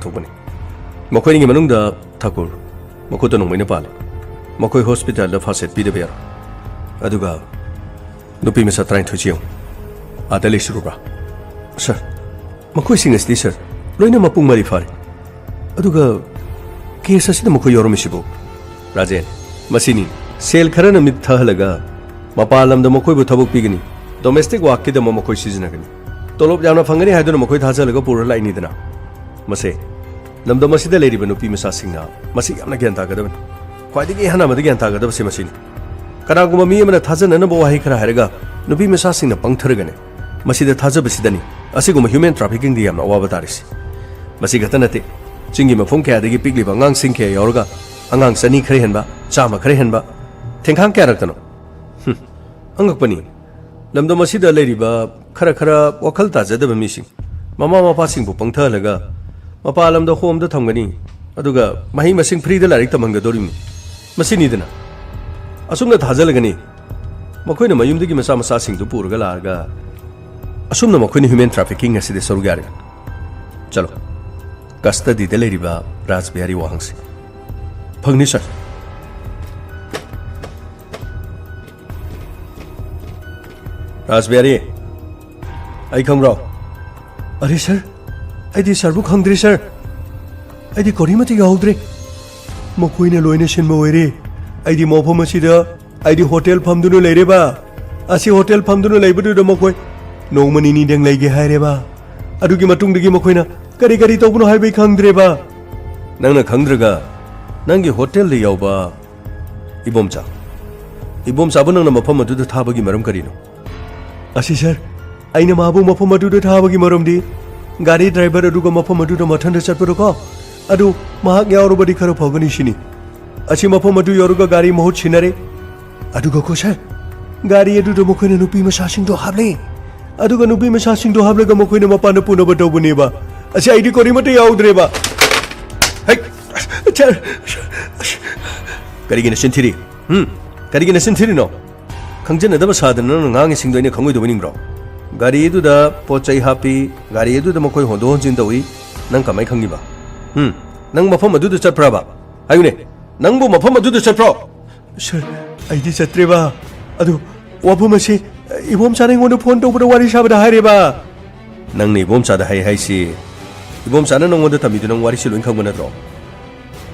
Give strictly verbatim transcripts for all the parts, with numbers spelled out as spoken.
ꯊꯣꯛꯄꯅꯤ꯫ ꯃꯈꯣꯏ ꯑꯅꯤꯒꯤ ꯃꯅꯨꯡꯗ ꯊꯥꯀꯨꯔ, ꯃꯈꯨꯠꯇ ꯅꯣꯡꯃꯩꯅ ꯄꯥꯜꯂꯤ꯫ ꯃꯈꯣꯏ ꯍꯣꯁꯄꯤꯇꯥꯜꯗ ꯐꯥꯔꯁ ꯑꯦꯗ ꯄꯤꯗꯕ ꯌꯥꯔꯣꯏ꯫ ꯑꯗꯨꯒ ꯅꯨꯄꯤ ꯃꯆꯥ ꯇꯔꯥꯅꯤꯊꯣꯏꯁꯤ ꯌꯦꯡꯉꯨ, ꯑꯥꯗ ꯂꯩꯁꯤꯜꯂꯨꯕ꯭ꯔꯥ? ꯁꯥꯔ, ꯃꯈꯣꯏꯁꯤꯡ ꯑꯁꯤꯗꯤ, ꯁꯥꯔ, ꯂꯣꯏꯅ ꯃꯄꯨꯡ ꯃꯔꯩ ꯐꯥꯔꯦ꯫ ꯑꯗꯨꯒ ꯀꯦꯁ ꯑꯁꯤꯗ ꯃꯈꯣꯏ ꯌꯥꯎꯔꯝꯃꯤꯁꯤꯕꯨ? ꯔꯥꯖꯦꯟ, ꯃꯁꯤꯅꯤ꯫ ꯁꯦꯜ ꯈꯔꯅ ꯃꯤꯠ ꯊꯍꯜꯂꯒ ꯃꯄꯥꯟ ꯂꯝꯗ ꯃꯈꯣꯏꯕꯨ ꯊꯕꯛ ꯄꯤꯒꯅꯤ, ꯗꯣꯃꯦꯁꯇꯤꯛ ꯋꯥꯔꯛꯀꯤꯗꯃꯛ ꯃꯈꯣꯏ ꯁꯤꯖꯤꯟꯅꯒꯅꯤ꯫ ꯇꯣꯂꯣꯞ ꯌꯥꯝꯅ ꯐꯪꯒꯅꯤ ꯍꯥꯏꯗꯨꯅ ꯃꯈꯣꯏ ꯊꯥꯖꯍꯜꯂꯒ ꯄꯨꯔ ꯂꯥꯛꯏꯅꯤꯗꯅ꯫ ꯃꯁꯦ, ꯂꯝꯗꯝ ꯑꯁꯤꯗ ꯂꯩꯔꯤꯕ ꯅꯨꯄꯤ ꯃꯆꯥꯁꯤꯡꯅ ꯃꯁꯤ ꯌꯥꯝꯅ ꯒ꯭ꯌꯥꯟ ꯇꯥꯒꯗꯕꯅꯤ꯫ ꯈ꯭ꯋꯥꯏꯗꯒꯤ ꯑꯍꯥꯟ ꯑꯃꯗ ꯒ꯭ꯌꯥꯟ ꯇꯥꯒꯗꯕꯁꯤ ꯃꯁꯤꯅꯤ꯫ ꯀꯅꯥꯒꯨꯝꯕ ꯃꯤ ꯑꯃꯅ ꯊꯥꯖꯅꯅꯕ ꯋꯥꯍꯩ ꯈꯔ ꯍꯥꯏꯔꯒ ꯅꯨꯄꯤ ꯃꯆꯥꯁꯤꯡꯅ ꯄꯪꯊꯔꯒꯅꯤ꯫ ꯃꯁꯤꯗ ꯊꯥꯖꯕꯁꯤꯗꯅꯤ ꯑꯁꯤꯒꯨꯝꯕ ꯍ꯭ꯌꯨꯃꯦꯟ ꯇ꯭ꯔꯥꯐꯤꯀꯤꯡꯗ ꯌꯥꯝꯅ ꯑꯋꯥꯕ ꯇꯥꯔꯤꯁꯤ꯫ ꯃꯁꯤ ꯈꯛꯇ ꯅꯠꯇꯦ, ꯆꯤꯡꯒꯤ ꯃꯐꯝ ꯀꯌꯥꯗꯒꯤ ꯄꯤꯛꯂꯤꯕ ꯑꯉꯥꯡꯁꯤꯡ ꯀꯌꯥ ꯌꯥꯎꯔꯒ ꯑꯉꯥꯡ ꯆꯅꯤ ꯈꯔ ꯍꯦꯟꯕ, ꯆꯥꯝꯃ ꯈꯔ ꯍꯦꯟꯕ, ꯊꯦꯡꯈꯥꯡ ꯀꯌꯥꯔꯛꯇꯅꯣ? ꯍꯨꯝ, ꯑꯉꯛꯄꯅꯤ꯫ ꯂꯝꯗꯝ ꯑꯁꯤꯗ ꯂꯩꯔꯤꯕ ꯈꯔ ꯈꯔ ꯋꯥꯈꯜ ꯇꯥꯖꯗꯕ ꯃꯤꯁꯤꯡ, ꯃꯃꯥ ꯃꯄꯥꯁꯤꯡꯕꯨ ꯄꯪꯊꯍꯜꯂꯒ ꯃꯄꯥꯟ ꯂꯝꯗ ꯍꯣꯝꯗ ꯊꯝꯒꯅꯤ, ꯑꯗꯨꯒ ꯃꯍꯩ ꯃꯁꯤꯡ ꯐ꯭ꯔꯤꯗ ꯂꯥꯏꯔꯤꯛ ꯇꯝꯍꯟꯒꯗꯧꯔꯤꯕꯅꯤ꯫ ꯃꯁꯤꯅꯤꯗꯅ꯫ ꯑꯁꯨꯝꯅ ꯊꯥꯖꯜꯂꯒꯅꯤ ꯃꯈꯣꯏꯅ ꯃꯌꯨꯝꯗꯒꯤ ꯃꯆꯥ ꯃꯆꯥꯁꯤꯡꯗꯨ ꯄꯨꯔꯒ ꯂꯥꯛꯑꯒ ꯑꯁꯨꯝꯅ ꯃꯈꯣꯏꯅ ꯍ꯭ꯌꯨꯃꯦꯟ ꯇ꯭ꯔꯥꯐꯤꯀꯤꯡ ꯑꯁꯤꯗ ꯁꯔꯨꯛ ꯌꯥꯔꯤꯕꯅꯤ꯫ ꯆꯠꯂꯣ, ꯀꯁꯇꯗꯤꯗ ꯂꯩꯔꯤꯕ ꯔꯥꯖꯕꯤꯍꯥꯔꯤ ꯋꯥꯍꯪꯁꯤ꯫ ꯐꯪꯅꯤ, ꯁꯥꯔ꯫ ꯔꯥꯖꯕꯤꯍꯥꯔꯤ, ꯑꯩ ꯈꯪꯕ꯭ꯔꯣ? ꯑꯔꯦ ꯁꯥꯔ, ꯑꯩꯗꯤ ꯁꯥꯔꯕꯨ ꯈꯪꯗ꯭ꯔꯦ ꯁꯥꯔ꯫ ꯑꯩꯗꯤ ꯀꯔꯤꯃꯠꯇ ꯌꯥꯎꯗ꯭ꯔꯦ꯫ ꯃꯈꯣꯏꯅ ꯂꯣꯏꯅ ꯁꯤꯟꯕ ꯑꯣꯏꯔꯦ꯫ ꯑꯩꯗꯤ ꯃꯐꯝ ꯑꯁꯤꯗ, ꯑꯩꯗꯤ ꯍꯣꯇꯦꯜ ꯐꯝꯗꯨꯅ ꯂꯩꯔꯦꯕ꯫ ꯑꯁꯤ ꯍꯣꯇꯦꯜ ꯐꯝꯗꯨꯅ ꯂꯩꯕꯗꯨꯗ ꯃꯈꯣꯏ ꯅꯣꯡꯃ ꯅꯤꯅꯤꯗꯪ ꯂꯩꯒꯦ ꯍꯥꯏꯔꯦꯕ꯫ ꯑꯗꯨꯒꯤ ꯃꯇꯨꯡꯗꯒꯤ ꯃꯈꯣꯏꯅ ꯀꯔꯤ ꯀꯔꯤ ꯇꯧꯕꯅꯣ ꯍꯥꯏꯕ ꯑꯩ ꯈꯪꯗ꯭ꯔꯦꯕ꯫ ꯅꯪꯅ ꯈꯪꯗ꯭ꯔꯒ ꯅꯪꯒꯤ ꯍꯣꯇꯦꯜꯗ ꯌꯥꯎꯕ ꯏꯕꯣꯝꯆꯥ, ꯏꯕꯣꯝꯆꯥꯕꯨ ꯅꯪꯅ ꯃꯐꯝ ꯑꯗꯨꯗ ꯊꯥꯕꯒꯤ ꯃꯔꯝ ꯀꯔꯤꯅꯣ? ꯑꯁꯤ ꯁꯥꯔ, ꯑꯩꯅ ꯃꯥꯕꯨ ꯃꯐꯝ ꯑꯗꯨꯗ ꯊꯥꯕꯒꯤ ꯃꯔꯝꯗꯤ ꯒꯥꯔꯤ ꯗ꯭ꯔꯥꯏꯚꯔ ꯑꯗꯨꯒ ꯃꯐꯝ ꯑꯗꯨꯗ ꯃꯊꯟꯇ ꯆꯠꯄꯗꯣꯀꯣ, ꯑꯗꯨ ꯃꯍꯥꯛ ꯌꯥꯎꯔꯕꯗꯤ ꯈꯔ ꯐꯒꯅꯤ ꯁꯤꯅꯤ꯫ ꯑꯁꯤ ꯃꯐꯝ ꯑꯗꯨ ꯌꯧꯔꯒ ꯒꯥꯔꯤ ꯃꯍꯨꯠ ꯁꯤꯟꯅꯔꯦ꯫ ꯑꯗꯨꯒꯀꯣ ꯁꯥꯔ, ꯒꯥꯔꯤ ꯑꯗꯨꯗ ꯃꯈꯣꯏꯅ ꯅꯨꯄꯤ ꯃꯆꯥꯁꯤꯡꯗꯣ ꯍꯥꯞꯂꯦ꯫ ꯑꯗꯨꯒ ꯅꯨꯄꯤ ꯃꯆꯥꯁꯤꯡꯗꯣ ꯍꯥꯞꯂꯒ ꯃꯈꯣꯏꯅ ꯃꯄꯥꯟꯗ ꯄꯨꯅꯕ ꯇꯧꯕꯅꯦꯕ꯫ ꯑꯁꯤ ꯑꯩꯗꯤ ꯀꯔꯤꯃꯠꯇ ꯌꯥꯎꯗ꯭ꯔꯦꯕ꯫ ꯍꯩ! ꯁꯥꯔ! ꯀꯔꯤꯒꯤ ꯅꯆꯤꯟ ꯊꯤꯔꯤ? ꯍꯨꯝ? ꯀꯔꯤꯒꯤ ꯅꯆꯤꯟ ꯊꯤꯔꯤꯅꯣ? ꯈꯪꯖꯟꯅꯗꯕ ꯁꯥꯗꯅ ꯅꯪꯅ ꯉꯥꯡꯉꯤꯁꯤꯡꯗꯣ ꯑꯩꯅ ꯈꯪꯉꯣꯏꯗꯧꯕ ꯅꯤꯡꯕ꯭ꯔꯣ? ꯒꯥꯔꯤ ꯑꯗꯨꯗ ꯄꯣꯠ ꯆꯩ ꯍꯥꯞꯄꯤ, ꯒꯥꯔꯤ ꯑꯗꯨꯗ ꯃꯈꯣꯏ ꯍꯣꯟꯗꯣꯛ ꯍꯣꯟꯖꯤꯟ ꯇꯧꯏ, ꯅꯪ ꯀꯃꯥꯏ ꯈꯪꯉꯤꯕ? ꯎꯝ? ꯅꯪ ꯃꯐꯝ ꯑꯗꯨꯗ ꯆꯠꯄ꯭ꯔꯕ? ꯍꯥꯏꯌꯨꯅꯦ, ꯅꯪꯕꯨ ꯃꯐꯝ ꯑꯗꯨꯗ ꯆꯠꯄ꯭ꯔꯣ? ꯁꯥꯔ, ꯑꯩꯗꯤ ꯆꯠꯇ꯭ꯔꯦꯕ꯫ ꯑꯗꯨ ꯋꯥꯐꯝ ꯑꯁꯤ ꯏꯕꯣꯝꯆꯥꯅ ꯑꯩꯉꯣꯟꯗ ꯐꯣꯟ ꯇꯧꯕꯗ ꯋꯥꯔꯤ ꯁꯥꯕꯗ ꯍꯥꯏꯔꯦꯕ꯫ ꯅꯪꯅ ꯏꯕꯣꯝꯆꯥꯗ ꯍꯥꯏ ꯍꯥꯏꯁꯤ, ꯏꯕꯣꯝꯆꯥꯅ ꯅꯪꯉꯣꯟꯗ ꯇꯝꯃꯤꯗꯨ ꯅꯪ ꯋꯥꯔꯤꯁꯤ ꯂꯣꯏ ꯈꯪꯕ ꯅꯠꯇ꯭ꯔꯣ?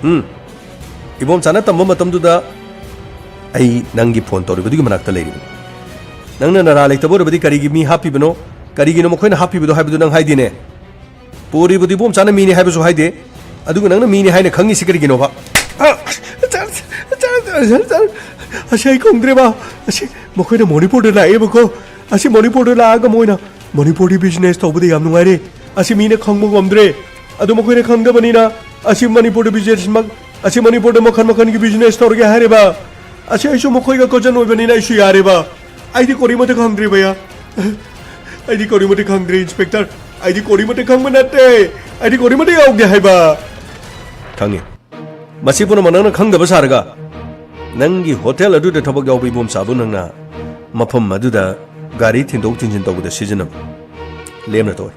ꯎꯝ? ꯏꯕꯣꯝꯆꯥꯅ ꯇꯝꯕ ꯃꯇꯝꯗꯨꯗ ꯑꯩ ꯅꯪꯒꯤ ꯐꯣꯟ ꯇꯧꯔꯤꯕꯗꯨꯒꯤ ꯃꯅꯥꯛꯇ ꯂꯩꯔꯤꯕꯅꯤ꯫ ꯅꯪꯅ ꯅꯔꯥ ꯂꯩꯇꯕ ꯑꯣꯏꯔꯕꯗꯤ ꯀꯔꯤꯒꯤ ꯃꯤ ꯍꯥꯞꯄꯤꯕꯅꯣ? ꯀꯔꯤꯒꯤꯅꯣ ꯃꯈꯣꯏꯅ ꯍꯥꯞꯄꯤꯕꯗꯣ ꯍꯥꯏꯕꯗꯨ ꯅꯪ ꯍꯥꯏꯗꯦꯅꯦ꯫ ꯄꯨꯔꯤꯕꯗꯨ ꯏꯕꯣꯝꯆꯥꯅ ꯃꯤꯅꯤ ꯍꯥꯏꯕꯁꯨ ꯍꯥꯏꯗꯦ, ꯑꯗꯨꯒ ꯅꯪꯅ ꯃꯤꯅꯤ ꯍꯥꯏꯅ ꯈꯪꯉꯤꯁꯤ ꯀꯔꯤꯒꯤꯅꯣꯕ? ꯑ, ꯁꯥꯔ, ꯁꯥꯔ, ꯁꯥꯔ, ꯁꯥꯔ, ꯑꯁꯤ ꯑꯩ ꯈꯪꯗ꯭ꯔꯦꯕ꯫ ꯑꯁꯤ ꯃꯈꯣꯏꯅ ꯃꯣꯅꯤꯄꯨꯔꯗ ꯂꯥꯛꯑꯦꯕꯀꯣ꯫ ꯑꯁꯤ ꯃꯣꯅꯤꯄꯨꯔꯗ ꯂꯥꯛꯑꯒ ꯃꯣꯏꯅ ꯃꯅꯤꯄꯨꯔꯗꯤ ꯕꯤꯖꯤꯅꯦꯁ ꯇꯧꯕꯗ ꯌꯥꯝ ꯅꯨꯡꯉꯥꯏꯔꯦ, ꯑꯁꯤ ꯃꯤꯅ ꯈꯪꯕ ꯉꯝꯗ꯭ꯔꯦ, ꯑꯗꯨ ꯃꯈꯣꯏꯅ ꯈꯪꯗꯕꯅꯤꯅ ꯑꯁꯤ ꯃꯅꯤꯄꯨꯔꯗ ꯕꯤꯖꯤꯅꯦꯁ ꯃꯛ-, ꯑꯁꯤ ꯃꯅꯤꯄꯨꯔꯗ ꯃꯈꯜ ꯃꯈꯜꯒꯤ ꯕꯤꯖꯤꯅꯦꯁ ꯇꯧꯔꯒꯦ ꯍꯥꯏꯔꯦꯕ꯫ ꯑꯁꯤ ꯑꯩꯁꯨ ꯃꯈꯣꯏꯒ ꯀꯖꯟ ꯑꯣꯏꯕꯅꯤꯅ ꯑꯩꯁꯨ ꯌꯥꯔꯦꯕ꯫ ꯑꯩꯗꯤ ꯀꯣꯔꯤꯃꯇ ꯈꯪꯗ꯭ꯔꯦ ꯚꯩꯌꯥ꯫ ꯑꯩꯗꯤ ꯀꯣꯔꯤꯃꯇ ꯈꯪꯗ꯭ꯔꯦ ꯏꯟꯁꯄꯦꯛꯇꯔ꯫ ꯑꯩꯗꯤ ꯀꯣꯔꯤꯃꯇ ꯈꯪꯕ ꯅꯠꯇꯦ꯫ ꯑꯩꯗꯤ ꯀꯣꯔꯤꯃꯇ ꯌꯥꯎꯗꯦ ꯍꯥꯏꯕ꯫ ꯈꯪꯉꯤ꯫ ꯃꯁꯤ ꯄꯨꯝꯅꯃꯛ ꯅꯪꯅ ꯈꯪꯗꯕ ꯁꯥꯔꯒ, ꯅꯪꯒꯤ ꯍꯣꯇꯦꯜ ꯑꯗꯨꯗ ꯊꯕꯛ ꯌꯥꯎꯕ ꯏꯕꯣꯝꯆꯥꯕꯨ ꯅꯪꯅ ꯃꯐꯝ ꯑꯗꯨꯗ ꯒꯥꯔꯤ ꯊꯤꯟꯗꯣꯛ ꯊꯤꯟꯖꯤꯟ ꯇꯧꯕꯗ ꯁꯤꯖꯤꯟꯅꯕ꯫ ꯂꯦꯝꯅ ꯇꯣꯛꯑꯣ꯫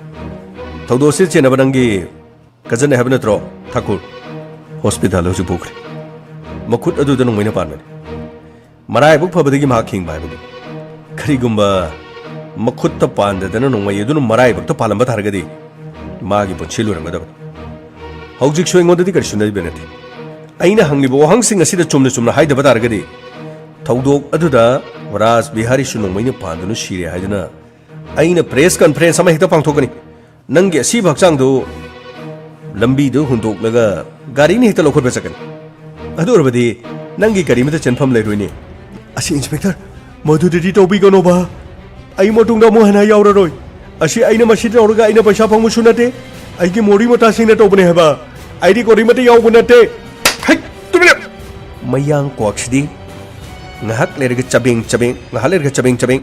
ꯊꯧꯗꯣꯛ ꯑꯁꯤ ꯆꯦꯟꯅꯕ ꯅꯪꯒꯤ ꯀꯖꯟ ꯍꯥꯏꯕ ꯅꯠꯇ꯭ꯔꯣ, ꯊꯥꯀꯨꯔ? ꯍꯣꯁꯄꯤꯇꯥꯜꯗ ꯍꯧꯖꯤꯛ ꯄꯨꯈ꯭ꯔꯦ꯫ ꯃꯈꯨꯠ ꯑꯗꯨꯗ ꯅꯣꯡꯃꯩꯅ ꯄꯥꯟꯕꯅꯤ꯫ ꯃꯔꯥꯏꯕꯛ ꯐꯕꯗꯒꯤ ꯃꯍꯥꯛ ꯍꯤꯡꯕ ꯍꯥꯏꯕꯅꯤ꯫ ꯀꯔꯤꯒꯨꯝꯕ ꯃꯈꯨꯠꯇ ꯄꯥꯟꯗꯗꯅ ꯅꯣꯡꯃꯩ ꯑꯗꯨꯅ ꯃꯔꯥꯏꯕꯛꯇ ꯄꯥꯜꯂꯝꯕ ꯇꯥꯔꯒꯗꯤ ꯃꯥꯒꯤ ꯄꯨꯟꯁꯤ ꯂꯣꯏꯔꯝꯒꯗꯕꯅꯤ꯫ ꯍꯧꯖꯤꯛꯁꯨ ꯑꯩꯉꯣꯟꯗꯗꯤ ꯀꯔꯤꯁꯨ ꯅꯠꯇꯦ꯫ ꯑꯩꯅ ꯍꯪꯂꯤꯕ ꯋꯥꯍꯪꯁꯤꯡ ꯑꯁꯤꯗ ꯆꯨꯝꯅ ꯆꯨꯝꯅ ꯍꯥꯏꯗꯕ ꯇꯥꯔꯒꯗꯤ ꯊꯧꯗꯣꯛ ꯑꯗꯨꯗ ꯔꯥꯖ ꯕꯤꯍꯥꯔꯤꯁꯨ ꯅꯣꯡꯃꯩꯅ ꯄꯥꯟꯗꯨꯅ ꯁꯤꯔꯦ ꯍꯥꯏꯗꯨꯅ ꯑꯩꯅ ꯄ꯭ꯔꯦꯁ ꯀꯟꯐꯔꯦꯟꯁ ꯑꯃ ꯍꯦꯛꯇ ꯄꯥꯡꯊꯣꯛꯀꯅꯤ꯫ ꯅꯪꯒꯤ ꯑꯁꯤꯕ ꯍꯛꯆꯥꯡꯗꯨ ꯂꯝꯕꯤꯗ ꯍꯨꯟꯗꯣꯛꯂꯒ ꯒꯥꯔꯤꯅ ꯍꯦꯛꯇ ꯂꯧꯈꯠꯄ ꯆꯠꯀꯅꯤ꯫ ꯑꯗꯨ ꯑꯣꯏꯔꯕꯗꯤ ꯅꯪꯒꯤ ꯀꯔꯤꯃꯇ ꯆꯦꯟꯐꯝ ꯂꯩꯔꯣꯏꯅꯦ꯫ ꯑꯁꯤ ꯏꯟꯁꯄꯦꯛꯇꯔ, ꯃꯗꯨꯗꯗꯤ ꯇꯧꯕꯤꯒꯅꯣꯕ꯫ ꯑꯩ ꯃꯇꯨꯡꯗ ꯑꯃꯨꯛ ꯍꯟꯅ ꯌꯥꯎꯔꯔꯣꯏ꯫ ꯑꯁꯤ ꯑꯩꯅ ꯃꯁꯤ ꯇꯧꯔꯒ ꯑꯩꯅ ꯄꯩꯁꯥ ꯐꯪꯕꯁꯨ ꯅꯠꯇꯦ, ꯑꯩꯒꯤ ꯃꯣꯔꯤ ꯃꯇꯥꯁꯤꯡꯅ ꯇꯧꯕꯅꯦ ꯍꯥꯏꯕ꯫ ꯑꯩꯗꯤ ꯀꯣꯔꯤꯃꯇ ꯌꯥꯎꯕ ꯅꯠꯇꯦ꯫ ꯍꯩ, ꯇꯨꯃꯤꯟ ꯂꯩꯌꯨ! ꯃꯌꯥꯡ ꯀ꯭ꯋꯥꯛꯁꯤꯗꯤ ꯉꯥꯏꯍꯥꯛ ꯂꯩꯔꯒ ꯆꯕꯦꯡ ꯆꯕꯦꯡ, ꯉꯥꯏꯍꯥꯛ ꯂꯩꯔꯒ ꯆꯕꯦꯡ ꯆꯕꯦꯡ꯫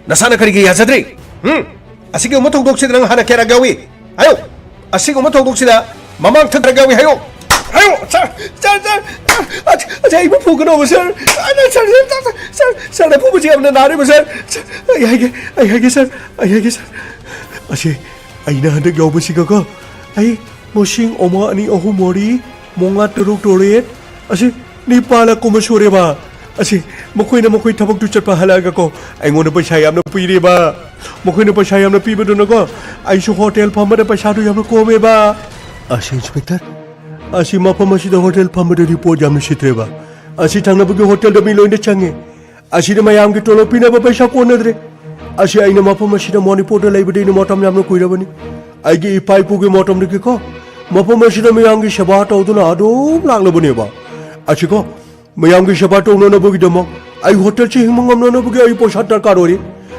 ꯅꯁꯥꯅ ꯀꯔꯤꯒꯤ ꯌꯥꯖꯗ꯭ꯔꯤ? ꯎꯝ? ꯑꯁꯤꯒꯨꯝꯕ ꯊꯧꯗꯣꯛꯁꯤꯗ ꯅꯪ ꯍꯥꯟꯅ ꯀꯌꯥꯔꯛ ꯌꯥꯎꯏ? ꯍꯥꯏꯌꯨ! ꯑꯁꯤꯒꯨꯝꯕ ꯊꯧꯗꯣꯛꯁꯤꯗ ꯃꯃꯥꯡ ꯊꯛ ꯀꯌꯥꯔꯛ ꯌꯥꯎꯏ? ꯍꯥꯏꯌꯨ! ꯍꯥꯏꯌꯨ! ꯁꯥꯔ, ꯁꯥꯔ, ꯁꯥꯔ, ꯑꯁ, ꯑꯁ, ꯑꯩꯕꯨ ꯐꯨꯒꯅꯣꯕ, ꯁꯥꯔ! ꯁꯥꯔ, ꯁꯥꯔ, ꯁꯥꯔ, ꯐꯨꯕꯁꯤ ꯌꯥꯝꯅ ꯅꯥꯔꯦꯕ, ꯁꯥꯔ! ꯁꯥꯔ, ꯑꯩ ꯍꯥꯏꯒꯦ, ꯑꯩ ꯍꯥꯏꯒꯦ, ꯁꯥꯔ, ꯑꯩ ꯍꯥꯏꯒꯦ, ꯁꯥꯔ! ꯑꯁꯤ ꯑꯩꯅ ꯍꯟꯗꯛ ꯌꯥꯎꯕꯁꯤꯒꯀꯣ, ꯑꯩ ꯃꯁꯤꯡ ꯑꯃ, ꯑꯅꯤ, ꯑꯍꯨꯝ, ꯃꯔꯤ, ꯃꯉꯥ, ꯇꯔꯨꯛ, ꯇꯔꯦꯠ, ꯑꯁꯤ ꯅꯤꯄꯥꯜ ꯀꯨꯝꯕ ꯁꯨꯔꯦꯕ꯫ ꯑꯁꯤ ꯃꯈꯣꯏꯅ ꯃꯈꯣꯏ ꯊꯕꯛꯇꯨ ꯆꯠꯄ ꯍꯜꯂꯛꯑꯒꯀꯣ, ꯑꯩꯉꯣꯟꯗ ꯄꯩꯁꯥ ꯌꯥꯝꯅ ꯄꯤꯔꯦꯕ꯫ ꯃꯈꯣꯏꯅ ꯄꯩꯁꯥ ꯌꯥꯝꯅ ꯄꯤꯕꯗꯨꯅꯀꯣ, ꯑꯩꯁꯨ ꯍꯣꯇꯦꯜ ꯐꯝꯕꯗ ꯄꯩꯁꯥꯗꯨ ꯌꯥꯝꯅ ꯀꯣꯝꯃꯦꯕ꯫ ꯑꯁꯤ ꯏꯟꯁꯄꯦꯛꯇꯔ, ꯑꯁꯤ ꯃꯐꯝ ꯑꯁꯤꯗ ꯍꯣꯇꯦꯜ ꯐꯝꯕꯗꯗꯤ ꯄꯣꯠ ꯌꯥꯝꯅ ꯁꯤꯠꯇ꯭ꯔꯦꯕ꯫ ꯑꯁꯤ ꯊꯪꯅꯕꯒꯤ ꯍꯣꯇꯦꯜꯗ ꯃꯤ ꯂꯣꯏꯅ ꯆꯪꯉꯦ꯫ ꯑꯁꯤꯗ ꯃꯌꯥꯝꯒꯤ ꯇꯣꯂꯣꯞ ꯄꯤꯅꯕ ꯄꯩꯁꯥ ꯀꯣꯟꯅꯗ꯭ꯔꯦ꯫ ꯑꯁꯤ ꯑꯩꯅ ꯃꯐꯝ ꯑꯁꯤꯗ ꯃꯅꯤꯄꯨꯔꯗ ꯂꯩꯕꯗꯤ ꯑꯩꯅ ꯃꯇꯝ ꯌꯥꯝꯅ ꯀꯨꯏꯔꯕꯅꯤ꯫ ꯑꯩꯒꯤ ꯏꯄꯥ ꯏꯄꯨꯒꯤ ꯃꯇꯝꯗꯒꯤꯀꯣ, ꯃꯐꯝ ꯑꯁꯤꯗ ꯃꯌꯥꯝꯒꯤ ꯁꯦꯕꯥ ꯇꯧꯗꯨꯅ ꯑꯗꯨꯝ ꯂꯥꯛꯂꯕꯅꯦꯕ꯫ ꯑꯁꯤꯀꯣ, ꯃꯌꯥꯝꯒꯤ ꯁꯦꯕꯥ ꯇꯧꯅꯅꯕꯒꯤꯗꯃꯛ ꯑꯩ ꯍꯣꯇꯦꯜꯁꯤ ꯍꯤꯡꯕ ꯉꯝꯅꯅꯕꯒꯤ ꯑꯩ ꯄꯩꯁꯥ ꯗꯔꯀꯥꯔ ꯑꯣꯏꯔꯤ꯫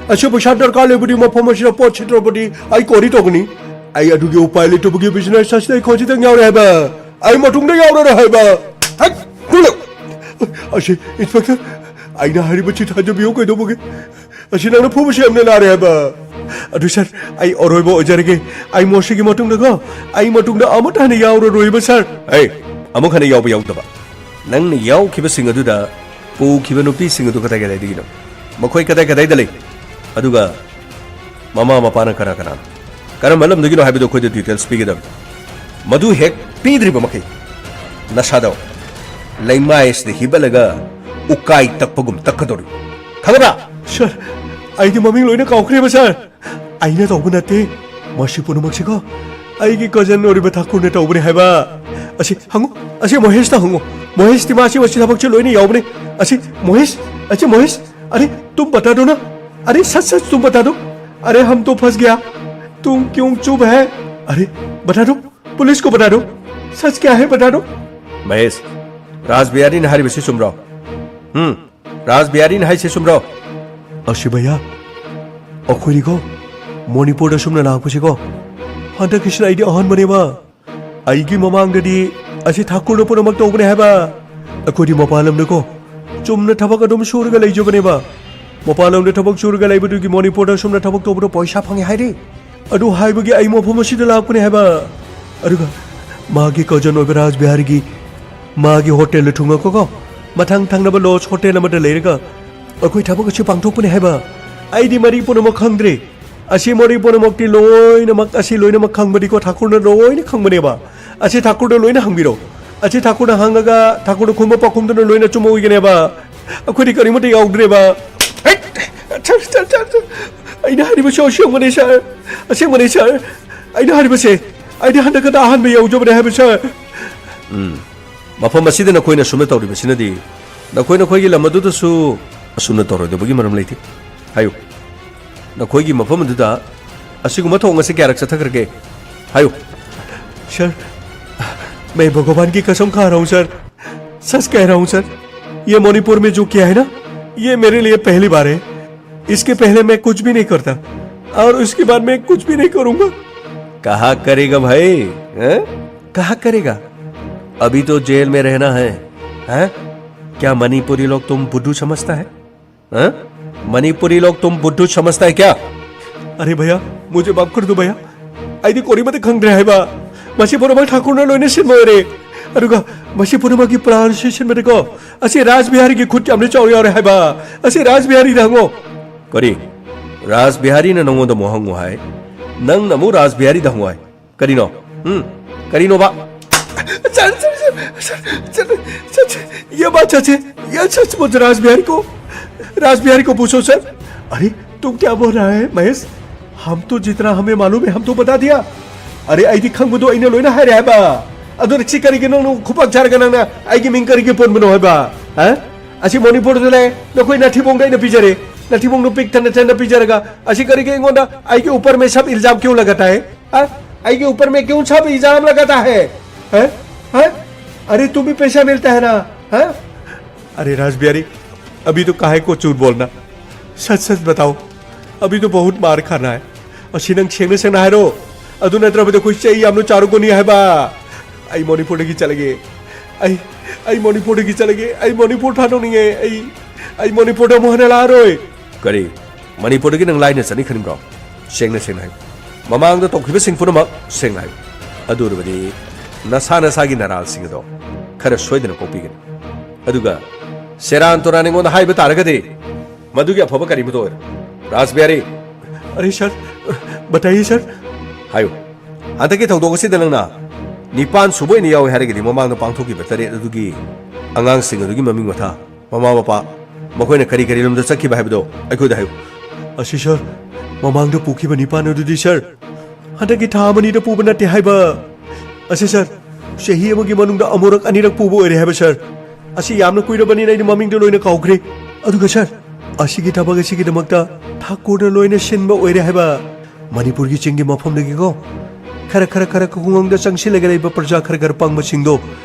ꯑꯁꯤ ꯄꯩꯁꯥ ꯗꯔꯀꯥꯔ ꯂꯩꯕꯗꯤ ꯃꯐꯝ ꯑꯁꯤꯗ ꯄꯣꯠ ꯁꯤꯠꯇ꯭ꯔꯕꯗꯤ ꯑꯩ ꯀꯔꯤ ꯇꯧꯒꯅꯤ? ꯑꯩ ꯑꯗꯨꯒꯤ ꯎꯄꯥꯏ ꯂꯩꯇꯕꯒꯤ ꯕꯤꯖꯤꯅꯦꯁ ꯑꯁꯤꯗ ꯑꯩ ꯈꯣꯟꯖꯤꯗꯪ ꯌꯥꯎꯔꯦ ꯍꯥꯏꯕ꯫ ꯑꯩ ꯃꯇꯨꯡꯗ ꯌꯥꯎꯔꯔꯣꯏ ꯍꯥꯏꯕ꯫ ꯍꯠ! ꯊꯨꯂꯣ! ꯑꯁꯤ, ꯏꯟꯁꯄꯦꯛꯇꯔ, ꯑꯩꯅ ꯍꯥꯏꯔꯤꯕꯁꯤ ꯊꯥꯖꯕꯤꯌꯨ ꯀꯩꯗꯧꯕꯒꯤ? ꯑꯁꯤ ꯅꯪꯅ ꯐꯨꯕꯁꯤ ꯌꯥꯝꯅ ꯂꯥꯔꯦ ꯍꯥꯏꯕ꯫ ꯑꯗꯨ ꯁꯥꯔ, ꯑꯩ ꯑꯔꯣꯏꯕ ꯑꯣꯏꯖꯔꯒꯦ꯫ ꯑꯩ ꯃꯣꯁꯤꯒꯤ ꯃꯇꯨꯡꯗꯀꯣ, ꯑꯩ ꯃꯇꯨꯡꯗ ꯑꯃꯠꯇ ꯍꯟꯅ ꯌꯥꯎꯔꯔꯣꯏꯕ ꯁꯥꯔ꯫ ꯑꯩ ꯑꯃꯨꯛ ꯍꯟꯅ ꯌꯥꯎꯕ ꯌꯥꯎꯗꯕ? ꯅꯪꯅ ꯌꯥꯎꯈꯤꯕꯁꯤꯡ ꯑꯗꯨꯗ ꯄꯨꯈꯤꯕ ꯅꯨꯄꯤꯁꯤꯡ ꯑꯗꯨ ꯀꯗꯥꯏ ꯀꯗꯥꯏꯗꯒꯤꯅꯣ? ꯃꯈꯣꯏ ꯀꯗꯥꯏ ꯀꯗꯥꯏꯗ ꯂꯩ? ꯑꯗꯨꯒ ꯃꯃꯥ ꯃꯄꯥꯅ ꯀꯅꯥ ꯀꯅꯥꯅꯣ? ꯀꯔꯝꯕ ꯂꯝꯗꯒꯤꯅꯣ ꯍꯥꯏꯕꯗꯨ ꯑꯩꯈꯣꯏꯗ ꯗꯤꯇꯦꯜꯁ ꯄꯤꯒꯗꯕꯅꯤ꯫ ꯃꯗꯨ ꯍꯦꯛ ꯄꯤꯗ꯭ꯔꯤꯕ ꯃꯈꯩ ꯅꯁꯥꯗꯣ ꯂꯩꯃꯥꯏ ꯑꯁꯤꯗ ꯍꯤꯞꯍꯜꯂꯒ ꯎꯀꯥꯏ ꯇꯛꯄꯒꯨꯝ ꯇꯛꯀꯗꯧꯔꯤ꯫ ꯈꯪꯉꯕ꯭ꯔꯥ? ꯁꯥꯔ, ꯑꯩꯗꯤ ꯃꯃꯤꯡ ꯂꯣꯏꯅ ꯀꯥꯎꯈ꯭ꯔꯦꯕ ꯁꯥꯔ꯫ ꯑꯩꯅ ꯇꯧꯕ ꯅꯠꯇꯦ꯫ ꯃꯁꯤ ꯄꯨꯝꯅꯃꯛꯁꯤꯀꯣ ꯑꯩꯒꯤ ꯀꯖꯟ ꯑꯣꯏꯔꯤꯕ ꯊꯥꯀꯨꯔꯅ ꯇꯧꯕꯅꯤ ꯍꯥꯏꯕ꯫ ꯑꯁꯤ ꯍꯪꯉꯨ, ꯑꯁꯤ ꯃꯍꯦꯁꯇ ꯍꯪꯉꯨ꯫ ꯃꯍꯦꯁꯇꯤ ꯃꯥꯁꯤ ꯃꯁꯤ ꯊꯕꯛꯁꯤ ꯂꯣꯏꯅ ꯌꯥꯎꯕꯅꯤ꯫ ꯑꯁꯤ ꯃꯍꯦꯁ, ꯑꯁꯤ ꯃꯍꯦꯁ, ꯑꯔꯦ ꯇꯨꯝ ꯕꯇꯥꯗꯣ ꯅ, ꯑꯔꯦ ꯁꯠ ꯁꯠ ꯇꯨꯝ ꯕꯇꯥꯗꯣ꯫ अरे हम तो फंस गया, तुम क्यों चुप है? अरे बता दो, पुलिस को बता दो, सच क्या है बता दो। ꯃꯍꯦꯁ, ꯔꯥꯖꯕꯤꯍꯥꯔꯤꯅ ꯍꯥꯏꯔꯤꯕꯁꯤ ꯆꯨꯝꯕ꯭ꯔꯣ? ꯎꯝ, ꯔꯥꯖꯕꯤꯍꯥꯔꯤꯅ ꯍꯥꯏꯁꯤ ꯆꯨꯝꯕ꯭ꯔꯣ? ꯑꯁꯤ ꯚꯩꯌꯥ, ꯑꯩꯈꯣꯏꯅꯤꯀꯣ ꯃꯅꯤꯄꯨꯔꯗ ꯁꯨꯝꯅ ꯂꯥꯛꯄꯁꯤꯀꯣ ꯍꯟꯗꯛꯀꯤꯁꯤꯅ ꯑꯩꯗꯤ ꯑꯍꯥꯟꯕꯅꯦꯕ꯫ ꯑꯩꯒꯤ ꯃꯃꯥꯡꯗꯗꯤ ꯑꯁꯤ ꯊꯥꯀꯨꯔꯅ ꯄꯨꯝꯅꯃꯛ ꯇꯧꯕꯅꯦ ꯍꯥꯏꯕ꯫ ꯑꯩꯈꯣꯏꯗꯤ ꯃꯄꯥꯟ ꯂꯝꯗꯀꯣ ꯆꯨꯝꯅ ꯊꯕꯛ ꯑꯗꯨꯝ ꯁꯨꯔꯒ ꯂꯩꯖꯕꯅꯦꯕ꯫ ꯃꯄꯥꯟ ꯂꯝꯗ ꯊꯕꯛ ꯁꯨꯔꯒ ꯂꯩꯕꯗꯨꯒꯤ ꯃꯅꯤꯄꯨꯔꯗ ꯁꯨꯝꯅ ꯊꯕꯛ ꯇꯧꯕꯗ ꯄꯩꯁꯥ ꯐꯪꯉꯦ ꯍꯥꯏꯔꯤ꯫ ꯑꯗꯨ ꯍꯥꯏꯕꯒꯤ ꯑꯩ ꯃꯐꯝ ꯑꯁꯤꯗ ꯂꯥꯛꯄꯅꯦ ꯍꯥꯏꯕ꯫ ꯑꯗꯨꯒ ꯃꯥꯒꯤ ꯀꯖꯟ ꯑꯣꯏꯕ ꯔꯥꯖ ꯕꯤꯍꯥꯔꯤꯒꯤ ꯃꯥꯒꯤ ꯍꯣꯇꯦꯜꯗ ꯊꯨꯡꯉꯒꯀꯣ ꯃꯊꯪ ꯊꯪꯅꯕ ꯂꯣꯖ ꯍꯣꯇꯦꯜ ꯑꯃꯗ ꯂꯩꯔꯒ ꯑꯩꯈꯣꯏ ꯊꯕꯛ ꯑꯁꯤ ꯄꯥꯡꯊꯣꯛꯄꯅꯦ ꯍꯥꯏꯕ꯫ ꯑꯩꯗꯤ ꯃꯔꯤ ꯄꯨꯝꯅꯃꯛ ꯈꯪꯗ꯭ꯔꯦ꯫ ꯑꯁꯤ ꯃꯣꯔꯤ ꯄꯨꯝꯅꯃꯛꯇꯤ ꯂꯣꯏꯅꯃꯛ, ꯑꯁꯤ ꯂꯣꯏꯅꯃꯛ ꯈꯪꯕꯅꯤꯀꯣ, ꯊꯥꯀꯨꯔꯅ ꯂꯣꯏꯅ ꯈꯪꯕꯅꯦꯕ꯫ ꯑꯁꯤ ꯊꯥꯀꯨꯔꯗ ꯂꯣꯏꯅ ꯍꯪꯕꯤꯔꯣ꯫ ꯑꯁꯤ ꯊꯥꯀꯨꯔꯅ ꯍꯪꯉꯒ ꯊꯥꯀꯨꯔꯅ ꯈꯨꯝꯕ ꯄꯥꯎꯈꯨꯝꯗꯨꯅ ꯂꯣꯏꯅ ꯑꯆꯨꯝꯕ ꯑꯣꯏꯒꯅꯦꯕ꯫ ꯑꯩꯈꯣꯏꯗꯤ ꯀꯔꯤꯃꯠꯇ ꯌꯥꯎꯗ꯭ꯔꯦꯕ꯫ ꯍꯩꯠ! ꯁꯥꯔ, ꯁꯥꯔ, ꯁꯥꯔ, ꯁꯥꯔ꯫ ꯑꯩꯅ ꯍꯥꯏꯔꯤꯕꯁꯤ ꯑꯁꯦꯡꯕꯅꯤ, ꯁꯥꯔ꯫ ꯑꯁꯦꯡꯕꯅꯤ, ꯁꯥꯔ꯫ ꯑꯩꯅ ꯍꯥꯏꯔꯤꯕꯁꯦ, ꯑꯩꯗꯤ ꯍꯟꯗꯛ ꯈꯛꯇ ꯑꯍꯥꯟꯕ ꯌꯧꯖꯕꯅꯦ ꯍꯥꯏꯕ, ꯁꯥꯔ꯫ ꯎꯝ꯫ ꯃꯐꯝ ꯑꯁꯤꯗ ꯅꯈꯣꯏꯅ ꯑꯁꯨꯝꯅ ꯇꯧꯔꯤꯕꯁꯤꯅꯗꯤ ꯅꯈꯣꯏ ꯅꯈꯣꯏꯒꯤ ꯂꯝ ꯑꯗꯨꯗꯁꯨ ꯑꯁꯨꯝꯅ ꯇꯧꯔꯣꯏꯗꯕꯒꯤ ꯃꯔꯝ ꯂꯩꯇꯦ꯫ ꯍꯥꯏꯌꯨ꯫ ꯅꯈꯣꯏꯒꯤ ꯃꯐꯝ ꯑꯗꯨꯗ ꯑꯁꯤꯒꯨꯝꯕ ꯊꯧꯑꯣꯡ ꯑꯁꯤ ꯀꯌꯥꯔꯛ ꯆꯠꯊꯈ꯭ꯔꯒꯦ? ꯍꯥꯏꯌꯨ꯫ सर, मैं भगवान की कसम खा रहा हूँ सर, सच कह रहा हूँ सर, ये मणिपुर में जो किया है ना, ये मेरे लिए पहली बार है। इसके पहले मैं कुछ भी नहीं करता और उसके बाद मैं कुछ भी नहीं करूँगा। कहा करेगा भाई, हैं? कहा करेगा? अभी तो जेल में रहना है, हैं? क्या मणिपुरी लोग तुम बुद्धू समझता है? हाँ? मणिपुरी लोग तुम बुद्धू समझता है क्या? अरे भैया, मुझे माफ कर दो भैया। ꯑꯩꯗꯤ ꯀꯣꯔꯤꯃꯇ ꯈꯪꯗ꯭ꯔꯦ ꯍꯥꯏꯕ꯫ ꯃꯁꯤ ꯄꯨꯝꯅꯃꯛ ꯊꯥꯀꯨꯔꯅ ꯂꯣꯏꯅ ꯁꯤꯟꯕ ꯑꯣꯏꯔꯦ꯫ ꯑꯗꯨꯒ ꯃꯁꯤ ꯄꯨꯝꯅꯃꯛꯀꯤ ꯄ꯭ꯂꯥꯟꯁꯤ ꯁꯤꯟꯕꯗꯀꯣ, ꯑꯁꯤ ꯔꯥꯖꯕꯤꯍꯥꯔꯤꯒꯤ ꯈꯨꯠ ꯌꯥꯝꯅ ꯆꯥꯎ ꯌꯥꯎꯔꯦ ꯍꯥꯏꯕ꯫ ꯑꯁꯤ ꯔꯥꯖꯕꯤꯍꯥꯔꯤꯗ ꯍꯪꯉꯣ꯫ ꯀꯔꯤ? ꯔꯥꯖꯕꯤꯍꯥꯔꯤꯅ ꯅꯉꯣꯟꯗ ꯑꯃꯨꯛ ꯍꯪꯉꯨ ꯍꯥꯏ? ꯅꯪꯅ ꯑꯃꯨꯛ ꯔꯥꯖꯕꯤꯍꯥꯔꯤꯗ ꯍꯪꯉꯨ ꯍꯥꯏ? ꯀꯔꯤꯅꯣ? ꯎꯝ? ꯀꯔꯤꯅꯣꯕ? Sir, sir, sir, sir, sir, सच, ये बात सच है। ये सचमुच राजबिहारी को, राजबिहारी को पूछो सर। अरे, तुम क्या बोल रहा है महेश? हम तो जितना हमें मालूम है, हम तो बता दिया। अरे, ꯑꯩꯗꯤ ꯈꯪꯕꯗꯣ ꯑꯩꯅ ꯂꯣꯏꯅ ꯍꯥꯏꯔꯦ ꯍꯥꯏꯕ꯫ ꯑꯗꯨꯅ ꯁꯤ ꯀꯔꯤꯒꯤꯅꯣ ꯅꯪ ꯈꯨꯄꯥꯛ ꯆꯥꯔꯒ ꯅꯪꯅ ꯑꯩꯒꯤ ꯃꯤꯡ ꯀꯔꯤꯒꯤ ꯄꯣꯟꯕꯅꯣ ꯍꯥꯏꯕ? ꯍꯥ? ꯑꯁꯤ ꯃꯅꯤꯄꯨꯔꯗ ꯂꯩ, ꯅꯈꯣꯏ ꯅꯊꯤꯕꯣꯡꯗ ꯑꯩꯅ ꯄꯤꯖꯔꯦ꯫ ꯅꯊꯤꯕꯣꯡꯗꯣ ꯄꯤꯛ ꯊꯟꯅ ꯊꯟꯅ ꯄꯤꯖꯔꯒ ꯑꯁꯤ ꯀꯔꯤꯒꯤ ꯑꯩꯉꯣꯟꯗ ꯑꯩꯒꯤ ऊपर में सब इल्जाम क्यों लगाता है? हाँ? ꯑꯩꯒꯤ ऊपर में क्यों सब इल्जाम लगाता है? हैं? हैं? अरे, तुम्हें पैसा मिलता है ना? हैं? अरे राजबिहारी, अभी तो काहे को झूठ बोलना, सच सच बताओ, अभी तो बहुत मार खाना है। ꯑꯁꯤ ꯅꯪ ꯁꯦꯡꯅ ꯁꯦꯡꯅ ꯍꯥꯏꯔꯣ꯫ ꯑꯗꯨ ꯅꯠꯇ꯭ꯔꯕꯗꯤ ꯑꯩꯈꯣꯏ ꯆꯩ ꯌꯥꯝꯅ ꯆꯥꯔꯨꯒꯅꯤ ꯍꯥꯏꯕ꯫ ꯑꯩ ꯃꯅꯤꯄꯨꯔꯗꯒꯤ ꯆꯠꯂꯒꯦ꯫ ꯑꯩ, ꯑꯩ ꯃꯅꯤꯄꯨꯔꯗꯒꯤ ꯆꯠꯂꯒꯦ꯫ ꯑꯩ ꯃꯅꯤꯄꯨꯔ ꯊꯥꯗꯣꯛꯅꯤꯡꯉꯦ꯫ ꯑꯩ, ꯑꯩ ꯃꯅꯤꯄꯨꯔꯗ ꯑꯃꯨꯛ ꯍꯟꯅ ꯂꯥꯛꯑꯔꯣꯏ꯫ ꯀꯔꯤ? ꯃꯅꯤꯄꯨꯔꯗꯒꯤ ꯅꯪ ꯂꯥꯏꯅ ꯆꯠꯅꯤ ꯈꯟꯕ꯭ꯔꯣ? ꯁꯦꯡꯅ ꯁꯦꯡꯅ ꯍꯥꯏꯌꯨ꯫ ꯃꯃꯥꯡꯗ ꯇꯧꯈꯤꯕꯁꯤꯡ ꯄꯨꯝꯅꯃꯛ ꯁꯦꯡꯅ ꯍꯥꯏꯌꯨ꯫ ꯑꯗꯨ ꯑꯣꯏꯔꯕꯗꯤ ꯅꯁꯥ ꯅꯁꯥꯒꯤ ꯅꯔꯥꯜꯁꯤꯡ ꯑꯗꯣ ꯈꯔ ꯁꯣꯏꯗꯅ ꯀꯣꯛꯄꯤꯒꯅꯤ꯫ ꯑꯗꯨꯒ ꯁꯦꯔꯥꯟ ꯇꯨꯔꯥꯟ ꯑꯩꯉꯣꯟꯗ ꯍꯥꯏꯕ ꯇꯥꯔꯒꯗꯤ ꯃꯗꯨꯒꯤ ꯑꯐꯕ ꯀꯔꯤꯃꯠꯇ ꯑꯣꯏꯔꯣꯏ꯫ ꯔꯥꯖꯕꯤꯍꯥꯔꯤ, ꯑꯔꯦ ꯁꯔ, ꯕꯇꯥꯏꯌꯦ ꯁꯔ꯫ ꯍꯥꯏꯌꯨ꯫ ꯍꯟꯗꯛꯀꯤ ꯊꯧꯗꯣꯛ ꯑꯁꯤꯗ ꯅꯪꯅ ꯅꯤꯄꯥꯟ ꯁꯨꯕ ꯑꯣꯏꯅ ꯌꯥꯎꯏ ꯍꯥꯏꯔꯒꯗꯤ, ꯃꯃꯥꯡꯗ ꯄꯥꯡꯊꯣꯛꯈꯤꯕ ꯇꯔꯦꯠ ꯑꯗꯨꯒꯤ ꯑꯉꯥꯡꯁꯤꯡ ꯑꯗꯨꯒꯤ ꯃꯃꯤꯡ ꯃꯊꯥ, ꯃꯃꯥ ꯃꯄꯥ, ꯃꯈꯣꯏꯅ ꯀꯔꯤ ꯀꯔꯤ ꯂꯝꯗ ꯆꯠꯈꯤꯕ ꯍꯥꯏꯕꯗꯣ ꯑꯩꯈꯣꯏꯗ ꯍꯥꯏꯌꯨ꯫ ꯑꯁꯤ ꯁꯔ, ꯃꯃꯥꯡꯗ ꯄꯨꯈꯤꯕ ꯅꯤꯄꯥꯟ ꯑꯗꯨꯗꯤ ꯁꯔ, ꯍꯟꯗꯛꯀꯤ ꯊꯥ ꯑꯃꯅꯤꯗ ꯄꯨꯕ ꯅꯠꯇꯦ ꯍꯥꯏꯕ꯫ ꯑꯁꯤ ꯁꯔ, ꯆꯍꯤ ꯑꯃꯒꯤ ꯃꯅꯨꯡꯗ ꯑꯃꯨꯔꯛ ꯑꯅꯤꯔꯛ ꯄꯨꯕ ꯑꯣꯏꯔꯦ ꯍꯥꯏꯕ ꯁꯔ꯫ ꯑꯁꯤ ꯌꯥꯝꯅ ꯀꯨꯏꯔꯕꯅꯤꯅ ꯑꯩꯗꯤ ꯃꯃꯤꯡꯗꯣ ꯂꯣꯏꯅ ꯀꯥꯎꯈ꯭ꯔꯦ꯫ ꯑꯗꯨꯒ ꯁꯔ, ꯑꯁꯤꯒꯤ ꯊꯕꯛ ꯑꯁꯤꯒꯤꯗꯃꯛꯇ ꯊꯥꯀꯨꯔꯅ ꯂꯣꯏꯅ ꯁꯤꯟꯕ ꯑꯣꯏꯔꯦ ꯍꯥꯏꯕ꯫ ꯃꯅꯤꯄꯨꯔꯒꯤ ꯆꯤꯡꯒꯤ ꯃꯐꯝꯗꯒꯤꯀꯣ, ꯈꯔ ꯈꯔ ꯈꯔ ꯈꯨꯡꯒꯪꯗ ꯆꯪꯁꯤꯜꯂꯒ ꯂꯩꯕ ꯄ꯭ꯔꯖꯥ ꯈꯔ ꯈꯔ ꯄꯪꯕꯁꯤꯡꯗꯣ,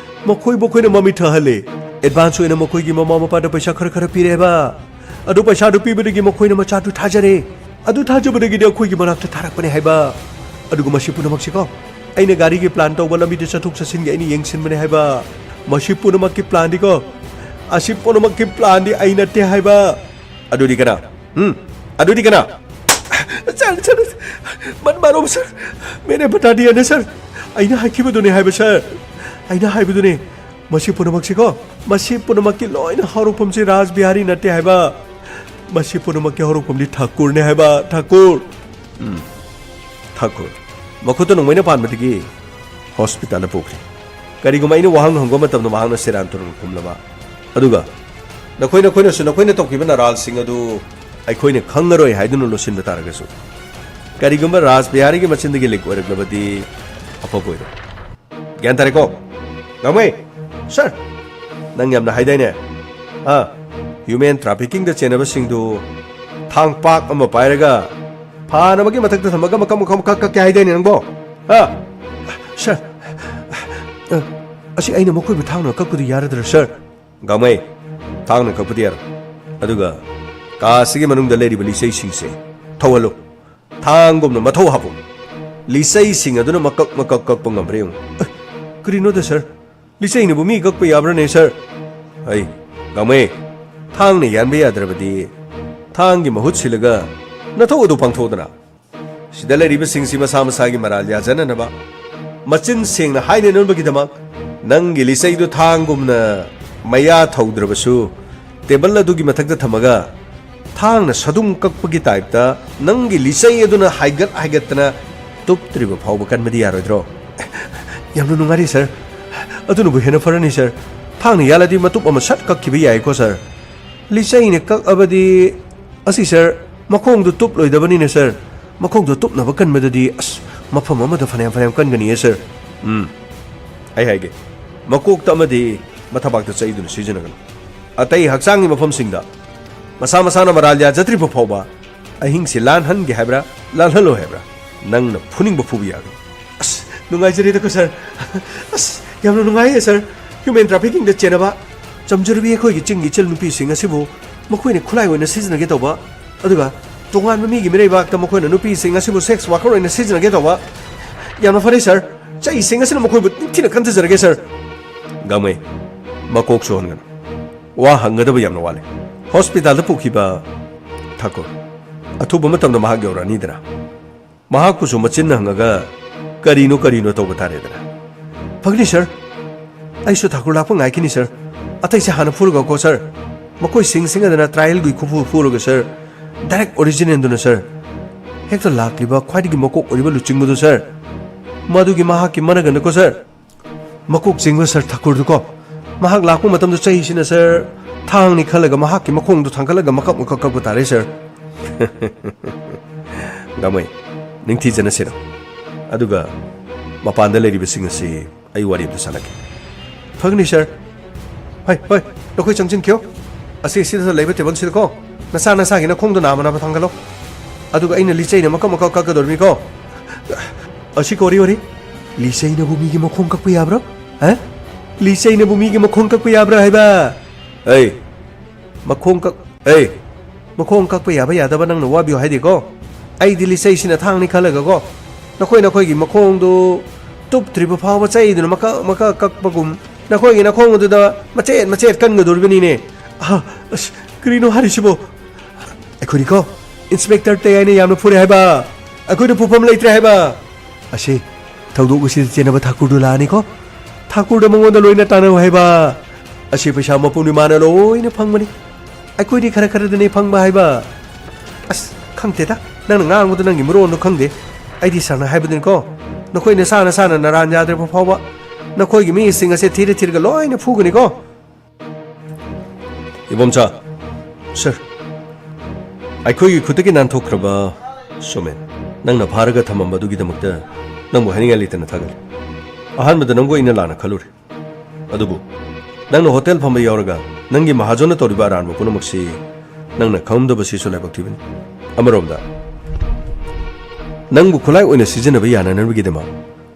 ꯃꯈꯣꯏ ꯃꯈꯣꯏꯅ ꯃꯃꯤꯠ ꯊꯛꯍꯜꯂꯦ꯫ ꯑꯦꯗꯚꯥꯟꯁ ꯑꯣꯏꯅ ꯃꯈꯣꯏꯒꯤ ꯃꯃꯥ ꯃꯄꯥꯗ ꯄꯩꯁꯥ ꯈꯔ ꯈꯔ ꯄꯤꯔꯦ ꯍꯥꯏꯕ꯫ ꯑꯗꯨ ꯄꯩꯁꯥꯗꯨ ꯄꯤꯕꯗꯒꯤ ꯃꯈꯣꯏꯅ ꯃꯆꯥꯗꯨ ꯊꯥꯖꯔꯦ꯫ ꯑꯗꯨ ꯊꯥꯖꯕꯗꯒꯤꯗꯤ ꯑꯩꯈꯣꯏꯒꯤ ꯃꯅꯥꯛꯇ ꯊꯥꯔꯛꯄꯅꯦ ꯍꯥꯏꯕ꯫ ꯑꯗꯨꯒ ꯃꯁꯤ ꯄꯨꯝꯅꯃꯛꯁꯤꯀꯣ, ꯑꯩꯅ ꯒꯥꯔꯤꯒꯤ ꯄ꯭ꯂꯥꯟ ꯇꯧꯕ, ꯂꯝꯕꯤꯗ ꯆꯠꯊꯣꯛ ꯆꯠꯁꯤꯟꯒꯤ ꯑꯩꯅ ꯌꯦꯡꯁꯤꯟꯕꯅꯦ ꯍꯥꯏꯕ꯫ ꯃꯁꯤ ꯄꯨꯝꯅꯃꯛꯀꯤ ꯄ꯭ꯂꯥꯟꯗꯤꯀꯣ, ꯑꯁꯤ ꯄꯨꯝꯅꯃꯛꯀꯤ ꯄ꯭ꯂꯥꯟꯗꯤ ꯑꯩ ꯅꯠꯇꯦ ꯍꯥꯏꯕ꯫ ꯑꯗꯨꯗꯤ ꯀꯅꯥ? ꯎꯝ? ꯑꯗꯨꯗꯤ ꯀꯅꯥ? ꯁꯔ, ꯁꯔ, ꯃꯟ ꯃꯥꯔꯣ, ꯁꯔ꯫ ꯃꯦꯅꯦ ꯕꯇꯥ ꯗꯤꯌꯥ ꯅꯦ, ꯁꯔ꯫ ꯑꯩꯅ ꯍꯥꯏꯈꯤꯕꯗꯨꯅꯦ ꯍꯥꯏꯕ, ꯁꯔ꯫ ꯑꯩꯅ ꯍꯥꯏꯕꯗꯨꯅꯦ꯫ ꯃꯁꯤ ꯄꯨꯝꯅꯃꯛꯁꯤꯀꯣ, ꯃꯁꯤ ꯄꯨꯝꯅꯃꯛꯀꯤ ꯂꯣꯏꯅ ꯍꯧꯔꯛꯐꯝꯁꯤ ꯔꯥꯖ ꯕꯤꯍꯥꯔꯤ ꯅꯠꯇꯦ ꯍꯥꯏꯕ꯫ ꯃꯁꯤ ꯄꯨꯝꯅꯃꯛꯀꯤ ꯍꯧꯔꯛꯐꯝꯗꯤ ꯊꯥꯀꯨꯔꯅꯦ ꯍꯥꯏꯕ, ꯊꯥꯀꯨꯔ꯫ ꯎꯝ, ꯊꯥꯀꯨꯔ꯫ ꯃꯈꯨꯠꯇ ꯅꯣꯡꯃꯩꯅ ꯄꯥꯟꯕꯗꯒꯤ ꯍꯣꯁꯄꯤꯇꯥꯜꯗ ꯄꯨꯈ꯭ꯔꯦ꯫ ꯀꯔꯤꯒꯨꯝꯕ ꯑꯩꯅ ꯋꯥꯍꯪ ꯍꯪꯕ ꯃꯇꯝꯗ ꯃꯍꯥꯛꯅ ꯁꯦꯔꯥꯟ ꯇꯨꯔꯥꯟ ꯈꯨꯝꯂꯕ, ꯑꯗꯨꯒ ꯅꯈꯣꯏ ꯅꯈꯣꯏꯅꯁꯨ ꯅꯈꯣꯏꯅ ꯇꯧꯈꯤꯕ ꯅꯔꯥꯜꯁꯤꯡ ꯑꯗꯨ ꯑꯩꯈꯣꯏꯅ ꯈꯪꯉꯔꯣꯏ ꯍꯥꯏꯗꯨꯅ ꯂꯣꯠꯁꯤꯟꯕ ꯇꯥꯔꯒꯁꯨ, ꯀꯔꯤꯒꯨꯝꯕ ꯔꯥꯖ ꯕꯤꯍꯥꯔꯤꯒꯤ ꯃꯆꯤꯟꯗꯒꯤ ꯂꯤꯛ ꯑꯣꯏꯔꯛꯂꯕꯗꯤ ꯑꯐꯕ ꯑꯣꯏꯔꯣꯏ꯫ ꯒ꯭ꯌꯥꯟ ꯇꯥꯔꯦꯀꯣ? ꯉꯥꯃꯩ! ꯁꯔ! ꯅꯪ ꯌꯥꯝꯅ ꯍꯥꯏꯗꯥꯏꯅꯦ? ꯍꯥ? ꯍ꯭ꯌꯨꯃꯦꯟ ꯇ꯭ꯔꯥꯐꯤꯀꯤꯡꯗ ꯆꯦꯟꯅꯕꯁꯤꯡꯗꯨ ꯊꯥꯡ ꯄꯥꯛ ꯑꯃ ꯄꯥꯏꯔꯒ ꯐꯥꯅꯕꯒꯤ ꯃꯊꯛꯇ ꯊꯝꯃꯒ ꯃꯀꯛ ꯃꯀꯛ ꯃꯀꯛ ꯀꯛꯀꯦ ꯍꯥꯏꯗꯥꯏꯅꯦ ꯅꯪꯕꯣ? ꯍꯥ? ꯁꯔ! ꯑ, ꯑꯁꯤ ꯑꯩꯅ ꯃꯈꯣꯏꯕꯨ ꯊꯥꯡꯅ ꯀꯛꯄꯗꯨ ꯌꯥꯔꯗ꯭ꯔꯥ, ꯁꯔ? ꯒꯥꯡꯃꯩ, ꯊꯥꯡꯅ ꯀꯛꯄꯗꯤ ꯌꯥꯔꯣꯏ꯫ ꯑꯗꯨꯒ ꯀꯥ ꯑꯁꯤꯒꯤ ꯃꯅꯨꯡꯗ ꯂꯩꯔꯤꯕ ꯂꯤꯆꯩꯁꯤꯡꯁꯦ ꯊꯧꯍꯜꯂꯨ꯫ ꯊꯥꯡꯒꯨꯝꯅ ꯃꯊꯧ ꯍꯥꯞꯄꯨ꯫ ꯂꯤꯆꯩꯁꯤꯡ ꯑꯗꯨꯅ ꯃꯀꯛ ꯃꯀꯛ ꯀꯛꯄ ꯉꯝꯕ꯭ꯔꯥ ꯌꯦꯡꯉꯨ꯫ ꯑ, ꯀꯔꯤꯅꯣꯗ, ꯁꯔ? ꯂꯤꯆꯩꯅꯕꯨ ꯃꯤ ꯀꯛꯄ ꯌꯥꯕ꯭ꯔꯥꯅꯦ, ꯁꯔ? ꯑꯩ, ꯒꯥꯡꯃꯩ, ꯊꯥꯡꯅ ꯌꯥꯟꯕ ꯌꯥꯗ꯭ꯔꯕꯗꯤ ꯊꯥꯡꯒꯤ ꯃꯍꯨꯠ ꯁꯤꯜꯂꯒ ꯅꯊꯧ ꯑꯗꯨ ꯄꯥꯡꯊꯣꯛꯎꯗꯅ꯫ ꯁꯤꯗ ꯂꯩꯔꯤꯕꯁꯤꯡꯁꯤ ꯃꯁꯥ ꯃꯁꯥꯒꯤ ꯃꯔꯥꯜ ꯌꯥꯖꯅꯅꯕ, ꯃꯆꯤꯟ ꯁꯦꯡꯅ ꯍꯥꯏꯅꯅꯕꯒꯤꯗꯃꯛ, ꯅꯪꯒꯤ ꯂꯤꯆꯩꯗꯨ ꯊꯥꯡꯒꯨꯝꯅ ꯃꯌꯥ ꯊꯧꯗ꯭ꯔꯕꯁꯨ, ꯇꯦꯕꯜ ꯑꯗꯨꯒꯤ ꯃꯊꯛꯇ ꯊꯝꯃꯒ ꯊꯥꯡꯅ ꯁꯥꯗꯨꯡ ꯀꯛꯄꯒꯤ ꯇꯥꯏꯞꯇ ꯅꯪꯒꯤ ꯂꯤꯆꯩ ꯑꯗꯨꯅ ꯍꯥꯏꯒꯠ ꯍꯥꯏꯒꯠꯇꯅ ꯇꯨꯞꯇ꯭ꯔꯤꯕ ꯐꯥꯎꯕ ꯀꯟꯕꯗꯤ ꯌꯥꯔꯣꯏꯗ꯭ꯔꯣ? ꯌꯥꯝꯅ ꯅꯨꯡꯉꯥꯏꯔꯤ ꯁꯥꯔ꯫ ꯑꯗꯨꯅꯕꯨ ꯍꯦꯟꯅ ꯐꯔꯅꯤ ꯁꯥꯔ꯫ ꯊꯥꯡꯅ ꯌꯥꯜꯂꯗꯤ ꯃꯇꯨꯞ ꯑꯃ ꯁꯠ ꯀꯛꯈꯤꯕ ꯌꯥꯏꯀꯣ ꯁꯥꯔ꯫ ꯂꯤꯆꯩꯅ ꯀꯛꯑꯕꯗꯤ, ꯑꯁꯤ ꯁꯥꯔ, ꯃꯈꯣꯡꯗꯨ ꯇꯨꯞꯂꯣꯏꯗꯕꯅꯤꯅ ꯁꯥꯔ꯫ ꯃꯈꯣꯡꯗꯣ ꯇꯨꯞꯅꯕ ꯀꯟꯕꯗꯗꯤ ꯑꯁ, ꯃꯐꯝ ꯑꯃꯗ ꯐꯅꯌꯥꯝ ꯐꯅꯌꯥꯝ ꯀꯟꯒꯅꯤꯌꯦ ꯁꯥꯔ꯫ ꯎꯝ, ꯑꯩ ꯍꯥꯏꯒꯦ, ꯃꯀꯣꯛꯇ ꯑꯃꯗꯤ ꯃꯊꯕꯥꯛꯇ ꯆꯩꯗꯨꯅ ꯁꯤꯖꯤꯟꯅꯒꯅꯨ꯫ ꯑꯇꯩ ꯍꯛꯆꯥꯡꯒꯤ ꯃꯐꯝꯁꯤꯡꯗ ꯃꯁꯥ ꯃꯁꯥꯅ ꯃꯔꯥꯜ ꯌꯥꯖꯗ꯭ꯔꯤꯕ ꯐꯥꯎꯕ ꯑꯍꯤꯡꯁꯦ ꯂꯥꯟꯍꯟꯒꯦ ꯍꯥꯏꯕ꯭ꯔꯥ, ꯂꯥꯟꯍꯜꯂꯣ ꯍꯥꯏꯕ꯭ꯔꯥ, ꯅꯪꯅ ꯐꯨꯅꯤꯡꯕ ꯐꯨꯕ ꯌꯥꯒꯅꯤ꯫ ꯑꯁ, ꯅꯨꯡꯉꯥꯏꯖꯔꯦꯗꯀꯣ ꯁꯥꯔ꯫ ꯑꯁ, ꯌꯥꯝꯅ ꯅꯨꯡꯉꯥꯏꯌꯦ ꯁꯥꯔ꯫ ꯍ꯭ꯌꯨꯃꯦꯟ ꯇ꯭ꯔꯥꯐꯤꯀꯤꯡꯗ ꯆꯦꯟꯅꯕ ꯆꯝꯖꯔꯨꯕꯤ ꯑꯩꯈꯣꯏꯒꯤ ꯆꯤꯡꯒꯤ ꯏꯆꯜ ꯅꯨꯄꯤꯁꯤꯡ ꯑꯁꯤꯕꯨ ꯃꯈꯣꯏꯅ ꯈꯨꯠꯂꯥꯏ ꯑꯣꯏꯅ ꯁꯤꯖꯤꯟꯅꯒꯦ ꯇꯧꯕ, ꯑꯗꯨꯒ ꯇꯣꯉꯥꯟꯕ ꯃꯤꯒꯤ ꯃꯤꯔꯩꯕꯥꯛꯇ ꯃꯈꯣꯏꯅ ꯅꯨꯄꯤꯁꯤꯡ ꯑꯁꯤꯕꯨ ꯁꯦꯛꯁ ꯋꯥꯔꯀꯔ ꯑꯣꯏꯅ ꯁꯤꯖꯤꯟꯅꯒꯦ ꯇꯧꯕ꯫ ꯌꯥꯝꯅ ꯐꯔꯦ ꯁꯥꯔ, ꯆꯩꯁꯤꯡ ꯑꯁꯤꯅ ꯃꯈꯣꯏꯕꯨ ꯅꯤꯡꯊꯤꯅ ꯀꯟꯊꯖꯔꯒꯦ ꯁꯥꯔ꯫ ꯒꯥꯡꯃꯩ, ꯃꯀꯣꯛ ꯁꯣꯛꯍꯟꯒꯅꯨ꯫ ꯋꯥ ꯍꯪꯒꯗꯕ ꯌꯥꯝꯅ ꯋꯥꯠꯂꯤ꯫ ꯍꯣꯁꯄꯤꯇꯥꯜꯗ ꯄꯨꯈꯤꯕ ꯊꯥꯀꯨꯔ, ꯑꯊꯨꯕ ꯃꯇꯝꯗ ꯃꯍꯥꯛ ꯌꯧꯔꯛꯑꯅꯤꯗꯅ꯫ ꯃꯍꯥꯛꯄꯨꯁꯨ ꯃꯆꯤꯟꯅ ꯍꯪꯉꯒ ꯀꯔꯤꯅꯣ ꯀꯔꯤꯅꯣ ꯇꯧꯕ ꯇꯥꯔꯦꯗꯅ꯫ ꯐꯒꯅꯤ ꯁꯥꯔ, ꯑꯩꯁꯨ ꯊꯥꯀꯨꯔ ꯂꯥꯛꯄ ꯉꯥꯏꯈꯤꯅꯤ ꯁꯥꯔ꯫ ꯑꯇꯩꯁꯦ ꯍꯥꯟꯅ ꯐꯨꯔꯒꯀꯣ ꯁꯥꯔ꯫ ꯃꯈꯣꯏ ꯁꯤꯡ ꯁꯤꯡ ꯑꯗꯨꯅ ꯇ꯭ꯔꯥꯏꯌꯦꯜꯒꯤ ꯈꯨꯐꯨ ꯐꯨꯔꯒ ꯁꯥꯔ, ꯗꯥꯏꯔꯦꯛ ꯑꯣꯔꯤꯖꯤꯅꯦꯜꯗꯨꯅ ꯁꯥꯔ꯫ ꯍꯦꯛꯇ ꯂꯥꯛꯂꯤꯕ ꯈ꯭ꯋꯥꯏꯗꯒꯤ ꯃꯀꯣꯛ ꯑꯣꯏꯔꯤꯕ ꯂꯨꯆꯤꯡꯕꯗꯨ ꯁꯥꯔ, ꯃꯗꯨꯒꯤ ꯃꯍꯥꯛꯀꯤ ꯃꯅꯒꯟꯗꯀꯣ ꯁꯥꯔ, ꯃꯀꯣꯛ ꯆꯤꯡꯕ ꯁꯥꯔ ꯊꯥꯀꯨꯔꯗꯨꯀꯣ, ꯃꯍꯥꯛ ꯂꯥꯛꯄ ꯃꯇꯝꯗ ꯆꯩꯁꯤꯅ ꯁꯥꯔ ꯊꯥꯡꯅꯤ ꯈꯜꯂꯒ ꯃꯍꯥꯛꯀꯤ ꯃꯈꯣꯡꯗꯨ ꯊꯥꯡꯒꯠꯂꯒ ꯃꯀꯛ ꯃꯀꯛ ꯀꯛꯄ ꯇꯥꯔꯦ ꯁꯥꯔ꯫ ꯒꯥꯡꯃꯩ, ꯅꯤꯡꯊꯤꯖꯅ ꯁꯦꯟꯅꯧ꯫ ꯑꯗꯨꯒ ꯃꯄꯥꯟꯗ ꯂꯩꯔꯤꯕꯁꯤꯡ ꯑꯁꯤ ꯑꯩ ꯋꯥꯔꯤ ꯑꯝꯇ ꯁꯥꯟꯅꯒꯦ꯫ ꯐꯒꯅꯤ ꯁꯥꯔ꯫ ꯍꯣꯏ, ꯍꯣꯏ, ꯅꯈꯣꯏ ꯆꯪꯁꯤꯟꯈꯤꯌꯣ꯫ ꯑꯁꯤ ꯁꯤꯗ ꯂꯩꯕ ꯇꯦꯕꯜꯁꯤꯗꯀꯣ, ꯅꯁꯥ ꯅꯁꯥꯒꯤ ꯅꯈꯣꯡꯗꯣ ꯅꯥꯝꯃ ꯅꯥꯝꯃ ꯊꯥꯡꯒꯠꯂꯣ꯫ ꯑꯗꯨꯒ ꯑꯩꯅ ꯂꯤꯆꯩꯅ ꯃꯀꯛ ꯃꯀꯛ ꯀꯛꯀꯗꯧꯔꯤꯕꯅꯤꯀꯣ꯫ ꯑꯁꯤ ꯀꯣꯔꯤ ꯋꯥꯔꯤ, ꯂꯤꯆꯩꯅꯕꯨ ꯃꯤꯒꯤ ꯃꯈꯣꯡ ꯀꯛꯄ ꯌꯥꯕ꯭ꯔꯣ? ꯍꯥ? ꯂꯤꯆꯩꯅꯕꯨ ꯃꯤꯒꯤ ꯃꯈꯣꯡ ꯀꯛꯄ ꯌꯥꯕ꯭ꯔꯥ ꯍꯥꯏꯕ? ꯑꯩ, ꯃꯈꯣꯡ ꯀꯛ-, ꯑꯦ, ꯃꯈꯣꯡ ꯀꯛꯄ ꯌꯥꯕ ꯌꯥꯗꯕ ꯅꯪꯅ ꯋꯥꯕꯤꯌꯨ ꯍꯥꯏꯗꯦꯀꯣ꯫ ꯑꯩꯗꯤ ꯂꯤꯆꯩꯁꯤꯅ ꯊꯥꯡꯅꯤ ꯈꯜꯂꯒꯀꯣ, ꯅꯈꯣꯏ ꯅꯈꯣꯏꯒꯤ ꯃꯈꯣꯡꯗꯨ ꯇꯨꯞꯇ꯭ꯔꯤꯕ ꯐꯥꯎꯕ ꯆꯩꯗꯨꯅ ꯃꯀꯛ ꯃꯀꯛ ꯀꯛꯄꯒꯨꯝ, ꯅꯈꯣꯏꯒꯤ ꯅꯈꯣꯡ ꯑꯗꯨꯗ ꯃꯆꯦꯠ ꯃꯆꯦꯠ ꯀꯟꯒꯗꯧꯔꯤꯕꯅꯤꯅꯦ꯫ ꯑꯍ, ꯑꯁ, ꯀꯔꯤꯅꯣ ꯍꯥꯏꯔꯤꯁꯤꯕꯣ? ꯑꯩꯈꯣꯏꯅꯤꯀꯣ, ꯏꯟꯁꯄꯦꯛꯇꯔ ꯇꯌꯥꯏꯅ ꯌꯥꯝꯅ ꯐꯨꯔꯦ ꯍꯥꯏꯕ, ꯑꯩꯈꯣꯏꯅ ꯐꯨꯐꯝ ꯂꯩꯇ꯭ꯔꯦ ꯍꯥꯏꯕ꯫ ꯑꯁꯤ, ꯊꯧꯗꯣꯛ ꯑꯁꯤꯗ ꯆꯦꯟꯅꯕ ꯊꯥꯀꯨꯔꯗꯨ ꯂꯥꯛꯑꯅꯤꯀꯣ꯫ ꯊꯥꯀꯨꯔꯗ ꯃꯉꯣꯟꯗ ꯂꯣꯏꯅ ꯇꯥꯟꯅꯧ ꯍꯥꯏꯕ꯫ ꯑꯁꯤ ꯄꯩꯁꯥ ꯃꯄꯨꯝꯅꯤ, ꯃꯥꯅ ꯂꯣꯏꯅ ꯐꯪꯕꯅꯤ꯫ ꯑꯩꯈꯣꯏꯗꯤ ꯈꯔ ꯈꯔꯗꯅꯤ ꯐꯪꯕ ꯍꯥꯏꯕ꯫ ꯑꯁ, ꯈꯪꯗꯦꯗ, ꯅꯪꯅ ꯉꯥꯡꯕꯗꯣ ꯅꯪꯒꯤ ꯃꯔꯣꯟꯗꯣ ꯈꯪꯗꯦ꯫ ꯑꯩꯗꯤ ꯁꯥꯔꯅ ꯍꯥꯏꯕꯗꯨꯅꯤꯀꯣ, ꯅꯈꯣꯏ ꯅꯁꯥ ꯅꯁꯥꯅ ꯅꯔꯥꯟ ꯌꯥꯗ꯭ꯔꯕ ꯐꯥꯎꯕ ꯅꯈꯣꯏꯒꯤ ꯃꯤꯁꯤꯡ ꯑꯁꯦ ꯊꯤꯔ ꯊꯤꯔꯒ ꯂꯣꯏꯅ ꯐꯨꯒꯅꯤꯀꯣ꯫ ꯏꯕꯣꯝꯆꯥ꯫ ꯁꯥꯔ꯫ ꯑꯩꯈꯣꯏꯒꯤ ꯈꯨꯠꯇꯒꯤ ꯅꯥꯟꯊꯣꯛꯈ꯭ꯔꯕ ꯁꯣꯃꯦꯟ, ꯅꯪꯅ ꯐꯥꯔꯒ ꯊꯝꯃꯝꯕ ꯑꯗꯨꯒꯤꯗꯃꯛꯇ ꯅꯪꯕꯨ ꯍꯥꯏꯅꯤꯡꯉꯥꯏ ꯂꯩꯇꯅ ꯊꯥꯒꯠꯂꯤ꯫ ꯑꯍꯥꯟꯕꯗ ꯅꯪꯕꯨ ꯑꯩꯅ ꯂꯥꯟꯅ ꯈꯜꯂꯨꯔꯦ꯫ ꯑꯗꯨꯕꯨ ꯅꯪꯅ ꯍꯣꯇꯦꯜ ꯐꯝꯕ ꯌꯥꯎꯔꯒ ꯅꯪꯒꯤ ꯃꯍꯥꯖꯣꯟꯅ ꯇꯧꯔꯤꯕ ꯑꯔꯥꯟꯕ ꯄꯨꯝꯅꯃꯛꯁꯤ ꯅꯪꯅ ꯈꯪꯂꯝꯗꯕꯁꯤꯁꯨ ꯂꯥꯏꯕꯛ ꯊꯤꯕꯅꯤ꯫ ꯑꯃꯔꯣꯝꯗ, ꯅꯪꯕꯨ ꯈꯨꯠꯂꯥꯏ ꯑꯣꯏꯅ ꯁꯤꯖꯤꯟꯅꯕ ꯌꯥꯅꯅꯕꯒꯤꯗꯃꯛ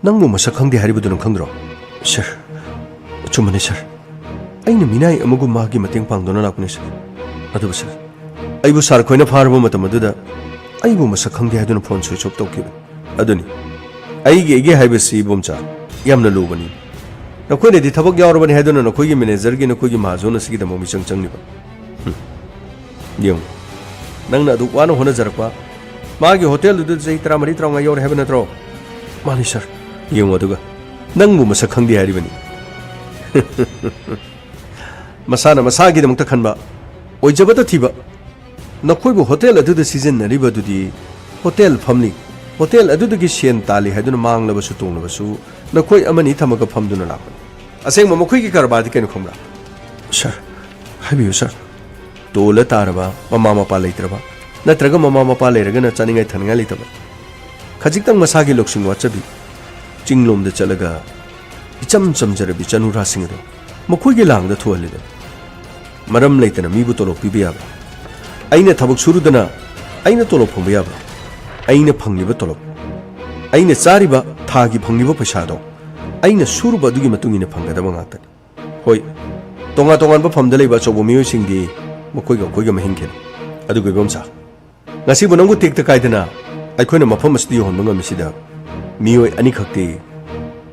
ꯅꯪꯕꯨ ꯃꯁꯛ ꯈꯪꯗꯦ ꯍꯥꯏꯔꯤꯕꯗꯨ ꯅꯪ ꯈꯪꯗ꯭ꯔꯣ? ꯁꯥꯔ, ꯑꯆꯨꯝꯕꯅꯤ ꯁꯥꯔ꯫ ꯑꯩꯅ ꯃꯤꯅꯥꯏ ꯑꯃꯒꯨꯝ ꯃꯍꯥꯛꯀꯤ ꯃꯇꯦꯡ ꯄꯥꯡꯗꯨꯅ ꯂꯥꯛꯄꯅꯤ ꯁꯥꯔ꯫ ꯑꯗꯨꯕꯨ ꯁꯥꯔ, ꯑꯩꯕꯨ ꯁꯥꯔ ꯈꯣꯏꯅ ꯐꯥꯔꯕ ꯃꯇꯝ ꯑꯗꯨꯗ ꯑꯩꯕꯨ ꯃꯁꯛ ꯈꯪꯗꯦ ꯍꯥꯏꯗꯨꯅ ꯐꯣꯟ ꯁ꯭ꯋꯤꯆ ꯑꯣꯐ ꯇꯧꯈꯤꯕꯅꯤ꯫ ꯑꯗꯨꯅꯤ, ꯑꯩꯒꯤ ꯑꯩꯒꯤ ꯍꯥꯏꯕꯁꯤ ꯏꯕꯣꯝꯆꯥ, ꯌꯥꯝꯅ ꯂꯨꯕꯅꯤ꯫ ꯅꯈꯣꯏꯅꯗꯤ ꯊꯕꯛ ꯌꯥꯎꯔꯕꯅꯤ ꯍꯥꯏꯗꯨꯅ ꯅꯈꯣꯏꯒꯤ ꯃꯦꯅꯦꯖꯔꯒꯤ ꯅꯈꯣꯏꯒꯤ ꯃꯍꯥꯖꯣꯟ ꯑꯁꯤꯒꯤꯗꯃꯛ ꯃꯤꯆꯪ ꯆꯪꯂꯤꯕ꯫ ꯍꯨꯝ꯫ ꯌꯦꯡꯉꯨ, ꯅꯪꯅ ꯑꯗꯨꯛ ꯋꯥꯅ ꯍꯣꯠꯅꯖꯔꯛꯄ, ꯃꯥꯒꯤ ꯍꯣꯇꯦꯜꯗꯨꯗ ꯆꯍꯤ ꯇꯔꯥꯃꯔꯤ ꯇꯔꯥꯃꯉꯥ ꯌꯧꯔꯦ ꯍꯥꯏꯕ ꯅꯠꯇ꯭ꯔꯣ? ꯃꯥꯅꯤ ꯁꯥꯔ꯫ ꯌꯦꯡꯉꯨ ꯑꯗꯨꯒ, ꯅꯪꯕꯨ ꯃꯁꯛ ꯈꯪꯗꯦ ꯍꯥꯏꯔꯤꯕꯅꯤ꯫ ꯃꯁꯥꯅ ꯃꯁꯥꯒꯤꯗꯃꯛꯇ ꯈꯟꯕ, ꯑꯣꯏꯖꯕꯇ ꯊꯤꯕ꯫ ꯅꯈꯣꯏꯕꯨ ꯍꯣꯇꯦꯜ ꯑꯗꯨꯗ ꯁꯤꯖꯤꯟꯅꯔꯤꯕ ꯑꯗꯨꯗꯤ ꯍꯣꯇꯦꯜ ꯐꯝꯂꯤ, ꯍꯣꯇꯦꯜ ꯑꯗꯨꯗꯒꯤ ꯁꯦꯟ ꯇꯥꯜꯂꯤ ꯍꯥꯏꯗꯨꯅ ꯃꯥꯡꯂꯕꯁꯨ ꯇꯣꯡꯂꯕꯁꯨ ꯅꯈꯣꯏ ꯑꯃꯅꯤ ꯊꯝꯃꯒ ꯐꯝꯗꯨꯅ ꯂꯥꯛꯄꯅꯤ꯫ ꯑꯁꯦꯡꯕ ꯃꯈꯣꯏꯒꯤ ꯀꯔꯕꯥꯔꯗꯤ ꯀꯩꯅꯣ ꯈꯪꯕ꯭ꯔꯥ? ꯁꯥꯔ, ꯍꯥꯏꯕꯤꯌꯨ ꯁꯥꯔ꯫ ꯇꯣꯜꯂ ꯇꯥꯔꯕ, ꯃꯃꯥ ꯃꯄꯥ ꯂꯩꯇ꯭ꯔꯕ, ꯅꯠꯇ꯭ꯔꯒ ꯃꯃꯥ ꯃꯄꯥ ꯂꯩꯔꯒꯅ ꯆꯥꯅꯤꯡꯉꯥꯏ ꯊꯛꯅꯤꯡꯉꯥꯏ ꯂꯩꯇꯕ, ꯈꯖꯤꯛꯇꯪ ꯃꯁꯥꯒꯤ ꯂꯧꯁꯤꯡ ꯋꯥꯠꯆꯕꯤ, ꯆꯤꯡꯂꯣꯝꯗ ꯆꯠꯂꯒ ꯏꯆꯝ ꯆꯝꯖꯔꯕꯤ ꯆꯅꯨꯔꯥꯁꯤꯡ ꯑꯗꯣ ꯃꯈꯣꯏꯒꯤ ꯂꯥꯡꯗ ꯊꯨꯍꯜꯂꯤꯕꯅꯤ꯫ ꯃꯔꯝ ꯂꯩꯇꯅ ꯃꯤꯕꯨ ꯇꯣꯂꯣꯞ ꯄꯤꯕ ꯌꯥꯕ꯭ꯔꯥ? ꯑꯩꯅ ꯊꯕꯛ ꯁꯨꯔꯨꯗꯅ ꯑꯩꯅ ꯇꯣꯂꯣꯞ ꯐꯪꯕ ꯌꯥꯕ꯭ꯔꯥ? ꯑꯩꯅ ꯐꯪꯂꯤꯕ ꯇꯣꯂꯣꯞ, ꯑꯩꯅ ꯆꯥꯔꯤꯕ ꯊꯥꯒꯤ ꯐꯪꯂꯤꯕ ꯄꯩꯁꯥꯗꯣ ꯑꯩꯅ ꯁꯨꯔꯨꯕ ꯑꯗꯨꯒꯤ ꯃꯇꯨꯡ ꯏꯟꯅ ꯐꯪꯒꯗꯕ ꯉꯥꯛꯇꯅꯤ꯫ ꯍꯣꯏ, ꯇꯣꯉꯥꯟ ꯇꯣꯉꯥꯟꯕ ꯐꯝꯗ ꯂꯩꯕ ꯑꯆꯧꯕ ꯃꯤꯑꯣꯏꯁꯤꯡꯗꯤ ꯃꯈꯣꯏꯒ ꯑꯩꯈꯣꯏꯒ ꯃꯍꯤꯡ ꯈꯦꯠꯅꯩ꯫ ꯑꯗꯨꯒ ꯏꯕꯣꯝꯆꯥ, ꯉꯁꯤꯕꯨ ꯅꯪꯕꯨ ꯇꯦꯛꯇ ꯀꯥꯏꯗꯅ ꯑꯩꯈꯣꯏꯅ ꯃꯐꯝ ꯑꯁꯤꯗ ꯌꯧꯍꯟꯕ ꯉꯝꯃꯤꯁꯤꯗ ꯃꯤꯑꯣꯏ ꯑꯅꯤꯈꯛꯇꯤ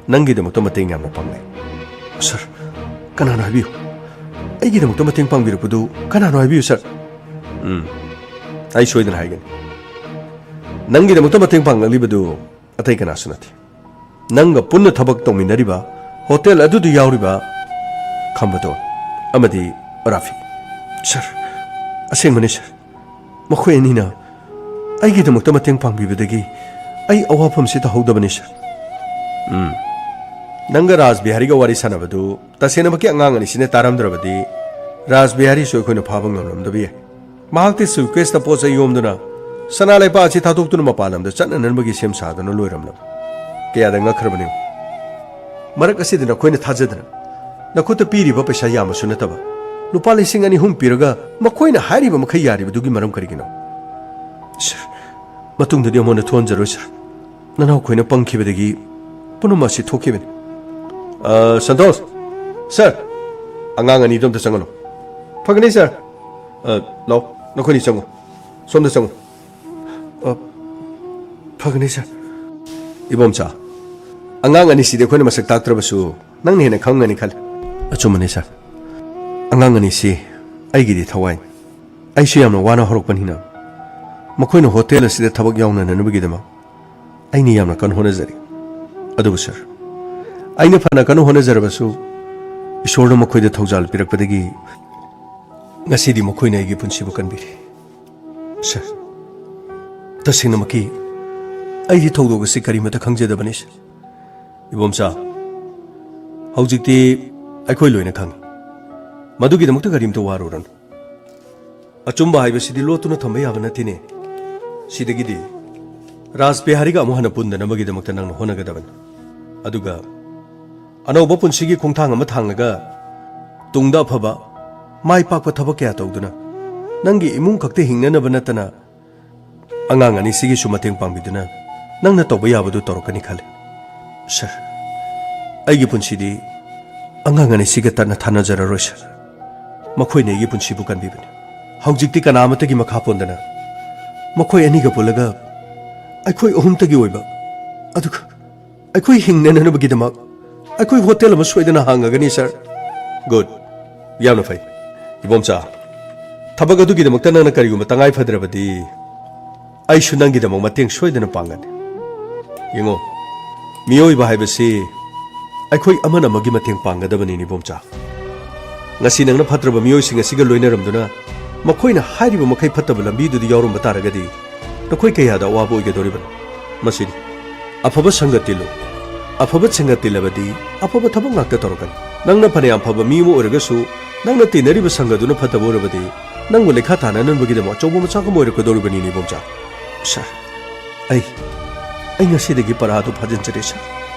ꯅꯪꯒꯤꯗꯃꯛꯇ ꯃꯇꯦꯡ ꯌꯥꯝꯅ ꯄꯥꯡꯂꯦ꯫ ꯁꯥꯔ, ꯀꯅꯥꯅꯣ ꯍꯥꯏꯕꯤꯌꯨ꯫ ꯑꯩꯒꯤꯗꯃꯛꯇ ꯃꯇꯦꯡ ꯄꯥꯡꯕꯤꯔꯛꯄꯗꯨ ꯀꯅꯥꯅꯣ ꯍꯥꯏꯕꯤꯌꯨ, ꯁꯥꯔ꯫ ꯎꯝ, ꯑꯩ ꯁꯣꯏꯗꯅ ꯍꯥꯏꯒꯅꯤ꯫ ꯅꯪꯒꯤꯗꯃꯛꯇ ꯃꯇꯦꯡ ꯄꯥꯡꯂꯛꯂꯤꯕꯗꯨ ꯑꯇꯩ ꯀꯅꯥꯁꯨ ꯅꯠꯇꯦ꯫ ꯅꯪꯒ ꯄꯨꯟꯅ ꯊꯕꯛ ꯇꯧꯃꯤꯟꯅꯔꯤꯕ, ꯍꯣꯇꯦꯜ ꯑꯗꯨꯗ ꯌꯥꯎꯔꯤꯕ ꯈꯝꯕꯗꯣꯟ ꯑꯃꯗꯤ ꯔꯥꯐꯤ꯫ ꯁꯥꯔ, ꯑꯁꯦꯡꯕꯅꯤ, ꯁꯥꯔ꯫ ꯃꯈꯣꯏ ꯑꯅꯤꯅ ꯑꯩꯒꯤꯗꯃꯛꯇ ꯃꯇꯦꯡ ꯄꯥꯡꯕꯤꯕꯗꯒꯤ ꯑꯩ ꯑꯋꯥꯐꯝꯁꯤ ꯇꯥꯍꯧꯗꯕꯅꯤ, ꯁꯥꯔ꯫ ꯎꯝ꯫ ꯅꯪꯒ ꯔꯥꯖ ꯕꯤꯍꯥꯔꯤꯒ ꯋꯥꯔꯤ ꯁꯥꯟꯅꯕꯗꯨ ꯇꯁꯦꯡꯅꯃꯛꯀꯤ ꯑꯉꯥꯡ ꯑꯅꯤꯁꯤꯅ ꯇꯥꯔꯝꯗ꯭ꯔꯕꯗꯤ ꯔꯥꯖ ꯕꯤꯍꯥꯔꯤꯁꯨ ꯑꯩꯈꯣꯏꯅ ꯐꯥꯕ ꯉꯝꯂꯝꯗꯕ ꯌꯥꯏ꯫ ꯃꯍꯥꯛꯇꯤ ꯁꯨꯠꯀꯦꯁꯇ ꯄꯣꯠ ꯆꯩ ꯌꯣꯝꯗꯨꯅ ꯁꯅꯥ ꯂꯩꯄꯥꯛ ꯑꯁꯤ ꯊꯥꯗꯣꯛꯇꯨꯅ ꯃꯄꯥꯟ ꯂꯝꯗ ꯆꯠꯅꯅꯕꯒꯤ ꯁꯦꯝ ꯁꯥꯗꯨꯅ ꯂꯣꯏꯔꯝꯂꯕ꯫ ꯀꯌꯥꯗ ꯉꯛꯈ꯭ꯔꯕꯅꯤ꯫ ꯃꯔꯛ ꯑꯁꯤꯗ ꯅꯈꯣꯏꯅ ꯊꯥꯖꯗꯅ ꯅꯈꯨꯠꯇ ꯄꯤꯔꯤꯕ ꯄꯩꯁꯥ ꯌꯥꯝꯕꯁꯨ ꯅꯠꯇꯕ ꯂꯨꯄꯥ ꯂꯤꯁꯤꯡ ꯑꯅꯤ ꯑꯍꯨꯝ ꯄꯤꯔꯒ ꯃꯈꯣꯏꯅ ꯍꯥꯏꯔꯤꯕ ꯃꯈꯩ ꯌꯥꯔꯤꯕꯗꯨꯒꯤ ꯃꯔꯝ ꯀꯔꯤꯒꯤꯅꯣ? ꯁꯥꯔ, ꯃꯇꯨꯡꯗꯗꯤ ꯑꯃꯨꯛ ꯍꯟꯅ ꯊꯣꯛꯍꯟꯖꯔꯣꯏ, ꯁꯥꯔ꯫ ꯅꯅꯥꯎꯈꯣꯏꯅ ꯄꯪꯈꯤꯕꯗꯒꯤ ꯄꯨꯝꯅꯃꯛ ꯑꯁꯤ ꯊꯣꯛꯈꯤꯕꯅꯤ꯫ ꯑ, ꯁꯟꯇꯣꯁ, ꯁꯥꯔ, ꯑꯉꯥꯡ ꯑꯅꯤꯗꯣ ꯑꯝꯇ ꯆꯪꯍꯜꯂꯣ꯫ ꯐꯒꯅꯤ, ꯁꯥꯔ꯫ ꯑ, ꯂꯥꯛꯑꯣ, ꯅꯈꯣꯏꯅꯤ ꯆꯪꯉꯣ꯫ ꯁꯣꯝꯗ ꯆꯪꯉꯣ꯫ ꯑ, ꯐꯒꯅꯤ, ꯁꯥꯔ꯫ ꯏꯕꯣꯝꯆꯥ, ꯑꯉꯥꯡ ꯑꯅꯤꯁꯤꯗꯤ ꯑꯩꯈꯣꯏꯅ ꯃꯁꯛ ꯇꯥꯛꯇ꯭ꯔꯕꯁꯨ ꯅꯪꯅ ꯍꯦꯟꯅ ꯈꯪꯒꯅꯤ ꯈꯜꯂꯤ꯫ ꯑꯆꯨꯝꯕꯅꯤ, ꯁꯥꯔ꯫ ꯑꯉꯥꯡ ꯑꯅꯤꯁꯤ ꯑꯩꯒꯤꯗꯤ ꯊꯋꯥꯏꯅꯤ꯫ ꯑꯩꯁꯨ ꯌꯥꯝꯅ ꯋꯥꯅ ꯍꯧꯔꯛꯄꯅꯤꯅ ꯃꯈꯣꯏꯅ ꯍꯣꯇꯦꯜ ꯑꯁꯤꯗ ꯊꯕꯛ ꯌꯥꯎꯅꯅꯕꯒꯤꯗꯃꯛ ꯑꯩꯅ ꯌꯥꯝꯅ ꯀꯟꯅ ꯍꯣꯠꯅꯖꯔꯤ꯫ ꯑꯗꯨꯕꯨ ꯁꯥꯔ, ꯑꯩꯅ ꯐꯅ ꯀꯟꯅ ꯍꯣꯠꯅꯖꯔꯕꯁꯨ ꯏꯁꯣꯔꯅ ꯃꯈꯣꯏꯗ ꯊꯧꯖꯥꯜ ꯄꯤꯔꯛꯄꯗꯒꯤ ꯉꯁꯤꯗꯤ ꯃꯈꯣꯏꯅ ꯑꯩꯒꯤ ꯄꯨꯟꯁꯤꯕꯨ ꯀꯟꯕꯤꯔꯤ꯫ ꯁꯥꯔ, ꯇꯁꯦꯡꯅꯃꯛꯀꯤ ꯑꯩꯗꯤ ꯊꯧꯗꯣꯛ ꯑꯁꯤ ꯀꯔꯤꯃꯠꯇ ꯈꯪꯖꯗꯕꯅꯤ, ꯁꯥꯔ꯫ ꯏꯕꯣꯝꯆꯥ, ꯍꯧꯖꯤꯛꯇꯤ ꯑꯩꯈꯣꯏ ꯂꯣꯏꯅ ꯈꯪꯉꯤ꯫ ꯃꯗꯨꯒꯤꯗꯃꯛꯇ ꯀꯔꯤꯝꯇ ꯋꯥꯔꯨꯔꯅꯨ꯫ ꯑꯆꯨꯝꯕ ꯍꯥꯏꯕꯁꯤꯗꯤ ꯂꯣꯠꯇꯨꯅ ꯊꯝꯕ ꯌꯥꯕ ꯅꯠꯇꯦꯅꯦ꯫ ꯁꯤꯗꯒꯤꯗꯤ ꯔꯥꯖ ꯕꯤꯍꯥꯔꯤꯒ ꯑꯃꯨꯛ ꯍꯟꯅ ꯄꯨꯟꯗꯅꯕꯒꯤꯗꯃꯛꯇ ꯅꯪꯅ ꯍꯣꯠꯅꯒꯗꯕꯅꯤ꯫ ꯑꯗꯨꯒ ꯑꯅꯧꯕ ꯄꯨꯟꯁꯤꯒꯤ ꯈꯣꯡꯊꯥꯡ ꯑꯃ ꯊꯥꯡꯂꯒ ꯇꯨꯡꯗ ꯑꯐꯕ, ꯃꯥꯏ ꯄꯥꯛꯄ ꯊꯕꯛ ꯀꯌꯥ ꯇꯧꯗꯨꯅ ꯅꯪꯒꯤ ꯏꯃꯨꯡ ꯈꯛꯇ ꯍꯤꯡꯅꯅꯕ ꯅꯠꯇꯅ ꯑꯉꯥꯡ ꯑꯅꯤꯁꯤꯒꯤꯁꯨ ꯃꯇꯦꯡ ꯄꯥꯡꯕꯤꯗꯨꯅ ꯅꯪꯅ ꯇꯧꯕ ꯌꯥꯕꯗꯨ ꯇꯧꯔꯛꯀꯅꯤ ꯈꯜꯂꯤ꯫ ꯁꯥꯔ, ꯑꯩꯒꯤ ꯄꯨꯟꯁꯤꯗꯤ ꯑꯉꯥꯡ ꯑꯅꯤꯁꯤꯒ ꯇꯠꯅ ꯊꯥꯅꯖꯔꯔꯣꯏ, ꯁꯥꯔ꯫ ꯃꯈꯣꯏꯅ ꯑꯩꯒꯤ ꯄꯨꯟꯁꯤꯕꯨ ꯀꯟꯕꯤꯕꯅꯤ꯫ ꯍꯧꯖꯤꯛꯇꯤ ꯀꯅꯥ ꯑꯃꯠꯇꯒꯤ ꯃꯈꯥ ꯄꯣꯟꯗꯅ ꯃꯈꯣꯏ ꯑꯅꯤꯒ ꯄꯨꯜꯂꯒ ꯑꯩꯈꯣꯏ ꯑꯍꯨꯝꯇꯒꯤ ꯑꯣꯏꯕ, ꯑꯗꯨꯒ ꯑꯩꯈꯣꯏ ꯍꯤꯡꯅꯅꯕꯒꯤꯗꯃꯛ ꯑꯩꯈꯣꯏ ꯍꯣꯇꯦꯜ ꯑꯃ ꯁꯣꯏꯗꯅ ꯍꯥꯡꯉꯒꯅꯤ, ꯁꯥꯔ꯫ ꯒꯨꯗ꯫ ꯌꯥꯝꯅ ꯐꯩ꯫ ꯏꯕꯣꯝꯆꯥ, ꯊꯕꯛ ꯑꯗꯨꯒꯤꯗꯃꯛꯇ ꯅꯪꯅ ꯀꯔꯤꯒꯨꯝꯕ ꯇꯉꯥꯏ ꯐꯗ꯭ꯔꯕꯗꯤ ꯑꯩꯁꯨ ꯅꯪꯒꯤꯗꯃꯛ ꯃꯇꯦꯡ ꯁꯣꯏꯗꯅ ꯄꯥꯡꯒꯅꯤ꯫ ꯌꯦꯡꯉꯣ, ꯃꯤꯑꯣꯏꯕ ꯍꯥꯏꯕꯁꯤ ꯑꯩꯈꯣꯏ ꯑꯃꯅ ꯑꯃꯒꯤ ꯃꯇꯦꯡ ꯄꯥꯡꯒꯗꯕꯅꯤ, ꯏꯕꯣꯝꯆꯥ꯫ ꯉꯁꯤ ꯅꯪꯅ ꯐꯠꯇ꯭ꯔꯕ ꯃꯤꯑꯣꯏꯁꯤꯡ ꯑꯁꯤꯒ ꯂꯣꯏꯅꯔꯝꯗꯨꯅ ꯃꯈꯣꯏꯅ ꯍꯥꯏꯔꯤꯕ ꯃꯈꯩ ꯐꯠꯇꯕ ꯂꯝꯕꯤꯗꯨꯗ ꯌꯥꯎꯔꯝꯕ ꯇꯥꯔꯒꯗꯤ ꯅꯈꯣꯏ ꯀꯌꯥꯗ ꯑꯋꯥꯕ ꯑꯣꯏꯒꯗꯧꯔꯤꯕꯅꯣ? ꯃꯁꯤꯅꯤ꯫ ꯑꯐꯕ ꯁꯪꯒ ꯇꯤꯜꯂꯨ꯫ ꯑꯐꯕ ꯁꯪꯒ ꯇꯤꯜꯂꯕꯗꯤ ꯑꯐꯕ ꯊꯕꯛ ꯉꯥꯛꯇ ꯇꯧꯔꯛꯀꯅꯤ꯫ ꯅꯪꯅ ꯐꯅꯌꯥꯝ ꯐꯕ ꯃꯤ ꯑꯃ ꯑꯣꯏꯔꯒꯁꯨ, ꯅꯪꯅ ꯇꯤꯟꯅꯔꯤꯕ ꯁꯪꯒꯗꯨꯅ ꯐꯠꯇꯕ ꯑꯣꯏꯔꯕꯗꯤ, ꯅꯪꯕꯨ ꯂꯩꯈꯥ ꯇꯥꯅꯅꯕꯒꯤꯗꯃꯛ ꯑꯆꯧꯕ ꯃꯆꯥꯛ ꯑꯃ ꯑꯣꯏꯔꯛꯀꯗꯧꯔꯤꯕꯅꯤꯅꯦ, ꯏꯕꯣꯝꯆꯥ꯫ ꯁꯥꯔ, ꯑꯩ, ꯑꯩ ꯉꯁꯤꯗꯒꯤ ꯄꯔꯥꯗꯨ ꯐꯥꯖꯤꯟꯖꯔꯦ, ꯁꯥꯔ꯫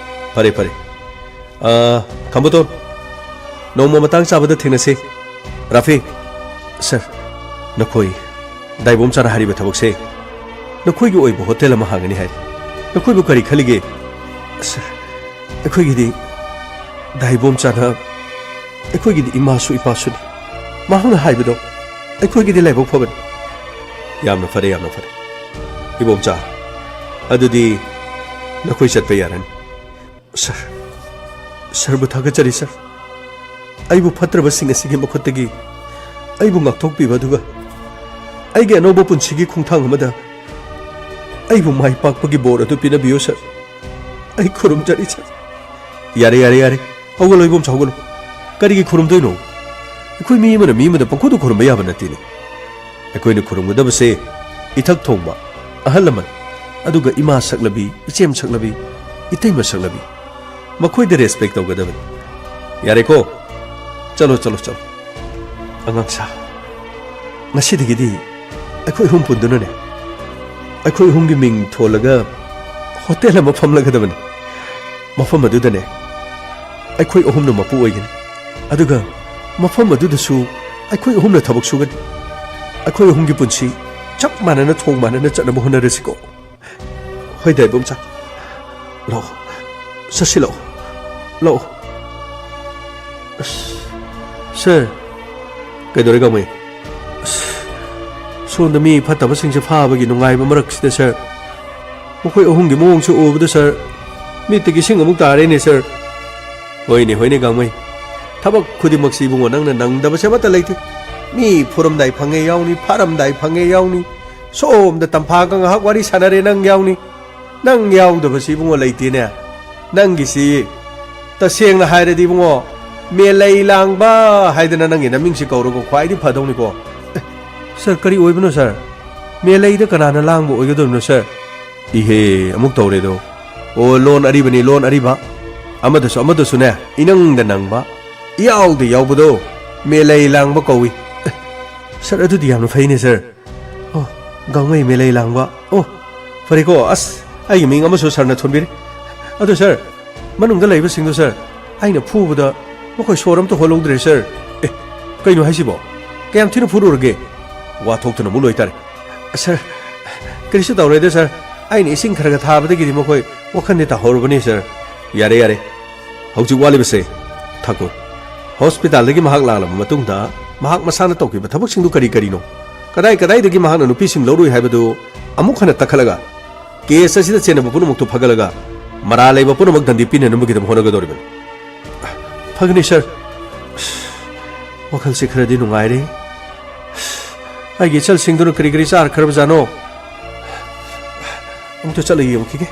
ꯐꯔꯦ, ꯐꯔꯦ꯫ ꯑ, ꯈꯝꯕꯇꯣꯟ, ꯅꯣꯡꯃ ꯃꯇꯥꯡ ꯆꯥꯕꯗ ꯊꯦꯡꯅꯁꯤ꯫ ꯔꯥꯐꯤ, ꯁꯥꯔ, ꯅꯈꯣꯏ ꯗꯥꯏꯕꯣꯝꯆꯥꯅ ꯍꯥꯏꯔꯤꯕ ꯊꯕꯛꯁꯦ ꯅꯈꯣꯏꯒꯤ ꯑꯣꯏꯕ ꯍꯣꯇꯦꯜ ꯑꯃ ꯍꯥꯡꯒꯅꯤ ꯍꯥꯏꯔꯤ꯫ ꯅꯈꯣꯏꯕꯨ ꯀꯔꯤ ꯈꯜꯂꯤꯒꯦ? ꯁꯥꯔ, ꯑꯩꯈꯣꯏꯒꯤꯗꯤ ꯗꯥꯏꯕꯣꯝꯆꯥꯅ ꯑꯩꯈꯣꯏꯒꯤꯗꯤ ꯏꯃꯥꯁꯨ ꯏꯄꯥꯁꯨꯅꯤ꯫ ꯃꯍꯥꯛꯅ ꯍꯥꯏꯕꯗꯣ ꯑꯩꯈꯣꯏꯒꯤꯗꯤ ꯂꯥꯏꯕꯛ ꯐꯕꯅꯤ꯫ ꯌꯥꯝꯅ ꯐꯔꯦ, ꯌꯥꯝꯅ ꯐꯔꯦ꯫ ꯏꯕꯣꯝꯆꯥ, ꯑꯗꯨꯗꯤ ꯅꯈꯣꯏ ꯆꯠꯄ ꯌꯥꯔꯅꯤ꯫ ꯁꯥꯔ, ꯁꯥꯔꯕꯨ ꯊꯥꯒꯠꯆꯔꯤ, ꯁꯥꯔ꯫ ꯑꯩꯕꯨ ꯐꯠꯇ꯭ꯔꯕꯁꯤꯡ ꯑꯁꯤꯒꯤ ꯃꯈꯨꯠꯇꯒꯤ ꯑꯩꯕꯨ ꯉꯥꯛꯊꯣꯛꯄꯤꯕ, ꯑꯗꯨꯒ ꯑꯩꯒꯤ ꯑꯅꯧꯕ ꯄꯨꯟꯁꯤꯒꯤ ꯈꯣꯡꯊꯥꯡ ꯑꯃꯗ ꯑꯩꯕꯨ ꯃꯥꯏ ꯄꯥꯛꯄꯒꯤ ꯕꯣꯔ ꯑꯗꯨ ꯄꯤꯅꯕꯤꯌꯨ, ꯁꯥꯔ꯫ ꯑꯩ ꯈꯨꯔꯨꯝꯖꯔꯤ, ꯁꯥꯔ꯫ ꯌꯥꯔꯦ, ꯌꯥꯔꯦ, ꯌꯥꯔꯦ꯫ ꯍꯧꯒꯠꯂꯣ, ꯏꯕꯣꯝꯆꯥ, ꯍꯧꯒꯠꯂꯣ꯫ ꯀꯔꯤꯒꯤ ꯈꯨꯔꯨꯝꯗꯣꯏꯅꯣ? ꯑꯩꯈꯣꯏ ꯃꯤ ꯑꯃꯅ ꯃꯤ ꯑꯃꯗ ꯄꯪꯈꯨꯗ ꯈꯨꯔꯨꯝꯕ ꯌꯥꯕ ꯅꯠꯇꯦꯅꯦ꯫ ꯑꯩꯈꯣꯏꯅ ꯈꯨꯔꯨꯝꯒꯗꯕꯁꯦ ꯏꯊꯛ ꯊꯣꯡꯕ, ꯑꯍꯜ ꯂꯃꯟ, ꯑꯗꯨꯒ ꯏꯃꯥ ꯁꯛꯂꯕꯤ, ꯏꯆꯦꯝ ꯁꯛꯂꯕꯤ, ꯏꯇꯩꯃ ꯁꯛꯂꯕꯤ, ꯃꯈꯣꯏꯗ ꯔꯦꯁꯄꯦꯛ ꯇꯧꯒꯗꯕꯅꯤ꯫ ꯌꯥꯔꯦꯀꯣ? ꯆꯠꯂꯣ, ꯆꯠꯂꯣ, ꯆꯠꯂꯣ꯫ ꯑꯉꯥꯡꯁꯥ, ꯉꯁꯤꯗꯒꯤꯗꯤ ꯑꯩꯈꯣꯏ ꯑꯍꯨꯝ ꯄꯨꯟꯗꯨꯅꯅꯦ, ꯑꯩꯈꯣꯏ ꯑꯍꯨꯝꯒꯤ ꯃꯤꯡ ꯊꯣꯜꯂꯒ ꯍꯣꯇꯦꯜ ꯑꯃ ꯐꯝꯂꯒꯗꯕꯅꯤ꯫ ꯃꯐꯝ ꯑꯗꯨꯗꯅꯦ ꯑꯩꯈꯣꯏ ꯑꯍꯨꯝꯅ ꯃꯄꯨ ꯑꯣꯏꯒꯅꯤ, ꯑꯗꯨꯒ ꯃꯐꯝ ꯑꯗꯨꯗꯁꯨ ꯑꯩꯈꯣꯏ ꯑꯍꯨꯝꯅ ꯊꯕꯛ ꯁꯨꯒꯅꯤ꯫ ꯑꯩꯈꯣꯏ ꯑꯍꯨꯝꯒꯤ ꯄꯨꯟꯁꯤ ꯆꯞ ꯃꯥꯟꯅꯅ, ꯊꯣꯡ ꯃꯥꯟꯅꯅ ꯆꯠꯅꯕ ꯍꯣꯠꯅꯔꯁꯤꯀꯣ꯫ ꯍꯣꯏꯗ, ꯏꯕꯣꯝꯆꯥ꯫ ꯂꯥꯛꯑꯣ꯫ ꯆꯠꯁꯤ, ꯂꯥꯛꯑꯣ꯫ ꯂꯥꯛꯑꯣ꯫ ꯑꯁ, ꯁꯥꯔ, ꯀꯩꯗꯧꯔꯦ, ꯒꯥꯡꯃꯩ? ꯑꯁ, ꯁꯣꯝꯗ ꯃꯤ ꯐꯠꯇꯕꯁꯤꯡꯁꯦ ꯐꯥꯕꯒꯤ ꯅꯨꯡꯉꯥꯏꯕ ꯃꯔꯛꯁꯤꯗ, ꯁꯥꯔ, ꯃꯈꯣꯏ ꯑꯍꯨꯝꯒꯤ ꯃꯑꯣꯡꯁꯦ ꯎꯕꯗ, ꯁꯥꯔ, ꯃꯤꯠꯇꯒꯤ ꯏꯁꯤꯡ ꯑꯃꯨꯛ ꯇꯥꯔꯦꯅꯦ, ꯁꯥꯔ꯫ ꯍꯣꯏꯅꯦ, ꯍꯣꯏꯅꯦ, ꯒꯥꯡꯃꯩ꯫ ꯊꯕꯛ ꯈꯨꯗꯤꯡꯃꯛꯁꯤ, ꯏꯕꯨꯡꯉꯣ, ꯅꯪꯅ ꯅꯪꯗꯕꯁꯦ ꯑꯃꯠꯇ ꯂꯩꯇꯦ꯫ ꯃꯤ ꯐꯨꯔꯝꯗꯥꯏ ꯐꯪꯉꯦ ꯌꯥꯎꯅꯤ, ꯐꯥꯔꯝꯗꯥꯏ ꯐꯪꯉꯦ ꯌꯥꯎꯅꯤ꯫ ꯁꯣꯝꯗ ꯇꯝꯐꯥꯒ ꯉꯥꯏꯍꯥꯛ ꯋꯥꯔꯤ ꯁꯥꯟꯅꯔꯦ, ꯅꯪ ꯌꯥꯎꯅꯤ꯫ ꯅꯪ ꯌꯥꯎꯗꯕꯁꯤ, ꯏꯕꯨꯡꯉꯣ, ꯂꯩꯇꯦꯅꯦ꯫ ꯅꯪꯒꯤꯁꯤ, ꯇꯁꯦꯡꯅ ꯍꯥꯏꯔꯗꯤ, ꯏꯕꯨꯡꯉꯣ, ꯃꯦꯂꯩ ꯂꯥꯡꯕ ꯍꯥꯏꯗꯅ ꯅꯪꯒꯤ ꯅꯃꯤꯡꯁꯤ ꯀꯧꯔꯒ ꯈ꯭ꯋꯥꯏꯗꯤ ꯐꯗꯧꯅꯤꯀꯣ꯫ ꯑꯦ, ꯁꯥꯔ, ꯀꯔꯤ ꯑꯣꯏꯕꯅꯣ ꯁꯥꯔ? ꯃꯦꯂꯩꯗ ꯀꯅꯥꯅ ꯂꯥꯡꯕ ꯑꯣꯏꯒꯗꯣꯔꯤꯕꯅꯣ ꯁꯥꯔ? ꯏꯍꯦ, ꯑꯃꯨꯛ ꯇꯧꯔꯦꯗꯣ꯫ ꯑꯣ, ꯂꯣꯟ ꯑꯔꯤꯕꯅꯤ, ꯂꯣꯟ ꯑꯔꯤꯕ꯫ ꯑꯃꯗꯁꯨ ꯑꯃꯗꯁꯨꯅꯦ, ꯏꯅꯪꯗ ꯅꯪꯕ, ꯏꯌꯥꯎꯗ ꯌꯥꯎꯕꯗꯣ ꯃꯦꯂꯩ ꯂꯥꯡꯕ ꯀꯧꯏ꯫ ꯑꯦ, ꯁꯥꯔ, ꯑꯗꯨꯗꯤ ꯌꯥꯝꯅ ꯐꯩꯅꯦ ꯁꯥꯔ꯫ ꯑꯣ, ꯒꯥꯡꯃꯩ ꯃꯦꯂꯩ ꯂꯥꯡꯕ꯫ ꯑꯣ, ꯐꯔꯦꯀꯣ꯫ ꯑꯁ, ꯑꯩꯒꯤ ꯃꯤꯡ ꯑꯃꯁꯨ ꯁꯥꯔꯅ ꯊꯣꯟꯕꯤꯔꯦ꯫ ꯑꯗꯣ ꯁꯥꯔ, ꯃꯅꯨꯡꯗ ꯂꯩꯕꯁꯤꯡꯗꯣ ꯁꯥꯔ, ꯑꯩꯅ ꯐꯨꯕꯗ ꯃꯈꯣꯏ ꯁꯣꯔ ꯑꯝꯇ ꯍꯣꯜꯍꯧꯗ꯭ꯔꯦ ꯁꯥꯔ꯫ ꯑꯦ, ꯀꯩꯅꯣ ꯍꯥꯏꯁꯤꯕꯣ? ꯀꯌꯥꯝ ꯊꯤꯅ ꯐꯨꯔꯨꯔꯒꯦ? ꯋꯥ ꯊꯣꯛꯇꯅ ꯑꯃꯨꯛ ꯂꯣꯏꯇꯥꯔꯦ꯫ ꯁꯥꯔ, ꯀꯔꯤꯁꯨ ꯇꯧꯔꯣꯏꯗ ꯁꯥꯔ꯫ ꯑꯩꯅ ꯏꯁꯤꯡ ꯈꯔ ꯈꯔ ꯊꯥꯕꯗꯒꯤꯗꯤ ꯃꯈꯣꯏ ꯋꯥꯈꯜꯗꯤ ꯇꯥꯍꯧꯔꯕꯅꯤ ꯁꯥꯔ꯫ ꯌꯥꯔꯦ, ꯌꯥꯔꯦ꯫ ꯍꯧꯖꯤꯛ ꯋꯥꯠꯂꯤꯕꯁꯦ ꯊꯥꯀꯨꯔ꯫ ꯍꯣꯁꯄꯤꯇꯥꯜꯗꯒꯤ ꯃꯍꯥꯛ ꯂꯥꯛꯂꯕ ꯃꯇꯨꯡꯗ ꯃꯍꯥꯛ ꯃꯁꯥꯅ ꯇꯧꯈꯤꯕ ꯊꯕꯛꯁꯤꯡꯗꯨ ꯀꯔꯤ ꯀꯔꯤꯅꯣ? ꯀꯗꯥꯏ ꯀꯗꯥꯏꯗꯒꯤ ꯃꯍꯥꯛꯅ ꯅꯨꯄꯤꯁꯤꯡ ꯂꯧꯔꯨꯏ ꯍꯥꯏꯕꯗꯨ ꯑꯃꯨꯛ ꯍꯟꯅ ꯇꯛꯈꯠꯂꯒ ꯀꯦꯁ ꯑꯁꯤꯗ ꯆꯦꯟꯅꯕ ꯄꯨꯝꯅꯃꯛꯇꯨ ꯐꯒꯠꯂꯒ ꯃꯔꯥꯜ ꯂꯩꯕ ꯄꯨꯝꯅꯃꯛ ꯗꯟꯗꯤ ꯄꯤꯅꯅꯕꯒꯤꯗꯃꯛ ꯍꯣꯠꯅꯒꯗꯧꯔꯤꯕꯅꯤ꯫ ꯐꯒꯅꯤ ꯁꯥꯔ꯫ ꯋꯥꯈꯜꯁꯤ ꯈꯔꯗꯤ ꯅꯨꯡꯉꯥꯏꯔꯦ꯫ ꯑꯩꯒꯤ ꯏꯆꯜꯁꯤꯡꯗꯨꯅ ꯀꯔꯤ ꯀꯔꯤ ꯆꯥꯔꯈ꯭ꯔꯕꯖꯥꯠꯅꯣ? ꯑꯃꯨꯛꯇ ꯆꯠꯂꯒ ꯌꯦꯡꯉꯨꯈꯤꯒꯦ꯫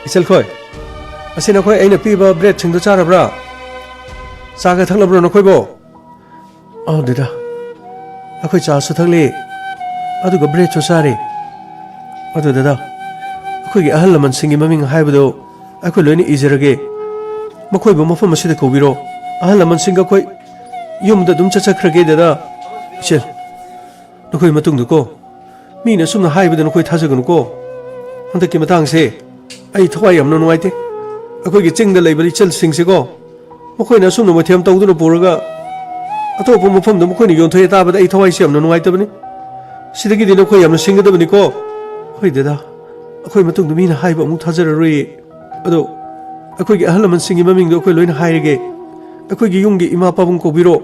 ꯏꯆꯜꯈꯣꯏ, ꯑꯁꯤ ꯅꯈꯣꯏ ꯑꯩꯅ ꯄꯤꯕ ꯕ꯭ꯔꯦꯗꯁꯤꯡꯗꯨ ꯆꯥꯔꯕ꯭ꯔꯥ? ꯆꯥꯒ ꯊꯛꯂꯕ꯭ꯔꯣ ꯅꯈꯣꯏꯕꯣ? ꯑꯧ ꯗꯗꯥ, ꯑꯩꯈꯣꯏ ꯆꯥꯁꯨ ꯊꯛꯂꯦ, ꯑꯗꯨꯒ ꯕ꯭ꯔꯦꯗꯁꯨ ꯆꯥꯔꯦ꯫ ꯑꯗꯨ ꯗꯗꯥ, ꯑꯩꯈꯣꯏꯒꯤ ꯑꯍꯜ ꯂꯃꯟꯁꯤꯡꯒꯤ ꯃꯃꯤꯡ ꯍꯥꯏꯕꯗꯨ ꯑꯩꯈꯣꯏ ꯂꯣꯏꯅ ꯏꯖꯔꯒꯦ꯫ ꯃꯈꯣꯏꯕꯨ ꯃꯐꯝ ꯑꯁꯤꯗ ꯀꯧꯕꯤꯔꯣ꯫ ꯑꯍꯜ ꯂꯃꯟꯁꯤꯡꯒ ꯑꯩꯈꯣꯏ ꯌꯨꯝꯗ ꯑꯗꯨꯝ ꯆꯠꯆꯈ꯭ꯔꯒꯦ ꯗꯗꯥ꯫ ꯏꯆꯦꯜ, ꯅꯈꯣꯏ ꯃꯇꯨꯡꯗꯀꯣ, ꯃꯤꯅ ꯑꯁꯨꯝꯅ ꯍꯥꯏꯕꯗ ꯅꯈꯣꯏ ꯊꯥꯖꯒꯅꯨꯀꯣ꯫ ꯍꯟꯗꯛꯀꯤ ꯃꯇꯥꯡꯁꯦ ꯑꯩ ꯊꯋꯥꯏ ꯌꯥꯝꯅ ꯅꯨꯡꯉꯥꯏꯇꯦ꯫ ꯑꯩꯈꯣꯏꯒꯤ ꯆꯤꯡꯗ ꯂꯩꯕ ꯏꯆꯜꯁꯤꯡꯁꯦꯀꯣ, ꯃꯈꯣꯏꯅ ꯑꯁꯨꯝꯅ ꯃꯊꯦꯜ ꯇꯧꯗꯨꯅ ꯄꯨꯔꯒ ꯑꯇꯣꯞꯄ ꯃꯐꯝꯗ ꯃꯈꯣꯏꯅ ꯌꯣꯟꯊꯣꯛꯑꯦ ꯇꯥꯕꯗ ꯑꯩ ꯊꯋꯥꯏꯁꯦ ꯌꯥꯝꯅ ꯅꯨꯡꯉꯥꯏꯇꯕꯅꯤ꯫ ꯁꯤꯗꯒꯤꯗꯤ ꯅꯈꯣꯏ ꯌꯥꯝꯅ ꯁꯤꯡꯒꯗꯕꯅꯤꯀꯣ꯫ ꯍꯣꯏ ꯗꯗꯥ, ꯑꯩꯈꯣꯏ ꯃꯇꯨꯡꯗ ꯃꯤꯅ ꯍꯥꯏꯕ ꯑꯃꯨꯛ ꯊꯥꯖꯔꯔꯣꯏꯌꯦ꯫ ꯑꯗꯣ ꯑꯩꯈꯣꯏꯒꯤ ꯑꯍꯜ ꯂꯃꯟꯁꯤꯡꯒꯤ ꯃꯃꯤꯡꯗꯣ ꯑꯩꯈꯣꯏ ꯂꯣꯏꯅ ꯍꯥꯏꯔꯒꯦ꯫ ꯑꯩꯈꯣꯏꯒꯤ ꯌꯨꯝꯒꯤ ꯏꯃꯥ ꯄꯥꯕꯨꯡ ꯀꯧꯕꯤꯔꯣ꯫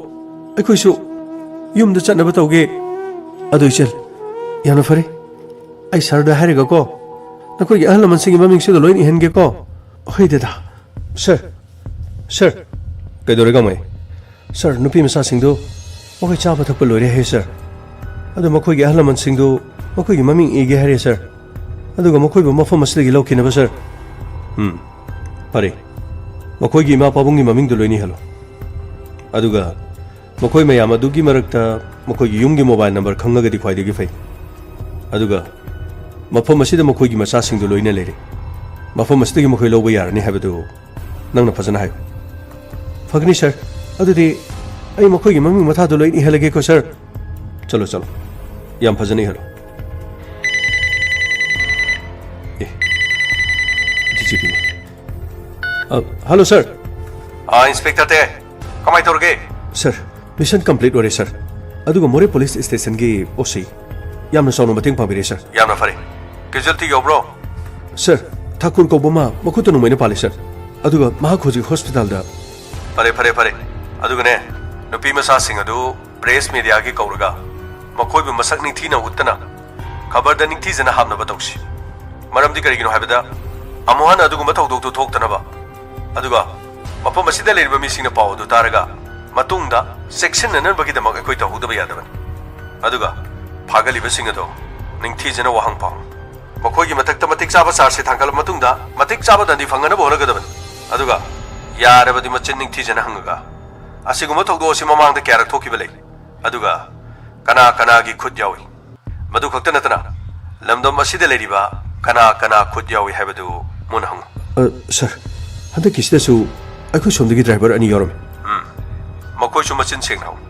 ꯑꯩꯈꯣꯏꯁꯨ ꯌꯨꯝꯗ ꯆꯠꯅꯕ ꯇꯧꯒꯦ꯫ ꯑꯗꯣ ꯏꯆꯜ, ꯌꯥꯝꯅ ꯐꯔꯦ꯫ ꯑꯩ ꯁꯥꯔꯗ ꯍꯥꯏꯔꯒꯀꯣ, ꯅꯈꯣꯏꯒꯤ ꯑꯍꯜ ꯂꯃꯟꯁꯤꯡꯒꯤ ꯃꯃꯤꯡꯁꯤꯗ ꯂꯣꯏꯅ ꯏꯍꯟꯒꯦꯀꯣ꯫ ꯍꯣꯏ ꯗꯗꯥ꯫ ꯁꯥꯔ, ꯁꯥꯔ꯫ ꯀꯩꯗꯧꯔꯦ ꯒꯥꯡꯃꯩ? ꯁꯥꯔ, ꯅꯨꯄꯤ ꯃꯆꯥꯁꯤꯡꯗꯨ ꯃꯈꯣꯏ ꯆꯥꯕ ꯊꯛꯄ ꯂꯣꯏꯔꯦ ꯍꯥꯏ ꯁꯥꯔ꯫ ꯑꯗꯨ ꯃꯈꯣꯏꯒꯤ ꯑꯍꯜ ꯂꯃꯟꯁꯤꯡꯗꯨ ꯃꯈꯣꯏꯒꯤ ꯃꯃꯤꯡ ꯏꯒꯦ ꯍꯥꯏꯔꯦ ꯁꯥꯔ꯫ ꯑꯗꯨꯒ ꯃꯈꯣꯏꯕꯨ ꯃꯐꯝ ꯑꯁꯤꯗꯒꯤ ꯂꯧꯈꯤꯅꯕ ꯁꯥꯔ꯫ ꯎꯝ, ꯐꯔꯦ꯫ ꯃꯈꯣꯏꯒꯤ ꯏꯃꯥ ꯄꯥꯕꯨꯡꯒꯤ ꯃꯃꯤꯡꯗꯨ ꯂꯣꯏꯅ ꯏꯍꯜꯂꯣ꯫ ꯑꯗꯨꯒ ꯃꯈꯣꯏ ꯃꯌꯥꯝ ꯑꯗꯨꯒꯤ ꯃꯔꯛꯇ ꯃꯈꯣꯏꯒꯤ ꯌꯨꯝꯒꯤ mobile number ꯈꯪꯂꯒꯗꯤ ꯈ꯭ꯋꯥꯏꯗꯒꯤ ꯐꯩ꯫ ꯑꯗꯨꯒ ꯃꯐꯝ ꯑꯁꯤꯗ ꯃꯈꯣꯏꯒꯤ ꯃꯆꯥꯁꯤꯡꯗꯨ ꯂꯣꯏꯅ ꯂꯩꯔꯦ꯫ ꯃꯐꯝ ꯑꯁꯤꯗꯒꯤ ꯃꯈꯣꯏ ꯂꯧꯕ ꯌꯥꯔꯅꯤ ꯍꯥꯏꯕꯗꯨ ꯅꯪꯅ ꯐꯖꯅ ꯍꯥꯏꯌꯨ꯫ ꯐꯒꯅꯤ, sir꯫ ꯑꯗꯨꯗꯤ ꯑꯩ ꯃꯈꯣꯏꯒꯤ ꯃꯃꯤꯡ ꯃꯊꯥꯗꯨ ꯂꯣꯏꯅ ꯏꯍꯜꯂꯒꯦꯀꯣ, sir꯫ ꯆꯠꯂꯣ, ꯆꯠꯂꯣ꯫ ꯌꯥꯝ ꯐꯖꯅ ꯏꯍꯜꯂꯣ꯫ ꯑꯦ, DGPꯅꯤ꯫ ꯑ, hello, sir꯫ ꯑ, Inspector ꯇꯦ, ꯀꯃꯥꯏ ꯇꯧꯔꯒꯦ? Sir, mission complete ꯑꯣꯏꯔꯦ, sir꯫ ꯑꯗꯨꯒ ꯃꯣꯔꯦ police stationꯒꯤ OC ꯌꯥꯝꯅ ꯆꯥꯎꯅ ꯃꯇꯦꯡ ꯄꯥꯡꯕꯤꯔꯦ, sir꯫ ꯌꯥꯝꯅ ꯐꯔꯦ꯫ Casualty ꯌꯥꯎꯕ꯭ꯔꯣ? Sir, ꯊꯥꯀꯨꯔ ꯀꯧꯕ ꯑꯃ ꯃꯈꯨꯠꯇ ꯅꯣꯡꯃꯩꯅ ꯄꯥꯜꯂꯦ, sir꯫ ꯑꯗꯨꯒ ꯃꯍꯥꯛ ꯍꯧꯖꯤꯛ hospitalꯗ꯫ ꯐꯔꯦ, ꯐꯔꯦ, ꯐꯔꯦ꯫ ꯑꯗꯨꯒꯅꯦ, ꯅꯨꯄꯤ ꯃꯆꯥꯁꯤꯡ ꯑꯗꯨ press mediaꯒꯤ ꯀꯧꯔꯒ ꯃꯈꯣꯏꯕꯨ ꯃꯁꯛ ꯅꯤꯡꯊꯤꯅ ꯎꯠꯇꯅ ꯈꯕꯔꯗ ꯅꯤꯡꯊꯤꯖꯅ ꯍꯥꯞꯅꯕ ꯇꯧꯁꯤ꯫ ꯃꯔꯝꯗꯤ ꯀꯔꯤꯒꯤꯅꯣ ꯍꯥꯏꯕꯗ, ꯑꯃꯨꯛ ꯍꯟꯅ ꯑꯗꯨꯒꯨꯝꯕ ꯊꯧꯗꯣꯛꯇꯨ ꯊꯣꯛꯇꯅꯕ, ꯑꯗꯨꯒ ꯃꯐꯝ ꯑꯁꯤꯗ ꯂꯩꯔꯤꯕ ꯃꯤꯁꯤꯡꯅ ꯄꯥꯎ ꯑꯗꯨ ꯇꯥꯔꯒ ꯃꯇꯨꯡꯗ ꯆꯦꯛꯁꯤꯟꯅꯅꯕꯒꯤꯗꯃꯛ ꯑꯩꯈꯣꯏ ꯇꯧꯍꯧꯗꯕ ꯌꯥꯗꯕꯅꯤ꯫ ꯑꯗꯨꯒ ꯐꯥꯒꯠꯂꯤꯕꯁꯤꯡ ꯑꯗꯣ ꯅꯤꯡꯊꯤꯖꯅ ꯋꯥꯍꯪ ꯄꯥꯎ꯫ ꯃꯈꯣꯏꯒꯤ ꯃꯊꯛꯇ ꯃꯇꯤꯛ ꯆꯥꯕ chargeꯁꯦ ꯊꯥꯡꯒꯠꯂꯕ ꯃꯇꯨꯡꯗ ꯃꯇꯤꯛ ꯆꯥꯕ ꯗꯟꯗꯤ ꯐꯪꯅꯅꯕ ꯍꯣꯠꯅꯒꯗꯕꯅꯤ꯫ ꯑꯗꯨꯒ ꯌꯥꯔꯕꯗꯤ ꯃꯆꯤꯟ ꯅꯤꯡꯊꯤꯖꯅ ꯍꯪꯉꯒ, "ꯑꯁꯤꯒꯨꯝꯕ ꯊꯧꯗꯣꯛ ꯑꯁꯤ ꯃꯃꯥꯡꯗ ꯀꯌꯥꯔꯛ ꯊꯣꯛꯈꯤꯕ ꯂꯩ? ꯑꯗꯨꯒ ꯀꯅꯥ ꯀꯅꯥꯒꯤ ꯈꯨꯠ ꯌꯥꯎꯏ?" ꯃꯗꯨ ꯈꯛꯇ ꯅꯠꯇꯅ, ꯂꯝꯗꯝ ꯑꯁꯤꯗ ꯂꯩꯔꯤꯕ ꯀꯅꯥ ꯀꯅꯥ ꯈꯨꯠ ꯌꯥꯎꯏ ꯍꯥꯏꯕꯗꯨ ꯃꯨꯟꯅ ꯍꯪꯉꯨ꯫ ꯑ, sir, ꯍꯟꯗꯛꯀꯤꯁꯤꯗꯁꯨ ꯑꯩꯈꯣꯏ ꯁꯣꯝꯗꯒꯤ driver ꯑꯅꯤ ꯌꯥꯎꯔꯝꯃꯤ꯫ ꯎꯝ, ꯃꯈꯣꯏꯁꯨ ꯃꯆꯤꯟ ꯁꯦꯡꯅ ꯍꯪꯉꯨ꯫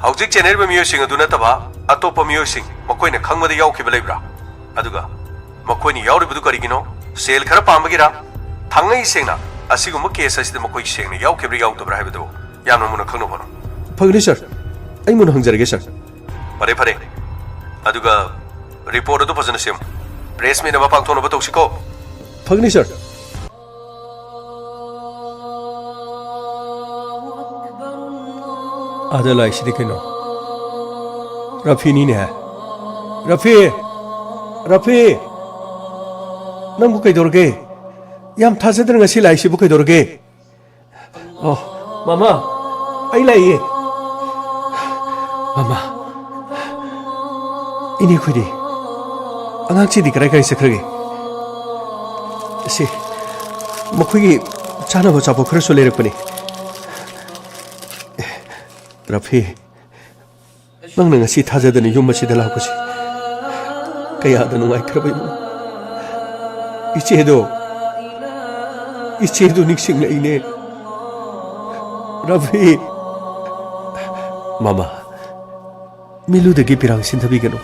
ꯍꯧꯖꯤꯛ ꯆꯦꯟꯅꯔꯤꯕ ꯃꯤꯑꯣꯏꯁꯤꯡ ꯑꯗꯨ ꯅꯠꯇꯕ ꯑꯇꯣꯞꯄ ꯃꯤꯑꯣꯏꯁꯤꯡ ꯃꯈꯣꯏꯅ ꯈꯪꯕꯗ ꯌꯥꯎꯈꯤꯕ ꯂꯩꯕ꯭ꯔꯥ? ꯑꯗꯨꯒ ꯃꯈꯣꯏꯅ ꯌꯥꯎꯔꯤꯕꯗꯨ ꯀꯔꯤꯒꯤꯅꯣ? ꯁꯦꯜ ꯈꯔ ꯄꯥꯝꯕꯒꯤꯔꯥ? ꯊꯥꯡꯉꯩ ꯁꯦꯡꯅ ꯑꯁꯤꯒꯨꯝꯕ case ꯑꯁꯤꯗ ꯃꯈꯣꯏ ꯁꯦꯡꯅ ꯌꯥꯎꯈꯤꯕ꯭ꯔꯥ ꯌꯥꯎꯗꯕ꯭ꯔꯥ ꯍꯥꯏꯕꯗꯨ ꯌꯥꯝꯅ ꯃꯨꯟꯅ ꯈꯪꯅꯕ ꯍꯣꯠꯅꯧ꯫ ꯐꯒꯅꯤ, sir꯫ ꯑꯩ ꯃꯨꯟꯅ ꯍꯪꯖꯔꯒꯦ, sir꯫ ꯐꯔꯦ, ꯐꯔꯦ꯫ ꯑꯗꯨꯒ report ꯑꯗꯨ ꯐꯖꯅ ꯁꯦꯝꯃꯨ꯫ Press meet ꯑꯃ ꯄꯥꯡꯊꯣꯛꯅꯕ ꯇꯧꯁꯤꯀꯣ꯫ ꯐꯒꯅꯤ, sir꯫ ꯑꯥꯗ ꯂꯥꯛꯏꯁꯤꯗꯤ ꯀꯩꯅꯣ? ꯔꯐꯤꯅꯤꯅꯦ꯫ ꯔꯐꯤ! ꯔꯐꯤ! ꯅꯪꯕꯨ ꯀꯩꯗꯧꯔꯒꯦ? ꯌꯥꯝ ꯊꯥꯖꯗꯅ ꯉꯁꯤ ꯂꯥꯛꯏꯁꯤꯕꯨ ꯀꯩꯗꯧꯔꯒꯦ? ꯑꯣ, ꯃꯃꯥ, ꯑꯩ ꯂꯥꯛꯏꯌꯦ꯫ ꯃꯃꯥ, ꯏꯅꯦ ꯈꯣꯏꯗꯤ? ꯑꯉꯥꯡꯁꯤꯗꯤ ꯀꯗꯥꯏ ꯀꯗꯥꯏ ꯆꯠꯈ꯭ꯔꯒꯦ? ꯁꯤ, ꯃꯈꯣꯏꯒꯤ ꯆꯥꯅꯕ ꯑꯆꯥꯄꯣꯠ ꯈꯔꯁꯨ ꯂꯩꯔꯛꯄꯅꯤ꯫ ꯔꯐꯤ, ꯅꯪꯅ ꯉꯁꯤ ꯊꯥꯖꯗꯅ ꯌꯨꯝ ꯑꯁꯤꯗ ꯂꯥꯛꯄꯁꯤ ꯀꯌꯥꯗ ꯅꯨꯡꯉꯥꯏꯈ꯭ꯔꯕ ꯏꯕꯨꯡꯉꯣ꯫ ꯏꯆꯦꯗꯣ, ꯏꯆꯦꯗꯨ ꯅꯤꯡꯁꯤꯡꯂꯛꯏꯅꯦ꯫ ꯔꯐꯤ꯫ ꯃꯃꯥ, ꯃꯤꯂꯨꯗꯒꯤ ꯄꯤꯔꯥꯡ ꯁꯤꯟꯊꯕꯤꯒꯅꯨ꯫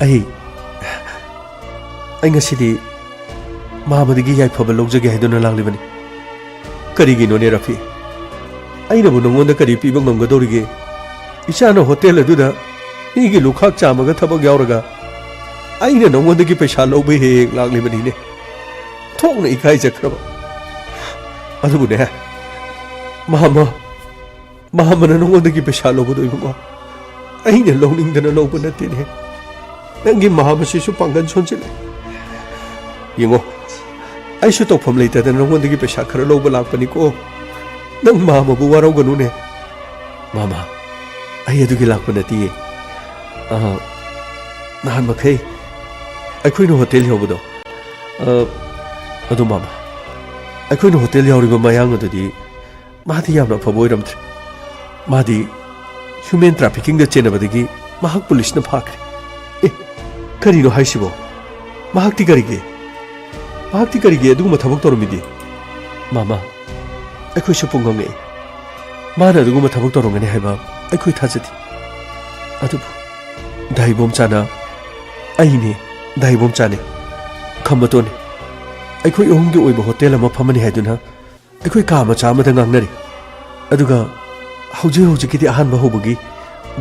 ꯑꯩ, ꯑꯩ ꯉꯁꯤꯗꯤ ꯃꯥꯃꯗꯒꯤ ꯌꯥꯏꯐꯕ ꯂꯧꯖꯒꯦ ꯍꯥꯏꯗꯨꯅ ꯂꯥꯛꯂꯤꯕꯅꯤ꯫ ꯀꯔꯤꯒꯤꯅꯣꯅꯦ ꯔꯐꯤ? ꯑꯩꯅꯕꯨ ꯅꯉꯣꯟꯗ ꯀꯔꯤ ꯄꯤꯕ ꯉꯝꯒꯗꯧꯔꯤꯒꯦ? ꯏꯆꯥꯅ ꯍꯣꯇꯦꯜ ꯑꯗꯨꯗ ꯃꯤꯒꯤ ꯂꯨꯈꯥꯛ ꯆꯥꯝꯃꯒ ꯊꯕꯛ ꯌꯥꯎꯔꯒ ꯑꯩꯅ ꯅꯉꯣꯟꯗꯒꯤ ꯄꯩꯁꯥ ꯂꯧꯕ ꯍꯦꯛ ꯍꯦꯛ ꯂꯥꯛꯂꯤꯕꯅꯤꯅꯦ꯫ ꯊꯣꯛꯅ ꯏꯀꯥꯏꯖꯈ꯭ꯔꯕ꯫ ꯑꯗꯨꯕꯨꯅꯦ, ꯃꯥꯃ, ꯃꯥꯃꯅ ꯅꯉꯣꯟꯗꯒꯤ ꯄꯩꯁꯥ ꯂꯧꯕꯗꯣ ꯏꯕꯨꯡꯉꯣ, ꯑꯩꯅ ꯂꯧꯅꯤꯡꯗꯅ ꯂꯧꯕ ꯅꯠꯇꯦꯅꯦ꯫ ꯅꯪꯒꯤ ꯃꯥꯃꯁꯤꯁꯨ ꯄꯥꯡꯒꯜ ꯁꯣꯟꯖꯤꯜꯂꯦ꯫ ꯌꯦꯡꯉꯣ, ꯑꯩꯁꯨ ꯇꯧꯐꯝ ꯂꯩꯇꯗꯅ ꯅꯉꯣꯟꯗꯒꯤ ꯄꯩꯁꯥ ꯈꯔ ꯂꯧꯕ ꯂꯥꯛꯄꯅꯤꯀꯣ꯫ ꯅꯪ ꯃꯥꯃꯕꯨ ꯋꯥꯔꯧꯒꯅꯨꯅꯦ꯫ ꯃꯥꯃ, ꯑꯩ ꯑꯗꯨꯒꯤ ꯂꯥꯛꯄ ꯅꯠꯇꯤꯌꯦ꯫ ꯑ, ꯅꯍꯥꯟ ꯃꯈꯩ ꯑꯩꯈꯣꯏꯅ ꯍꯣꯇꯦꯜ ꯌꯧꯕꯗꯣ, ꯑ, ꯑꯗꯨ ꯃꯥꯃ, ꯑꯩꯈꯣꯏꯅ ꯍꯣꯇꯦꯜ ꯌꯧꯔꯤꯕ ꯃꯌꯥꯡ ꯑꯗꯨꯗꯤ ꯃꯥꯗꯤ ꯌꯥꯝꯅ ꯑꯐꯕ ꯑꯣꯏꯔꯝꯗ꯭ꯔꯦ꯫ ꯃꯥꯗꯤ human traffickingꯗ ꯆꯦꯟꯅꯕꯗꯒꯤ ꯃꯍꯥꯛ ꯄꯨꯂꯤꯁꯅ ꯐꯥꯈ꯭ꯔꯦ꯫ ꯑꯦ, ꯀꯔꯤꯅꯣ ꯍꯥꯏꯁꯤꯕꯣ? ꯃꯍꯥꯛꯇꯤ ꯀꯔꯤꯒꯤ? ꯃꯍꯥꯛꯇꯤ ꯀꯔꯤꯒꯤ ꯑꯗꯨꯒꯨꯝꯕ ꯊꯕꯛ ꯇꯧꯔꯝꯃꯤꯗꯤ? ꯃꯥꯃ, ꯑꯩꯈꯣꯏꯁꯨ ꯄꯨꯡꯉꯛ ꯉꯛꯏ꯫ ꯃꯥꯅ ꯑꯗꯨꯒꯨꯝꯕ ꯊꯕꯛ ꯇꯧꯔꯝꯒꯅꯤ ꯍꯥꯏꯕ ꯑꯩꯈꯣꯏ ꯊꯥꯖꯗꯦ꯫ ꯑꯗꯨꯕꯨ ꯗꯥ ꯏꯕꯣꯝꯆꯥꯅ, ꯑꯩꯅꯦ, ꯗꯥ ꯏꯕꯣꯝꯆꯥꯅꯦ, ꯈꯝꯕꯇꯣꯟꯅꯦ, ꯑꯩꯈꯣꯏ ꯑꯍꯨꯝꯒꯤ ꯑꯣꯏꯕ ꯍꯣꯇꯦꯜ ꯑꯃ ꯐꯝꯃꯅꯤ ꯍꯥꯏꯗꯨꯅ ꯑꯩꯈꯣꯏ ꯀꯥ ꯃꯆꯥ ꯑꯃꯗ ꯉꯥꯡꯅꯔꯤ꯫ ꯑꯗꯨꯒ ꯍꯧꯖꯤꯛ ꯍꯧꯖꯤꯛꯀꯤꯗꯤ ꯑꯍꯥꯟꯕ ꯍꯧꯕꯒꯤ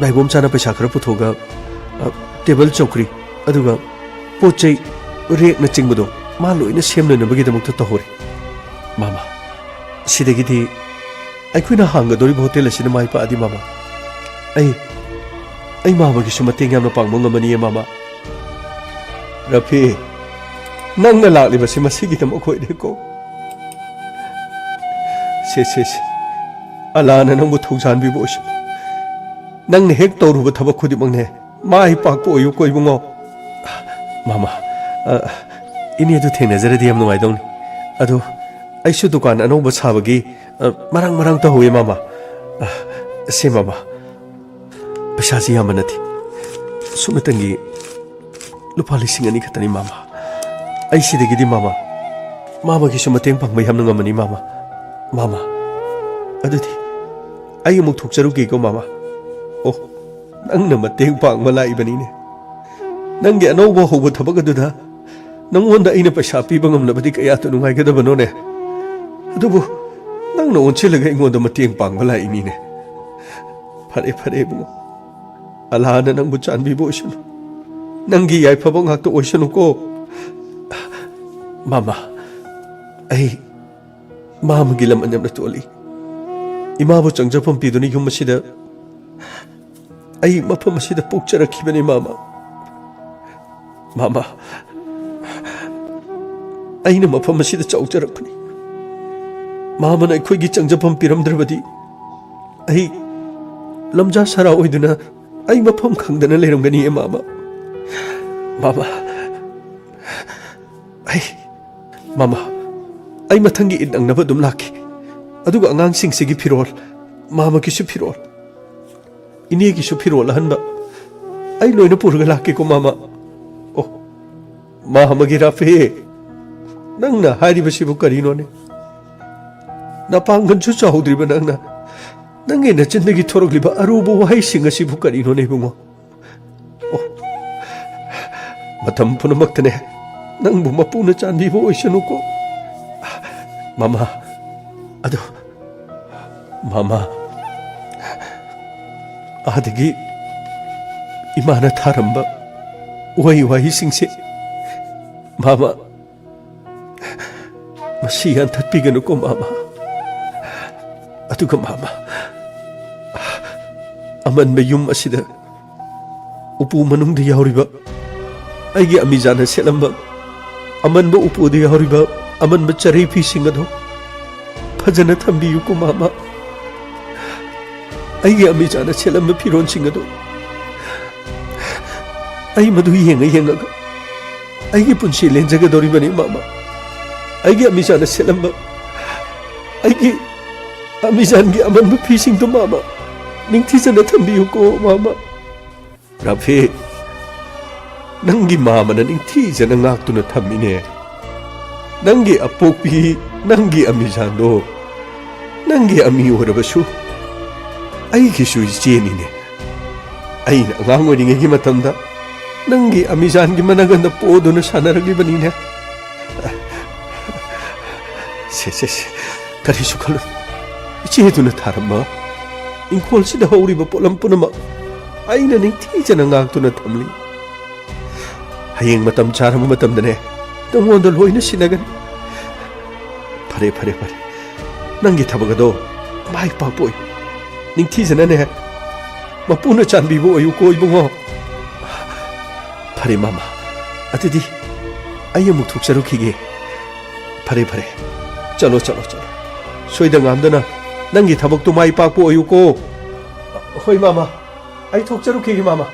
ꯗꯥ ꯏꯕꯣꯝꯆꯥꯅ ꯄꯩꯁꯥ ꯈꯔ ꯄꯨꯊꯣꯛꯑꯒ, ꯑ, ꯇꯦꯕꯜ ꯆꯧꯀ꯭ꯔꯤ, ꯑꯗꯨꯒ ꯄꯣꯠ ꯆꯩ ꯔꯦꯛꯅꯆꯤꯡꯕꯗꯣ ꯃꯥ ꯂꯣꯏꯅ ꯁꯦꯝꯅꯅꯕꯒꯤꯗꯃꯛꯇ ꯇꯧꯍꯧꯔꯤ꯫ ꯃꯥꯃ, ꯁꯤꯗꯒꯤꯗꯤ ꯑꯩꯈꯣꯏꯅ ꯍꯥꯡꯒꯗꯧꯔꯤꯕ ꯍꯣꯇꯦꯜ ꯑꯁꯤꯅ ꯃꯥꯏ ꯄꯥꯛꯑꯗꯤ, ꯃꯥꯃ, ꯑꯩ, ꯑꯩ ꯃꯥꯃꯒꯤꯁꯨ ꯃꯇꯦꯡ ꯌꯥꯝꯅ ꯄꯥꯡꯕ ꯉꯝꯃꯅꯤꯌꯦ, ꯃꯥꯃ꯫ ꯔꯐꯤ, ꯅꯪꯅ ꯂꯥꯛꯂꯤꯕꯁꯤ ꯃꯁꯤꯒꯤꯗꯃꯛ ꯑꯣꯏꯔꯦꯀꯣ꯫ ꯁꯦ, ꯁꯦ, ꯁꯦ꯫ ꯑꯂꯥꯅ ꯅꯪꯕꯨ ꯊꯧꯖꯥꯟꯕꯤꯕ ꯑꯣꯏꯁꯅꯨ꯫ ꯅꯪꯅ ꯍꯦꯛ ꯇꯧꯔꯨꯕ ꯊꯕꯛ ꯈꯨꯗꯤꯡꯃꯛꯅꯦ, ꯃꯥꯏ ꯄꯥꯛꯄ ꯑꯣꯏꯌꯨꯀꯣ, ꯏꯕꯨꯡꯉꯣ꯫ ꯃꯥꯃ, ꯑ, ꯏꯅꯦꯗꯨ ꯊꯦꯡꯅꯖꯔꯗꯤ ꯌꯥꯝ ꯅꯨꯡꯉꯥꯏꯗꯧꯅꯤ꯫ ꯑꯗꯣ ꯑꯩꯁꯨ ꯗꯨꯀꯥꯟ ꯑꯅꯧꯕ ꯁꯥꯕꯒꯤ, ꯑ, ꯃꯔꯥꯡ ꯃꯔꯥꯡ ꯇꯧꯍꯧꯋꯦ, ꯃꯥꯃ꯫ ꯑ, ꯁꯦ ꯃꯥꯃ, ꯄꯩꯁꯥꯁꯤ ꯌꯥꯝꯕ ꯅꯠꯇꯦ꯫ ꯁꯨꯞꯅꯇꯪꯒꯤ ꯂꯨꯄꯥ ꯂꯤꯁꯤꯡ ꯑꯅꯤ ꯈꯛꯇꯅꯤ ꯃꯥꯃ꯫ ꯑꯩ ꯁꯤꯗꯒꯤꯗꯤ ꯃꯥꯃ, ꯃꯥꯃꯒꯤꯁꯨ ꯃꯇꯦꯡ ꯄꯥꯡꯕ ꯌꯥꯝꯅ ꯉꯝꯃꯅꯤ ꯃꯥꯃ꯫ ꯃꯥꯃ, ꯑꯗꯨꯗꯤ ꯑꯩ ꯑꯃꯨꯛ ꯊꯣꯛꯆꯔꯨꯒꯦꯀꯣ ꯃꯥꯃ꯫ ꯑꯣ, ꯅꯪꯅ ꯃꯇꯦꯡ ꯄꯥꯡꯕ ꯂꯥꯛꯏꯕꯅꯤꯅꯦ꯫ ꯅꯪꯒꯤ ꯑꯅꯧꯕ ꯍꯧꯕ ꯊꯕꯛ ꯑꯗꯨꯗ ꯅꯪꯉꯣꯟꯗ ꯑꯩꯅ ꯄꯩꯁꯥ ꯄꯤꯕ ꯉꯝꯂꯕꯗꯤ ꯀꯌꯥꯗ ꯅꯨꯡꯉꯥꯏꯒꯗꯕꯅꯣꯅꯦ꯫ ꯑꯗꯨꯕꯨ ꯅꯪꯅ ꯑꯣꯟꯁꯤꯜꯂꯒ ꯑꯩꯉꯣꯟꯗ ꯃꯇꯦꯡ ꯄꯥꯡꯕ ꯂꯥꯛꯏꯅꯤꯅꯦ꯫ ꯐꯔꯦ, ꯐꯔꯦ ꯏꯕꯨꯡꯉꯣ꯫ ꯑꯜꯂꯥꯅ ꯅꯪꯕꯨ ꯆꯥꯟꯕꯤꯕ ꯑꯣꯏꯁꯅꯨ꯫ ꯅꯪꯒꯤ ꯌꯥꯏꯐꯕ ꯉꯥꯛꯇ ꯑꯣꯏꯁꯅꯨꯀꯣ꯫ ꯃꯥꯃ, ꯑꯩ ꯃꯥꯃꯒꯤ ꯂꯃꯟ ꯌꯥꯝꯅ ꯇꯣꯜꯂꯤ꯫ ꯏꯃꯥꯕꯨ ꯆꯪꯖꯐꯝ ꯄꯤꯗꯨꯅ ꯌꯨꯝ ꯑꯁꯤꯗ, ꯑꯩ ꯃꯐꯝ ꯑꯁꯤꯗ ꯄꯣꯛꯆꯔꯛꯈꯤꯕꯅꯤ ꯃꯥꯃ꯫ ꯃꯥꯃ, ꯑꯩꯅ ꯃꯐꯝ ꯑꯁꯤꯗ ꯆꯥꯎꯖꯔꯛꯄꯅꯤ꯫ ꯃꯥꯃꯅ ꯑꯩꯈꯣꯏꯒꯤ ꯆꯪꯖꯐꯝ ꯄꯤꯔꯝꯗ꯭ꯔꯕꯗꯤ ꯑꯩ ꯂꯝꯖꯥ ꯁꯔꯥ ꯑꯣꯏꯗꯨꯅ ꯑꯩ ꯃꯐꯝ ꯈꯪꯗꯅ ꯂꯩꯔꯝꯒꯅꯤꯌꯦ ꯃꯥꯃ꯫ ꯃꯥꯃ, ꯑꯩ, ꯃꯥꯃ, ꯑꯩ ꯃꯊꯪꯒꯤ ꯏꯗ ꯅꯪꯅꯕ ꯑꯗꯨꯝ ꯂꯥꯛꯀꯦ꯫ ꯑꯗꯨꯒ ꯑꯉꯥꯡꯁꯤꯡꯁꯤꯒꯤ ꯐꯤꯔꯣꯜ, ꯃꯥꯃꯒꯤꯁꯨ ꯐꯤꯔꯣꯜ, ꯏꯅꯦꯒꯤꯁꯨ ꯐꯤꯔꯣꯜ ꯑꯍꯟꯕ ꯑꯩ ꯂꯣꯏꯅ ꯄꯨꯔꯒ ꯂꯥꯛꯀꯦꯀꯣ ꯃꯥꯃ꯫ ꯑꯣ, ꯃꯥꯃꯒꯤ ꯔꯥꯐꯦ, ꯅꯪꯅ ꯍꯥꯏꯔꯤꯕꯁꯤꯕꯨ ꯀꯔꯤꯅꯣꯅꯦ? ꯅꯄꯥꯡꯒꯜꯁꯨ ꯆꯥꯎꯗ꯭ꯔꯤꯕ ꯅꯪꯅ, ꯅꯪꯒꯤ ꯅꯆꯤꯟꯗꯒꯤ ꯊꯣꯔꯛꯂꯤꯕ ꯑꯔꯨꯕ ꯋꯥꯍꯩꯁꯤꯡ ꯑꯁꯤꯕꯨ ꯀꯔꯤꯅꯣꯅꯦ ꯏꯕꯨꯡꯉꯣ? ꯑꯣ, ꯃꯇꯝ ꯄꯨꯝꯅꯃꯛꯇꯅꯦ ꯅꯪꯕꯨ ꯃꯄꯨꯅ ꯆꯥꯟꯕꯤꯕ ꯑꯣꯏꯁꯅꯨꯀꯣ꯫ ꯃꯥꯃ, ꯑꯗꯨ, ꯃꯥꯃ, ꯑꯥꯗꯒꯤ ꯏꯃꯥꯅ ꯊꯥꯔꯝꯕ ꯎꯍꯩ ꯋꯥꯍꯩꯁꯤꯡꯁꯦ, ꯃꯥꯃ, ꯃꯁꯤ ꯌꯥꯟꯊꯠꯄꯤꯒꯅꯨꯀꯣ ꯃꯥꯃ꯫ ꯑꯗꯨꯒ ꯃꯥꯃ, ꯑꯃꯟꯕ ꯌꯨꯝ ꯑꯁꯤꯗ ꯎꯄꯨ ꯃꯅꯨꯡꯗ ꯌꯥꯎꯔꯤꯕ ꯑꯩꯒꯤ ꯑꯃꯤꯖꯥꯅ ꯁꯦꯠꯂꯝꯕ ꯑꯃꯟꯕ ꯎꯄꯨꯗ ꯌꯥꯎꯔꯤꯕ ꯑꯃꯟꯕ ꯆꯔꯩ ꯐꯤꯁꯤꯡ ꯑꯗꯣ ꯐꯖꯅ ꯊꯝꯕꯤꯌꯨꯀꯣ ꯃꯥꯃ꯫ ꯑꯩꯒꯤ ꯑꯃꯤꯖꯥꯅ ꯁꯦꯠꯂꯝꯕ ꯐꯤꯔꯣꯜꯁꯤꯡ ꯑꯗꯣ ꯑꯩ ꯃꯗꯨ ꯌꯦꯡꯉ ꯌꯦꯡꯉꯒ ꯑꯩꯒꯤ ꯄꯨꯟꯁꯤ ꯂꯦꯟꯖꯒꯗꯧꯔꯤꯕꯅꯤ ꯃꯥꯃ꯫ ꯑꯩꯒꯤ ꯑꯃꯤꯖꯥꯅ ꯁꯦꯠꯂꯝꯕ ꯑꯩꯒꯤ ꯑꯃꯤꯖꯥꯟꯒꯤ ꯑꯃꯟꯕ ꯐꯤꯁꯤꯡꯗꯣ ꯃꯥꯃ ꯅꯤꯡꯊꯤꯖꯅ ꯊꯝꯕꯤꯌꯨꯀꯣ, ꯃꯥꯃ꯫ ꯔꯥꯐꯤ, ꯅꯪꯒꯤ ꯃꯥꯃꯅ ꯅꯤꯡꯊꯤꯖꯅ ꯉꯥꯛꯇꯨꯅ ꯊꯝꯃꯤꯅꯦ꯫ ꯅꯪꯒꯤ ꯑꯄꯣꯛꯄꯤ, ꯅꯪꯒꯤ ꯑꯃꯤꯖꯥꯟꯗꯣ ꯅꯪꯒꯤ ꯑꯃꯤ ꯑꯣꯏꯔꯕꯁꯨ ꯑꯩꯒꯤꯁꯨ ꯏꯆꯦꯅꯤꯅꯦ꯫ ꯑꯩꯅ ꯑꯉꯥꯡ ꯑꯣꯏꯔꯤꯉꯩꯒꯤ ꯃꯇꯝꯗ ꯅꯪꯒꯤ ꯑꯃꯤꯖꯥꯟꯒꯤ ꯃꯅꯒꯟꯗ ꯄꯣꯗꯨꯅ ꯁꯥꯟꯅꯔꯛꯂꯤꯕꯅꯤꯅꯦ꯫ ꯁꯦ, ꯁꯦ, ꯁꯦ, ꯀꯔꯤꯁꯨ ꯈꯜꯂꯨ꯫ ꯏꯆꯦꯗꯨꯅ ꯊꯥꯔꯝꯕ ꯏꯪꯈꯣꯜꯁꯤꯗ ꯍꯧꯔꯤꯕ ꯄꯣꯠꯂꯝ ꯄꯨꯝꯅꯃꯛ ꯑꯩꯅ ꯅꯤꯡꯊꯤꯖꯅ ꯉꯥꯛꯇꯨꯅ ꯊꯝꯂꯤ꯫ ꯍꯌꯦꯡ ꯃꯇꯝ ꯆꯥꯔꯕ ꯃꯇꯝꯗꯅꯦ, ꯅꯉꯣꯟꯗ ꯂꯣꯏꯅ ꯁꯤꯟꯅꯒꯅꯤ꯫ ꯐꯔꯦ, ꯐꯔꯦ, ꯐꯔꯦ꯫ ꯅꯪꯒꯤ ꯊꯕꯛ ꯑꯗꯣ ꯃꯥꯏ ꯄꯥꯛꯄ ꯑꯣꯏꯌꯨ꯫ ꯅꯤꯡꯊꯤꯖꯅꯅꯦ, ꯃꯄꯨꯅ ꯆꯥꯟꯕꯤꯕ ꯑꯣꯏꯌꯨꯀꯣ, ꯏꯕꯨꯡꯉꯣ꯫ ꯐꯔꯦ, ꯃꯥꯃ꯫ ꯑꯗꯨꯗꯤ ꯑꯩ ꯑꯃꯨꯛ ꯊꯣꯛꯆꯔꯨꯈꯤꯒꯦ꯫ ꯐꯔꯦ, ꯐꯔꯦ꯫ ꯆꯠꯂꯣ, ꯆꯠꯂꯣ, ꯆꯠꯂꯣ꯫ ꯁꯣꯏꯗ ꯉꯥꯝꯗꯅ ꯅꯪꯒꯤ ꯊꯕꯛꯇꯨ ꯃꯥꯏ ꯄꯥꯛꯄ ꯑꯣꯏꯌꯨꯀꯣ꯫ ꯍꯣꯏ, ꯃꯥꯃ꯫ ꯑꯩ ꯊꯣꯛꯆꯔꯨꯈꯤꯒꯦ, ꯃꯥꯃ꯫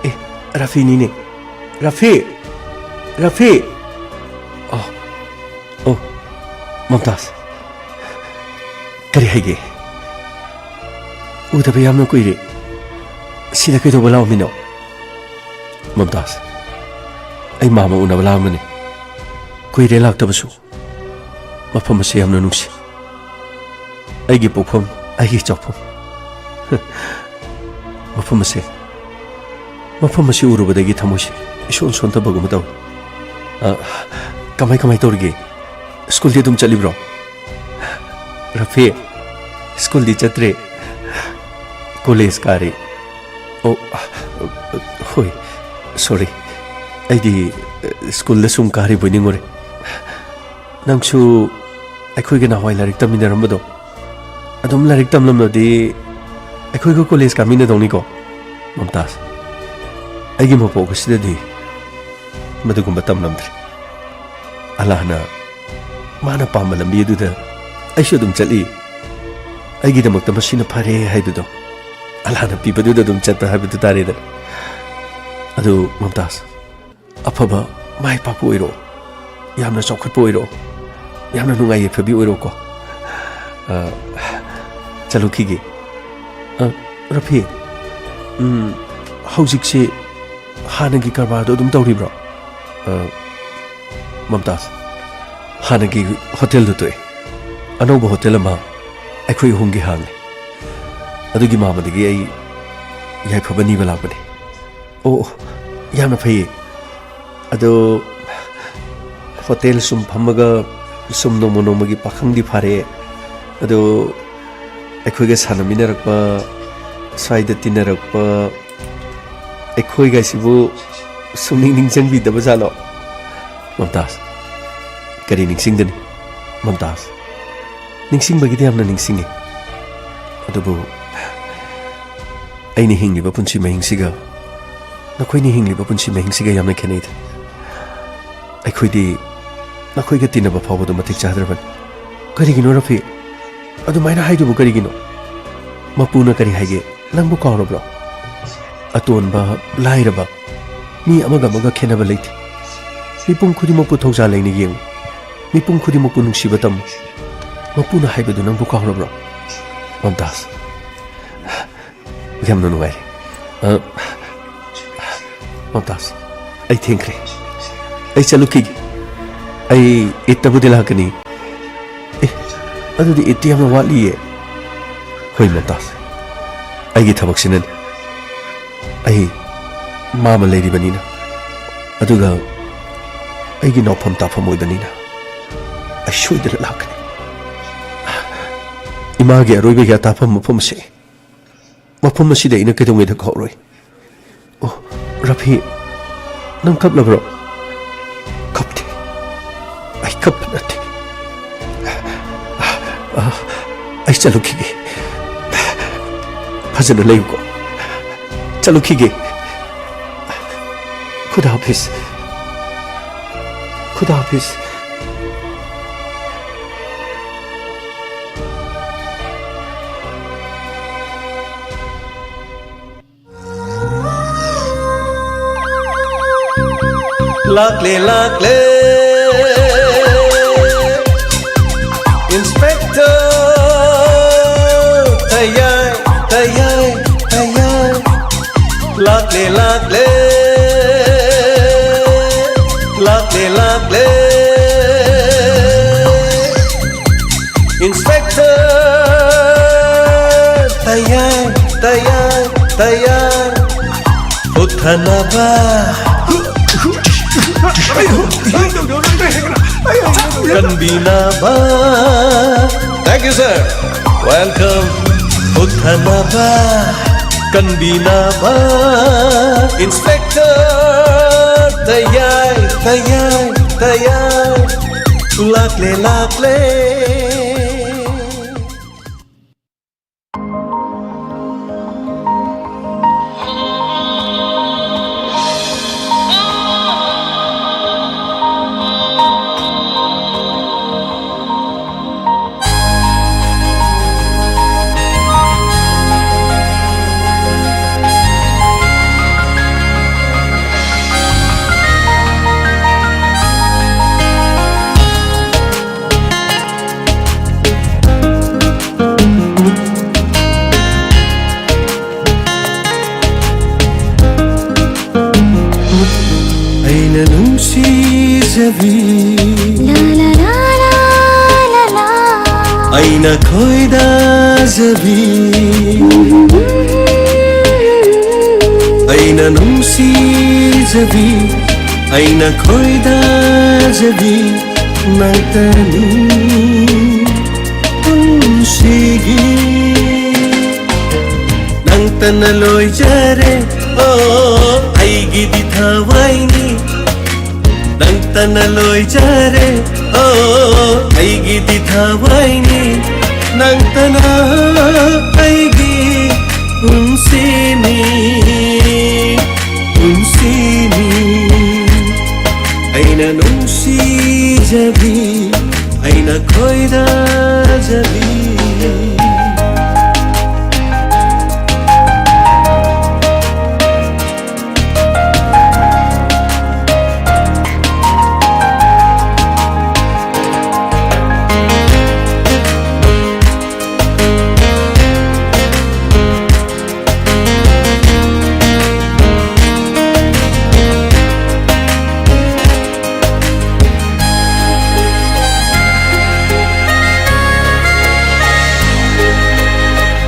ꯑꯦ, ꯔꯥꯐꯤꯅꯤꯅꯦ꯫ ꯔꯥꯐꯤ! ꯔꯥꯐꯤ! ꯑꯣ, ꯑꯣ, ꯃꯝꯇꯥꯖ꯫ ꯀꯔꯤ ꯍꯥꯏꯒꯦ? ꯎꯗꯕ ꯌꯥꯝꯅ ꯀꯨꯏꯔꯦ꯫ ꯁꯤꯗ ꯀꯩꯗꯧꯕ ꯂꯥꯛꯑꯝꯃꯤꯅꯣ? ꯃꯝꯇꯥꯖ, ꯑꯩ ꯃꯥꯃ ꯎꯅꯕ ꯂꯥꯛꯑꯝꯕꯅꯤ꯫ ꯀꯨꯏꯔꯦ ꯂꯥꯛꯇꯕꯁꯨ꯫ ꯃꯐꯝ ꯑꯁꯤ ꯌꯥꯝꯅ ꯅꯨꯡꯁꯤ꯫ ꯑꯩꯒꯤ ꯄꯣꯛꯐꯝ, ꯑꯩꯒꯤ ꯆꯥꯎꯐꯝ꯫ ꯃꯐꯝ ꯑꯁꯤ, ꯃꯐꯝ ꯑꯁꯤ ꯎꯔꯨꯕꯗꯒꯤ ꯊꯃꯣꯏꯁꯦ ꯏꯁꯣꯟ ꯁꯣꯟꯊꯕꯒꯨꯝ ꯇꯧꯏ꯫ ꯑ, ꯀꯃꯥꯏ, ꯀꯃꯥꯏ ꯇꯧꯔꯤꯒꯦ? ꯁ꯭ꯀꯨꯜꯗꯤ ꯑꯗꯨꯝ ꯆꯠꯂꯤꯕ꯭ꯔꯣ? ꯔꯐꯤ, ꯁ꯭ꯀꯨꯜꯗꯤ ꯆꯠꯇ꯭ꯔꯦ꯫ ꯀꯣꯂꯦꯖ ꯀꯥꯔꯤ꯫ ꯑꯣ, ꯍꯣꯏ, ꯁꯣꯔꯤ꯫ ꯑꯩꯗꯤ, ꯑ, ꯁ꯭ꯀꯨꯜꯗ ꯁꯨꯝ ꯀꯥꯔꯤꯕꯣꯏ ꯅꯤꯡꯉꯨꯔꯦ꯫ ꯅꯪꯁꯨ ꯑꯩꯈꯣꯏꯒ ꯅꯍꯥꯟꯋꯥꯏ ꯂꯥꯏꯔꯤꯛ ꯇꯝꯃꯤꯟꯅꯔꯝꯕꯗꯣ, ꯑꯗꯨꯝ ꯂꯥꯏꯔꯤꯛ ꯇꯝꯂꯝꯂꯗꯤ ꯑꯩꯈꯣꯏꯒ ꯀꯣꯂꯦꯖ ꯀꯥꯃꯤꯟꯅꯗꯧꯅꯤꯀꯣ? ꯃꯝꯇꯥꯖ, ꯑꯩꯒꯤ ꯃꯄꯣꯛ ꯑꯁꯤꯗꯗꯤ ꯃꯗꯨꯒꯨꯝꯕ ꯇꯝꯂꯝꯗ꯭ꯔꯦ꯫ ꯑꯜꯂꯥꯍꯅ ꯃꯥꯅ ꯄꯥꯝꯕ ꯂꯝꯕꯤ ꯑꯗꯨꯗ ꯑꯩꯁꯨ ꯑꯗꯨꯝ ꯆꯠꯂꯤ꯫ ꯑꯩꯒꯤꯗꯃꯛꯇ ꯃꯁꯤꯅ ꯐꯔꯦ ꯍꯥꯏꯗꯨꯗꯣ, ꯑꯜꯂꯥꯍꯅ ꯄꯤꯕꯗꯨꯗ ꯑꯗꯨꯝ ꯆꯠꯄ ꯍꯥꯏꯕꯗꯨ ꯇꯥꯔꯦꯗꯅ꯫ ꯑꯗꯨ ꯃꯝꯇꯥꯖ, ꯑꯐꯕ ꯃꯥꯏ ꯄꯥꯛꯄ ꯑꯣꯏꯔꯣ꯫ ꯌꯥꯝꯅ ꯆꯥꯎꯈꯠꯄ ꯑꯣꯏꯔꯣ, ꯌꯥꯝꯅ ꯅꯨꯡꯉꯥꯏ ꯌꯥꯏꯐꯕꯤ ꯑꯣꯏꯔꯣꯀꯣ꯫ ꯑ, ꯆꯠꯂꯨꯈꯤꯒꯦ꯫ ꯑ, ꯔꯐꯤ, ꯎꯝ, ꯍꯧꯖꯤꯛꯁꯤ ꯍꯥꯟꯅꯒꯤ ꯀꯔꯕꯥꯔꯗꯣ ꯑꯗꯨꯝ ꯇꯧꯔꯤꯕ꯭ꯔꯣ? ꯑ, ꯃꯝꯇꯥꯖ, ꯍꯥꯟꯅꯒꯤ ꯍꯣꯇꯦꯜꯗꯨ ꯇꯣꯛꯑꯦ꯫ ꯑꯅꯧꯕ ꯍꯣꯇꯦꯜ ꯑꯃ ꯑꯩꯈꯣꯏ ꯑꯍꯨꯝꯒꯤ ꯍꯥꯡꯉꯦ꯫ ꯑꯗꯨꯒꯤ ꯃꯥꯃꯗꯒꯤ ꯑꯩ ꯌꯥꯏꯐꯕ ꯅꯤꯕ ꯂꯥꯛꯄꯅꯦ꯫ ꯑꯣ, ꯑꯣ, ꯌꯥꯝꯅ ꯐꯩꯌꯦ꯫ ꯑꯗꯣ ꯍꯣꯇꯦꯜ ꯁꯨꯝ ꯐꯝꯃꯒ ꯁꯨꯝ ꯅꯣꯡꯃ ꯅꯣꯡꯃꯒꯤ ꯄꯥꯈꯪꯗꯤ ꯐꯥꯔꯦ꯫ ꯑꯗꯣ ꯑꯩꯈꯣꯏꯒ ꯁꯥꯟꯅꯃꯤꯟꯅꯔꯛꯄ, ꯁ꯭ꯋꯥꯏꯗ ꯇꯤꯟꯅꯔꯛꯄ ꯑꯩꯈꯣꯏꯒꯥꯏꯁꯤꯕꯨ ꯁꯨꯡꯅꯤꯡ ꯅꯤꯡꯁꯤꯡꯕꯤꯗꯕ ꯖꯥꯠꯂꯣ? ꯃꯝꯇꯥꯖ, ꯀꯔꯤ ꯅꯤꯡꯁꯤꯡꯒꯅꯤ? ꯃꯝꯇꯥꯖ, ꯅꯤꯡꯁꯤꯡꯕꯒꯤꯗꯤ ꯌꯥꯝꯅ ꯅꯤꯡꯁꯤꯡꯉꯤ, ꯑꯗꯨꯕꯨ ꯑꯩꯅ ꯍꯤꯡꯂꯤꯕ ꯄꯨꯟꯁꯤ ꯃꯍꯤꯡꯁꯤꯒ ꯅꯈꯣꯏꯅ ꯍꯤꯡꯂꯤꯕ ꯄꯨꯟꯁꯤ ꯃꯍꯤꯡꯁꯤꯒ ꯌꯥꯝꯅ ꯈꯦꯠꯅꯩꯗ꯫ ꯑꯩꯈꯣꯏꯗꯤ ꯅꯈꯣꯏꯒ ꯇꯤꯟꯅꯕ ꯐꯥꯎꯕꯗ ꯃꯇꯤꯛ ꯆꯥꯗ꯭ꯔꯕꯅꯤ꯫ ꯀꯔꯤꯒꯤꯅꯣ ꯔꯐꯤ? ꯑꯗꯨꯃꯥꯏꯅ ꯍꯥꯏꯗꯨꯕꯨ ꯀꯔꯤꯒꯤꯅꯣ? ꯃꯄꯨꯅ ꯀꯔꯤ ꯍꯥꯏꯒꯦ? ꯅꯪꯕꯨ ꯀꯥꯎꯔꯕ꯭ꯔꯣ? ꯑꯇꯣꯟꯕ, ꯂꯥꯏꯔꯕ, ꯃꯤ ꯑꯃꯒ ꯑꯃꯒ ꯈꯦꯠꯅꯕ ꯂꯩꯇꯦ꯫ ꯃꯤꯄꯨꯝ ꯈꯨꯗꯤꯡꯃꯛꯄꯨ ꯊꯧꯖꯥꯜ ꯂꯩꯅ ꯌꯦꯡꯉꯨ꯫ ꯃꯤꯄꯨꯝ ꯈꯨꯗꯤꯡꯃꯛꯄꯨ ꯅꯨꯡꯁꯤꯕ ꯇꯝꯃꯨ꯫ ꯃꯄꯨꯅ ꯍꯥꯏꯕꯗꯨ ꯅꯪꯕꯨ ꯀꯥꯎꯔꯕ꯭ꯔꯣ? ꯃꯝꯇꯥꯖ, ꯌꯥꯝꯅ ꯅꯨꯡꯉꯥꯏꯔꯦ꯫ ꯑ, ꯃꯝꯇꯥꯖ, ꯑꯩ ꯊꯦꯡꯈ꯭ꯔꯦ꯫ ꯑꯩ ꯆꯠꯂꯨꯈꯤꯒꯦ꯫ ꯑꯩ ꯏꯠꯇꯕꯨꯗꯤ ꯂꯥꯛꯀꯅꯤ꯫ ꯑꯦ, ꯑꯗꯨꯗꯤ ꯏꯠꯇꯤ ꯌꯥꯝꯅ ꯋꯥꯠꯂꯤꯌꯦ꯫ ꯍꯣꯏ ꯃꯝꯇꯥꯖ, ꯑꯩꯒꯤ ꯊꯕꯛꯁꯤꯅꯅꯤ꯫ ꯑꯩ ꯃꯥꯃ ꯂꯩꯔꯤꯕꯅꯤꯅ, ꯑꯗꯨꯒ ꯑꯩꯒꯤ ꯅꯥꯎꯐꯝ ꯇꯥꯐꯝ ꯑꯣꯏꯕꯅꯤꯅ ꯑꯩ ꯁꯣꯏꯗꯅ ꯂꯥꯛꯀꯅꯤ꯫ ꯏꯃꯥꯒꯤ ꯑꯔꯣꯏꯕꯒꯤ ꯑꯇꯥꯐꯝ ꯃꯐꯝ ꯑꯁꯤ, ꯃꯐꯝ ꯑꯁꯤꯗ ꯑꯩꯅ ꯀꯩꯗꯧꯉꯩꯗ ꯀꯥꯎꯔꯣꯏ꯫ ꯑꯣ, ꯔꯐꯤ, ꯅꯪ ꯀꯞꯂꯕ꯭ꯔꯣ? ꯀꯞꯇꯦ꯫ ꯑꯩ ꯀꯞꯄ ꯅꯠꯇꯦ꯫ ꯑ, ꯑꯩ ꯆꯠꯂꯨꯈꯤꯒꯦ꯫ ꯐꯖꯅ ꯂꯩꯌꯨꯀꯣ꯫ ꯆꯠꯂꯨꯈꯤꯒꯦ꯫ ꯈꯨꯗꯥ ꯍꯥꯐꯤꯖ꯫ ꯈꯨꯗꯥ ꯍꯥꯐꯤꯖ꯫ ꯂꯥꯛꯂꯦ, ꯂꯥꯛꯂꯦ꯫ ꯇꯌꯥꯏ, ꯇꯌꯥꯏ, ꯇꯌꯥꯏ꯫ ꯂꯥꯛꯂꯦ, ꯂꯥꯛꯂꯦ꯫ ꯂꯥꯛꯂꯦ, ꯂꯥꯛꯂꯦ꯫ Inspector ꯇꯌꯥꯏ, ꯇꯌꯥꯏ, ꯇꯌꯥꯏ꯫ ꯄꯨꯊꯅꯕ, ꯀꯟꯕꯤꯅꯕ꯫ Thank you, sir. Welcome. ꯄꯨꯊꯅꯕ, ꯀꯟꯕꯤꯅꯕ꯫ Inspector ꯇꯌꯥꯏ, ꯇꯌꯥꯏ, ꯇꯌꯥꯏ꯫ ꯂꯥꯛꯂꯦ, ꯂꯥꯛꯂꯦ꯫ ꯑꯩꯅ ꯅꯨꯡꯁꯤꯖꯕꯤ, ꯂꯥ, ꯂꯥ, ꯂꯥ, ꯂꯥ, ꯂꯥ, ꯂꯥ꯫ ꯑꯩꯅ ꯈꯣꯏꯗꯥꯖꯕꯤ, ꯑꯩꯅ ꯅꯨꯡꯁꯤꯖꯕꯤ, ꯑꯩꯅ ꯈꯣꯏꯗꯥꯖꯕꯤ ꯅꯪꯇꯅꯤ ꯄꯨꯟꯁꯤꯒꯤ꯫ ꯅꯪꯇꯅ ꯂꯣꯏꯖꯔꯦ, ꯑꯣ, ꯑꯩꯒꯤꯗꯤ ꯊꯋꯥꯏꯅꯤ꯫ ꯅꯪꯇꯅ ꯂꯣꯏꯖꯔꯦ, ꯑꯣ, ꯑꯩꯒꯤꯗꯤ ꯊꯋꯥꯏꯅꯤ꯫ ꯅꯪꯇꯅ ꯑꯩꯒꯤ ꯄꯨꯟꯁꯤꯅꯤ, ꯄꯨꯟꯁꯤꯅꯤ꯫ ꯑꯩꯅ ꯅꯨꯡꯁꯤꯖꯕꯤ, ꯑꯩꯅ ꯈꯣꯏꯗꯥꯖꯕꯤ꯫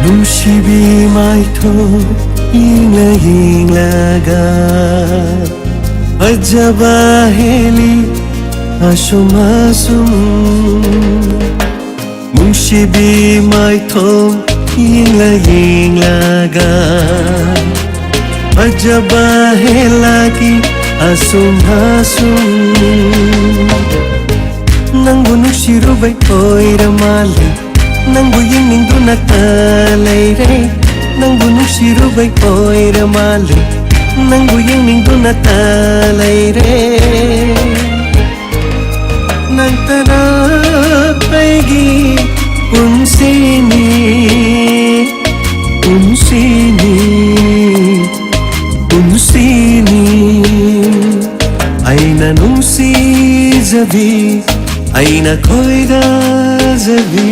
ꯅꯨꯡꯁꯤꯕꯤ ꯃꯥꯏꯊꯣꯡ ꯌꯦꯡꯂ ꯌꯦꯡꯂꯒ ꯐꯖꯕ ꯍꯦꯜꯂꯤ ꯑꯁꯨꯝ ꯑꯁꯨꯝ꯫ ꯅꯨꯡꯁꯤꯕꯤ ꯃꯥꯏꯊꯣꯡ ꯌꯦꯡꯂ ꯌꯦꯡꯂꯒ ꯐꯖꯕ ꯍꯦꯜꯂꯛꯏ ꯑꯁꯨꯝ ꯑꯁꯨꯝ꯫ ꯅꯪꯕꯨ ꯅꯨꯡꯁꯤꯔꯨꯕꯩ ꯑꯣꯏꯔ ꯃꯥꯜꯂꯦ, ꯅꯪꯕꯨ ꯌꯦꯡꯅꯤꯡꯗꯨꯅꯇ ꯂꯩꯔꯦ꯫ ꯅꯪꯕꯨ ꯅꯨꯡꯁꯤꯔꯨꯕꯩ ꯑꯣꯏꯔ ꯃꯥꯜꯂꯦ, ꯅꯪꯕꯨ ꯌꯦꯡꯅꯤꯡꯗꯨꯅꯇ ꯂꯩꯔꯦ꯫ ꯅꯪꯇꯅ ꯑꯩꯒꯤ ꯄꯨꯟꯁꯤꯅꯤ, ꯄꯨꯟꯁꯤꯅꯤ, ꯄꯨꯟꯁꯤꯅꯤ꯫ ꯑꯩꯅ ꯅꯨꯡꯁꯤꯖꯕꯤ, ꯑꯩꯅ ꯈꯣꯏꯗꯥꯖꯕꯤ꯫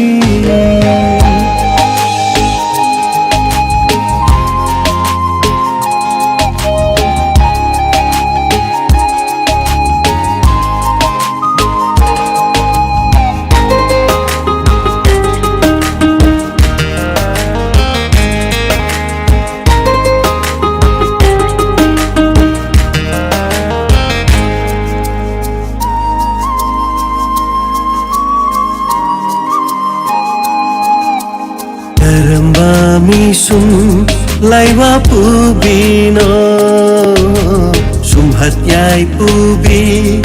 ꯀꯔꯝꯕ ꯃꯤꯁꯨꯝ ꯂꯥꯏꯋꯥ ꯄꯨꯕꯤꯅꯣ? ꯁꯨꯝꯍꯠ ꯌꯥꯏ ꯄꯨꯕꯤ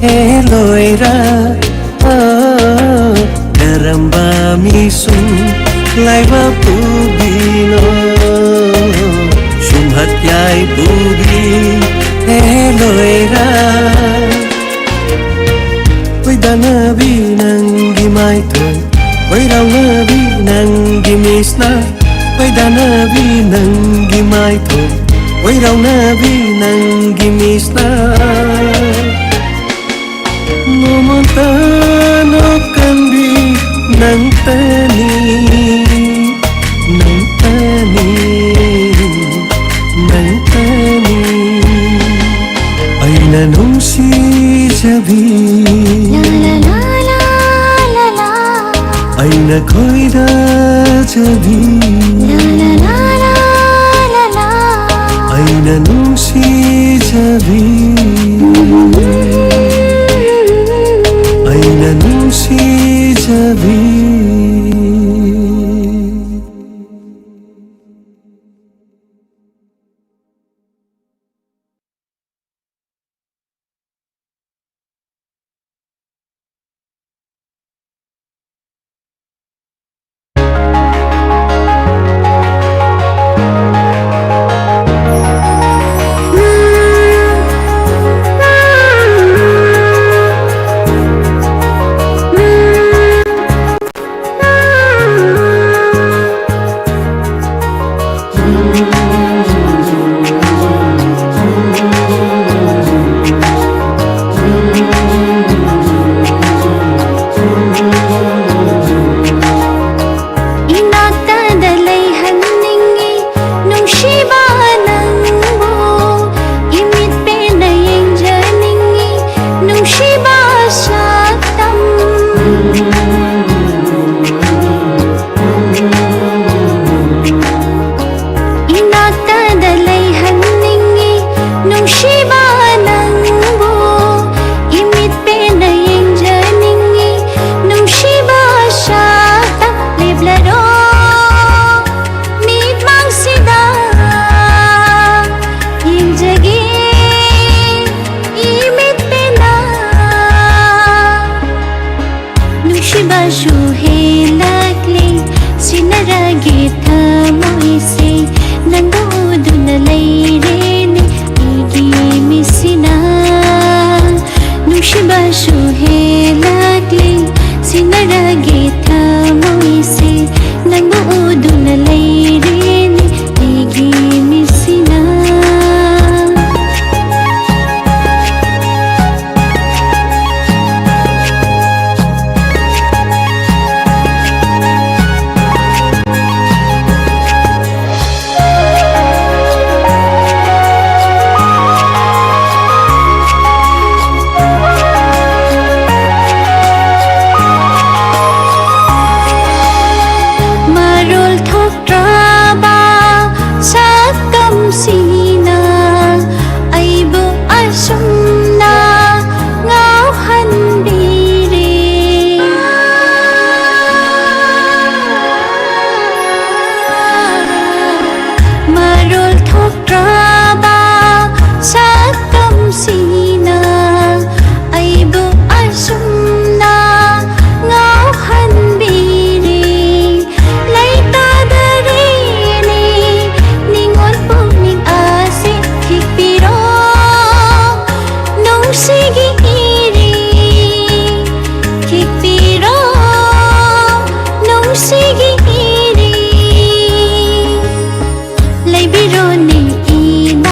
ꯍꯦ ꯂꯣꯏꯔ꯫ ꯑ, ꯀꯔꯝꯕ ꯃꯤꯁꯨꯝ ꯂꯥꯏꯋꯥ ꯄꯨꯕꯤꯅꯣ? ꯁꯨꯝꯍꯠ ꯌꯥꯏ ꯄꯨꯕꯤ ꯍꯦ ꯂꯣꯏꯔ꯫ ꯈꯣꯏꯗꯥꯅꯕꯤ ꯅꯪꯒꯤ ꯃꯥꯏꯊꯣꯡ, ꯈꯣꯏꯔꯥꯎꯅꯕꯤ ꯅꯪꯒꯤ ꯃꯤꯠꯁꯅ, ꯈꯣꯏꯗꯥꯅꯕꯤ ꯅꯪꯒꯤ ꯃꯥꯏꯊꯣꯡ, ꯈꯣꯏꯔꯥꯎꯅꯕꯤ ꯅꯪꯒꯤ ꯃꯤꯠꯁꯅ꯫ ꯅꯣꯡꯃꯇ ꯅꯣꯛꯀꯟꯕꯤ ꯅꯪꯇꯅꯤ, ꯅꯪꯇꯅꯤ, ꯅꯪꯇꯅꯤ꯫ ꯑꯩꯅ ꯅꯨꯡꯁꯤꯖꯕꯤ, ꯑꯩ ꯅꯈꯣꯏꯗ ꯆꯕꯤ ꯑꯩꯅ ꯅꯨꯡꯁꯤꯖꯕꯤ ꯑꯩꯅ ꯅꯨꯡꯁꯤꯖꯕꯤ ꯅꯨꯡꯁꯤ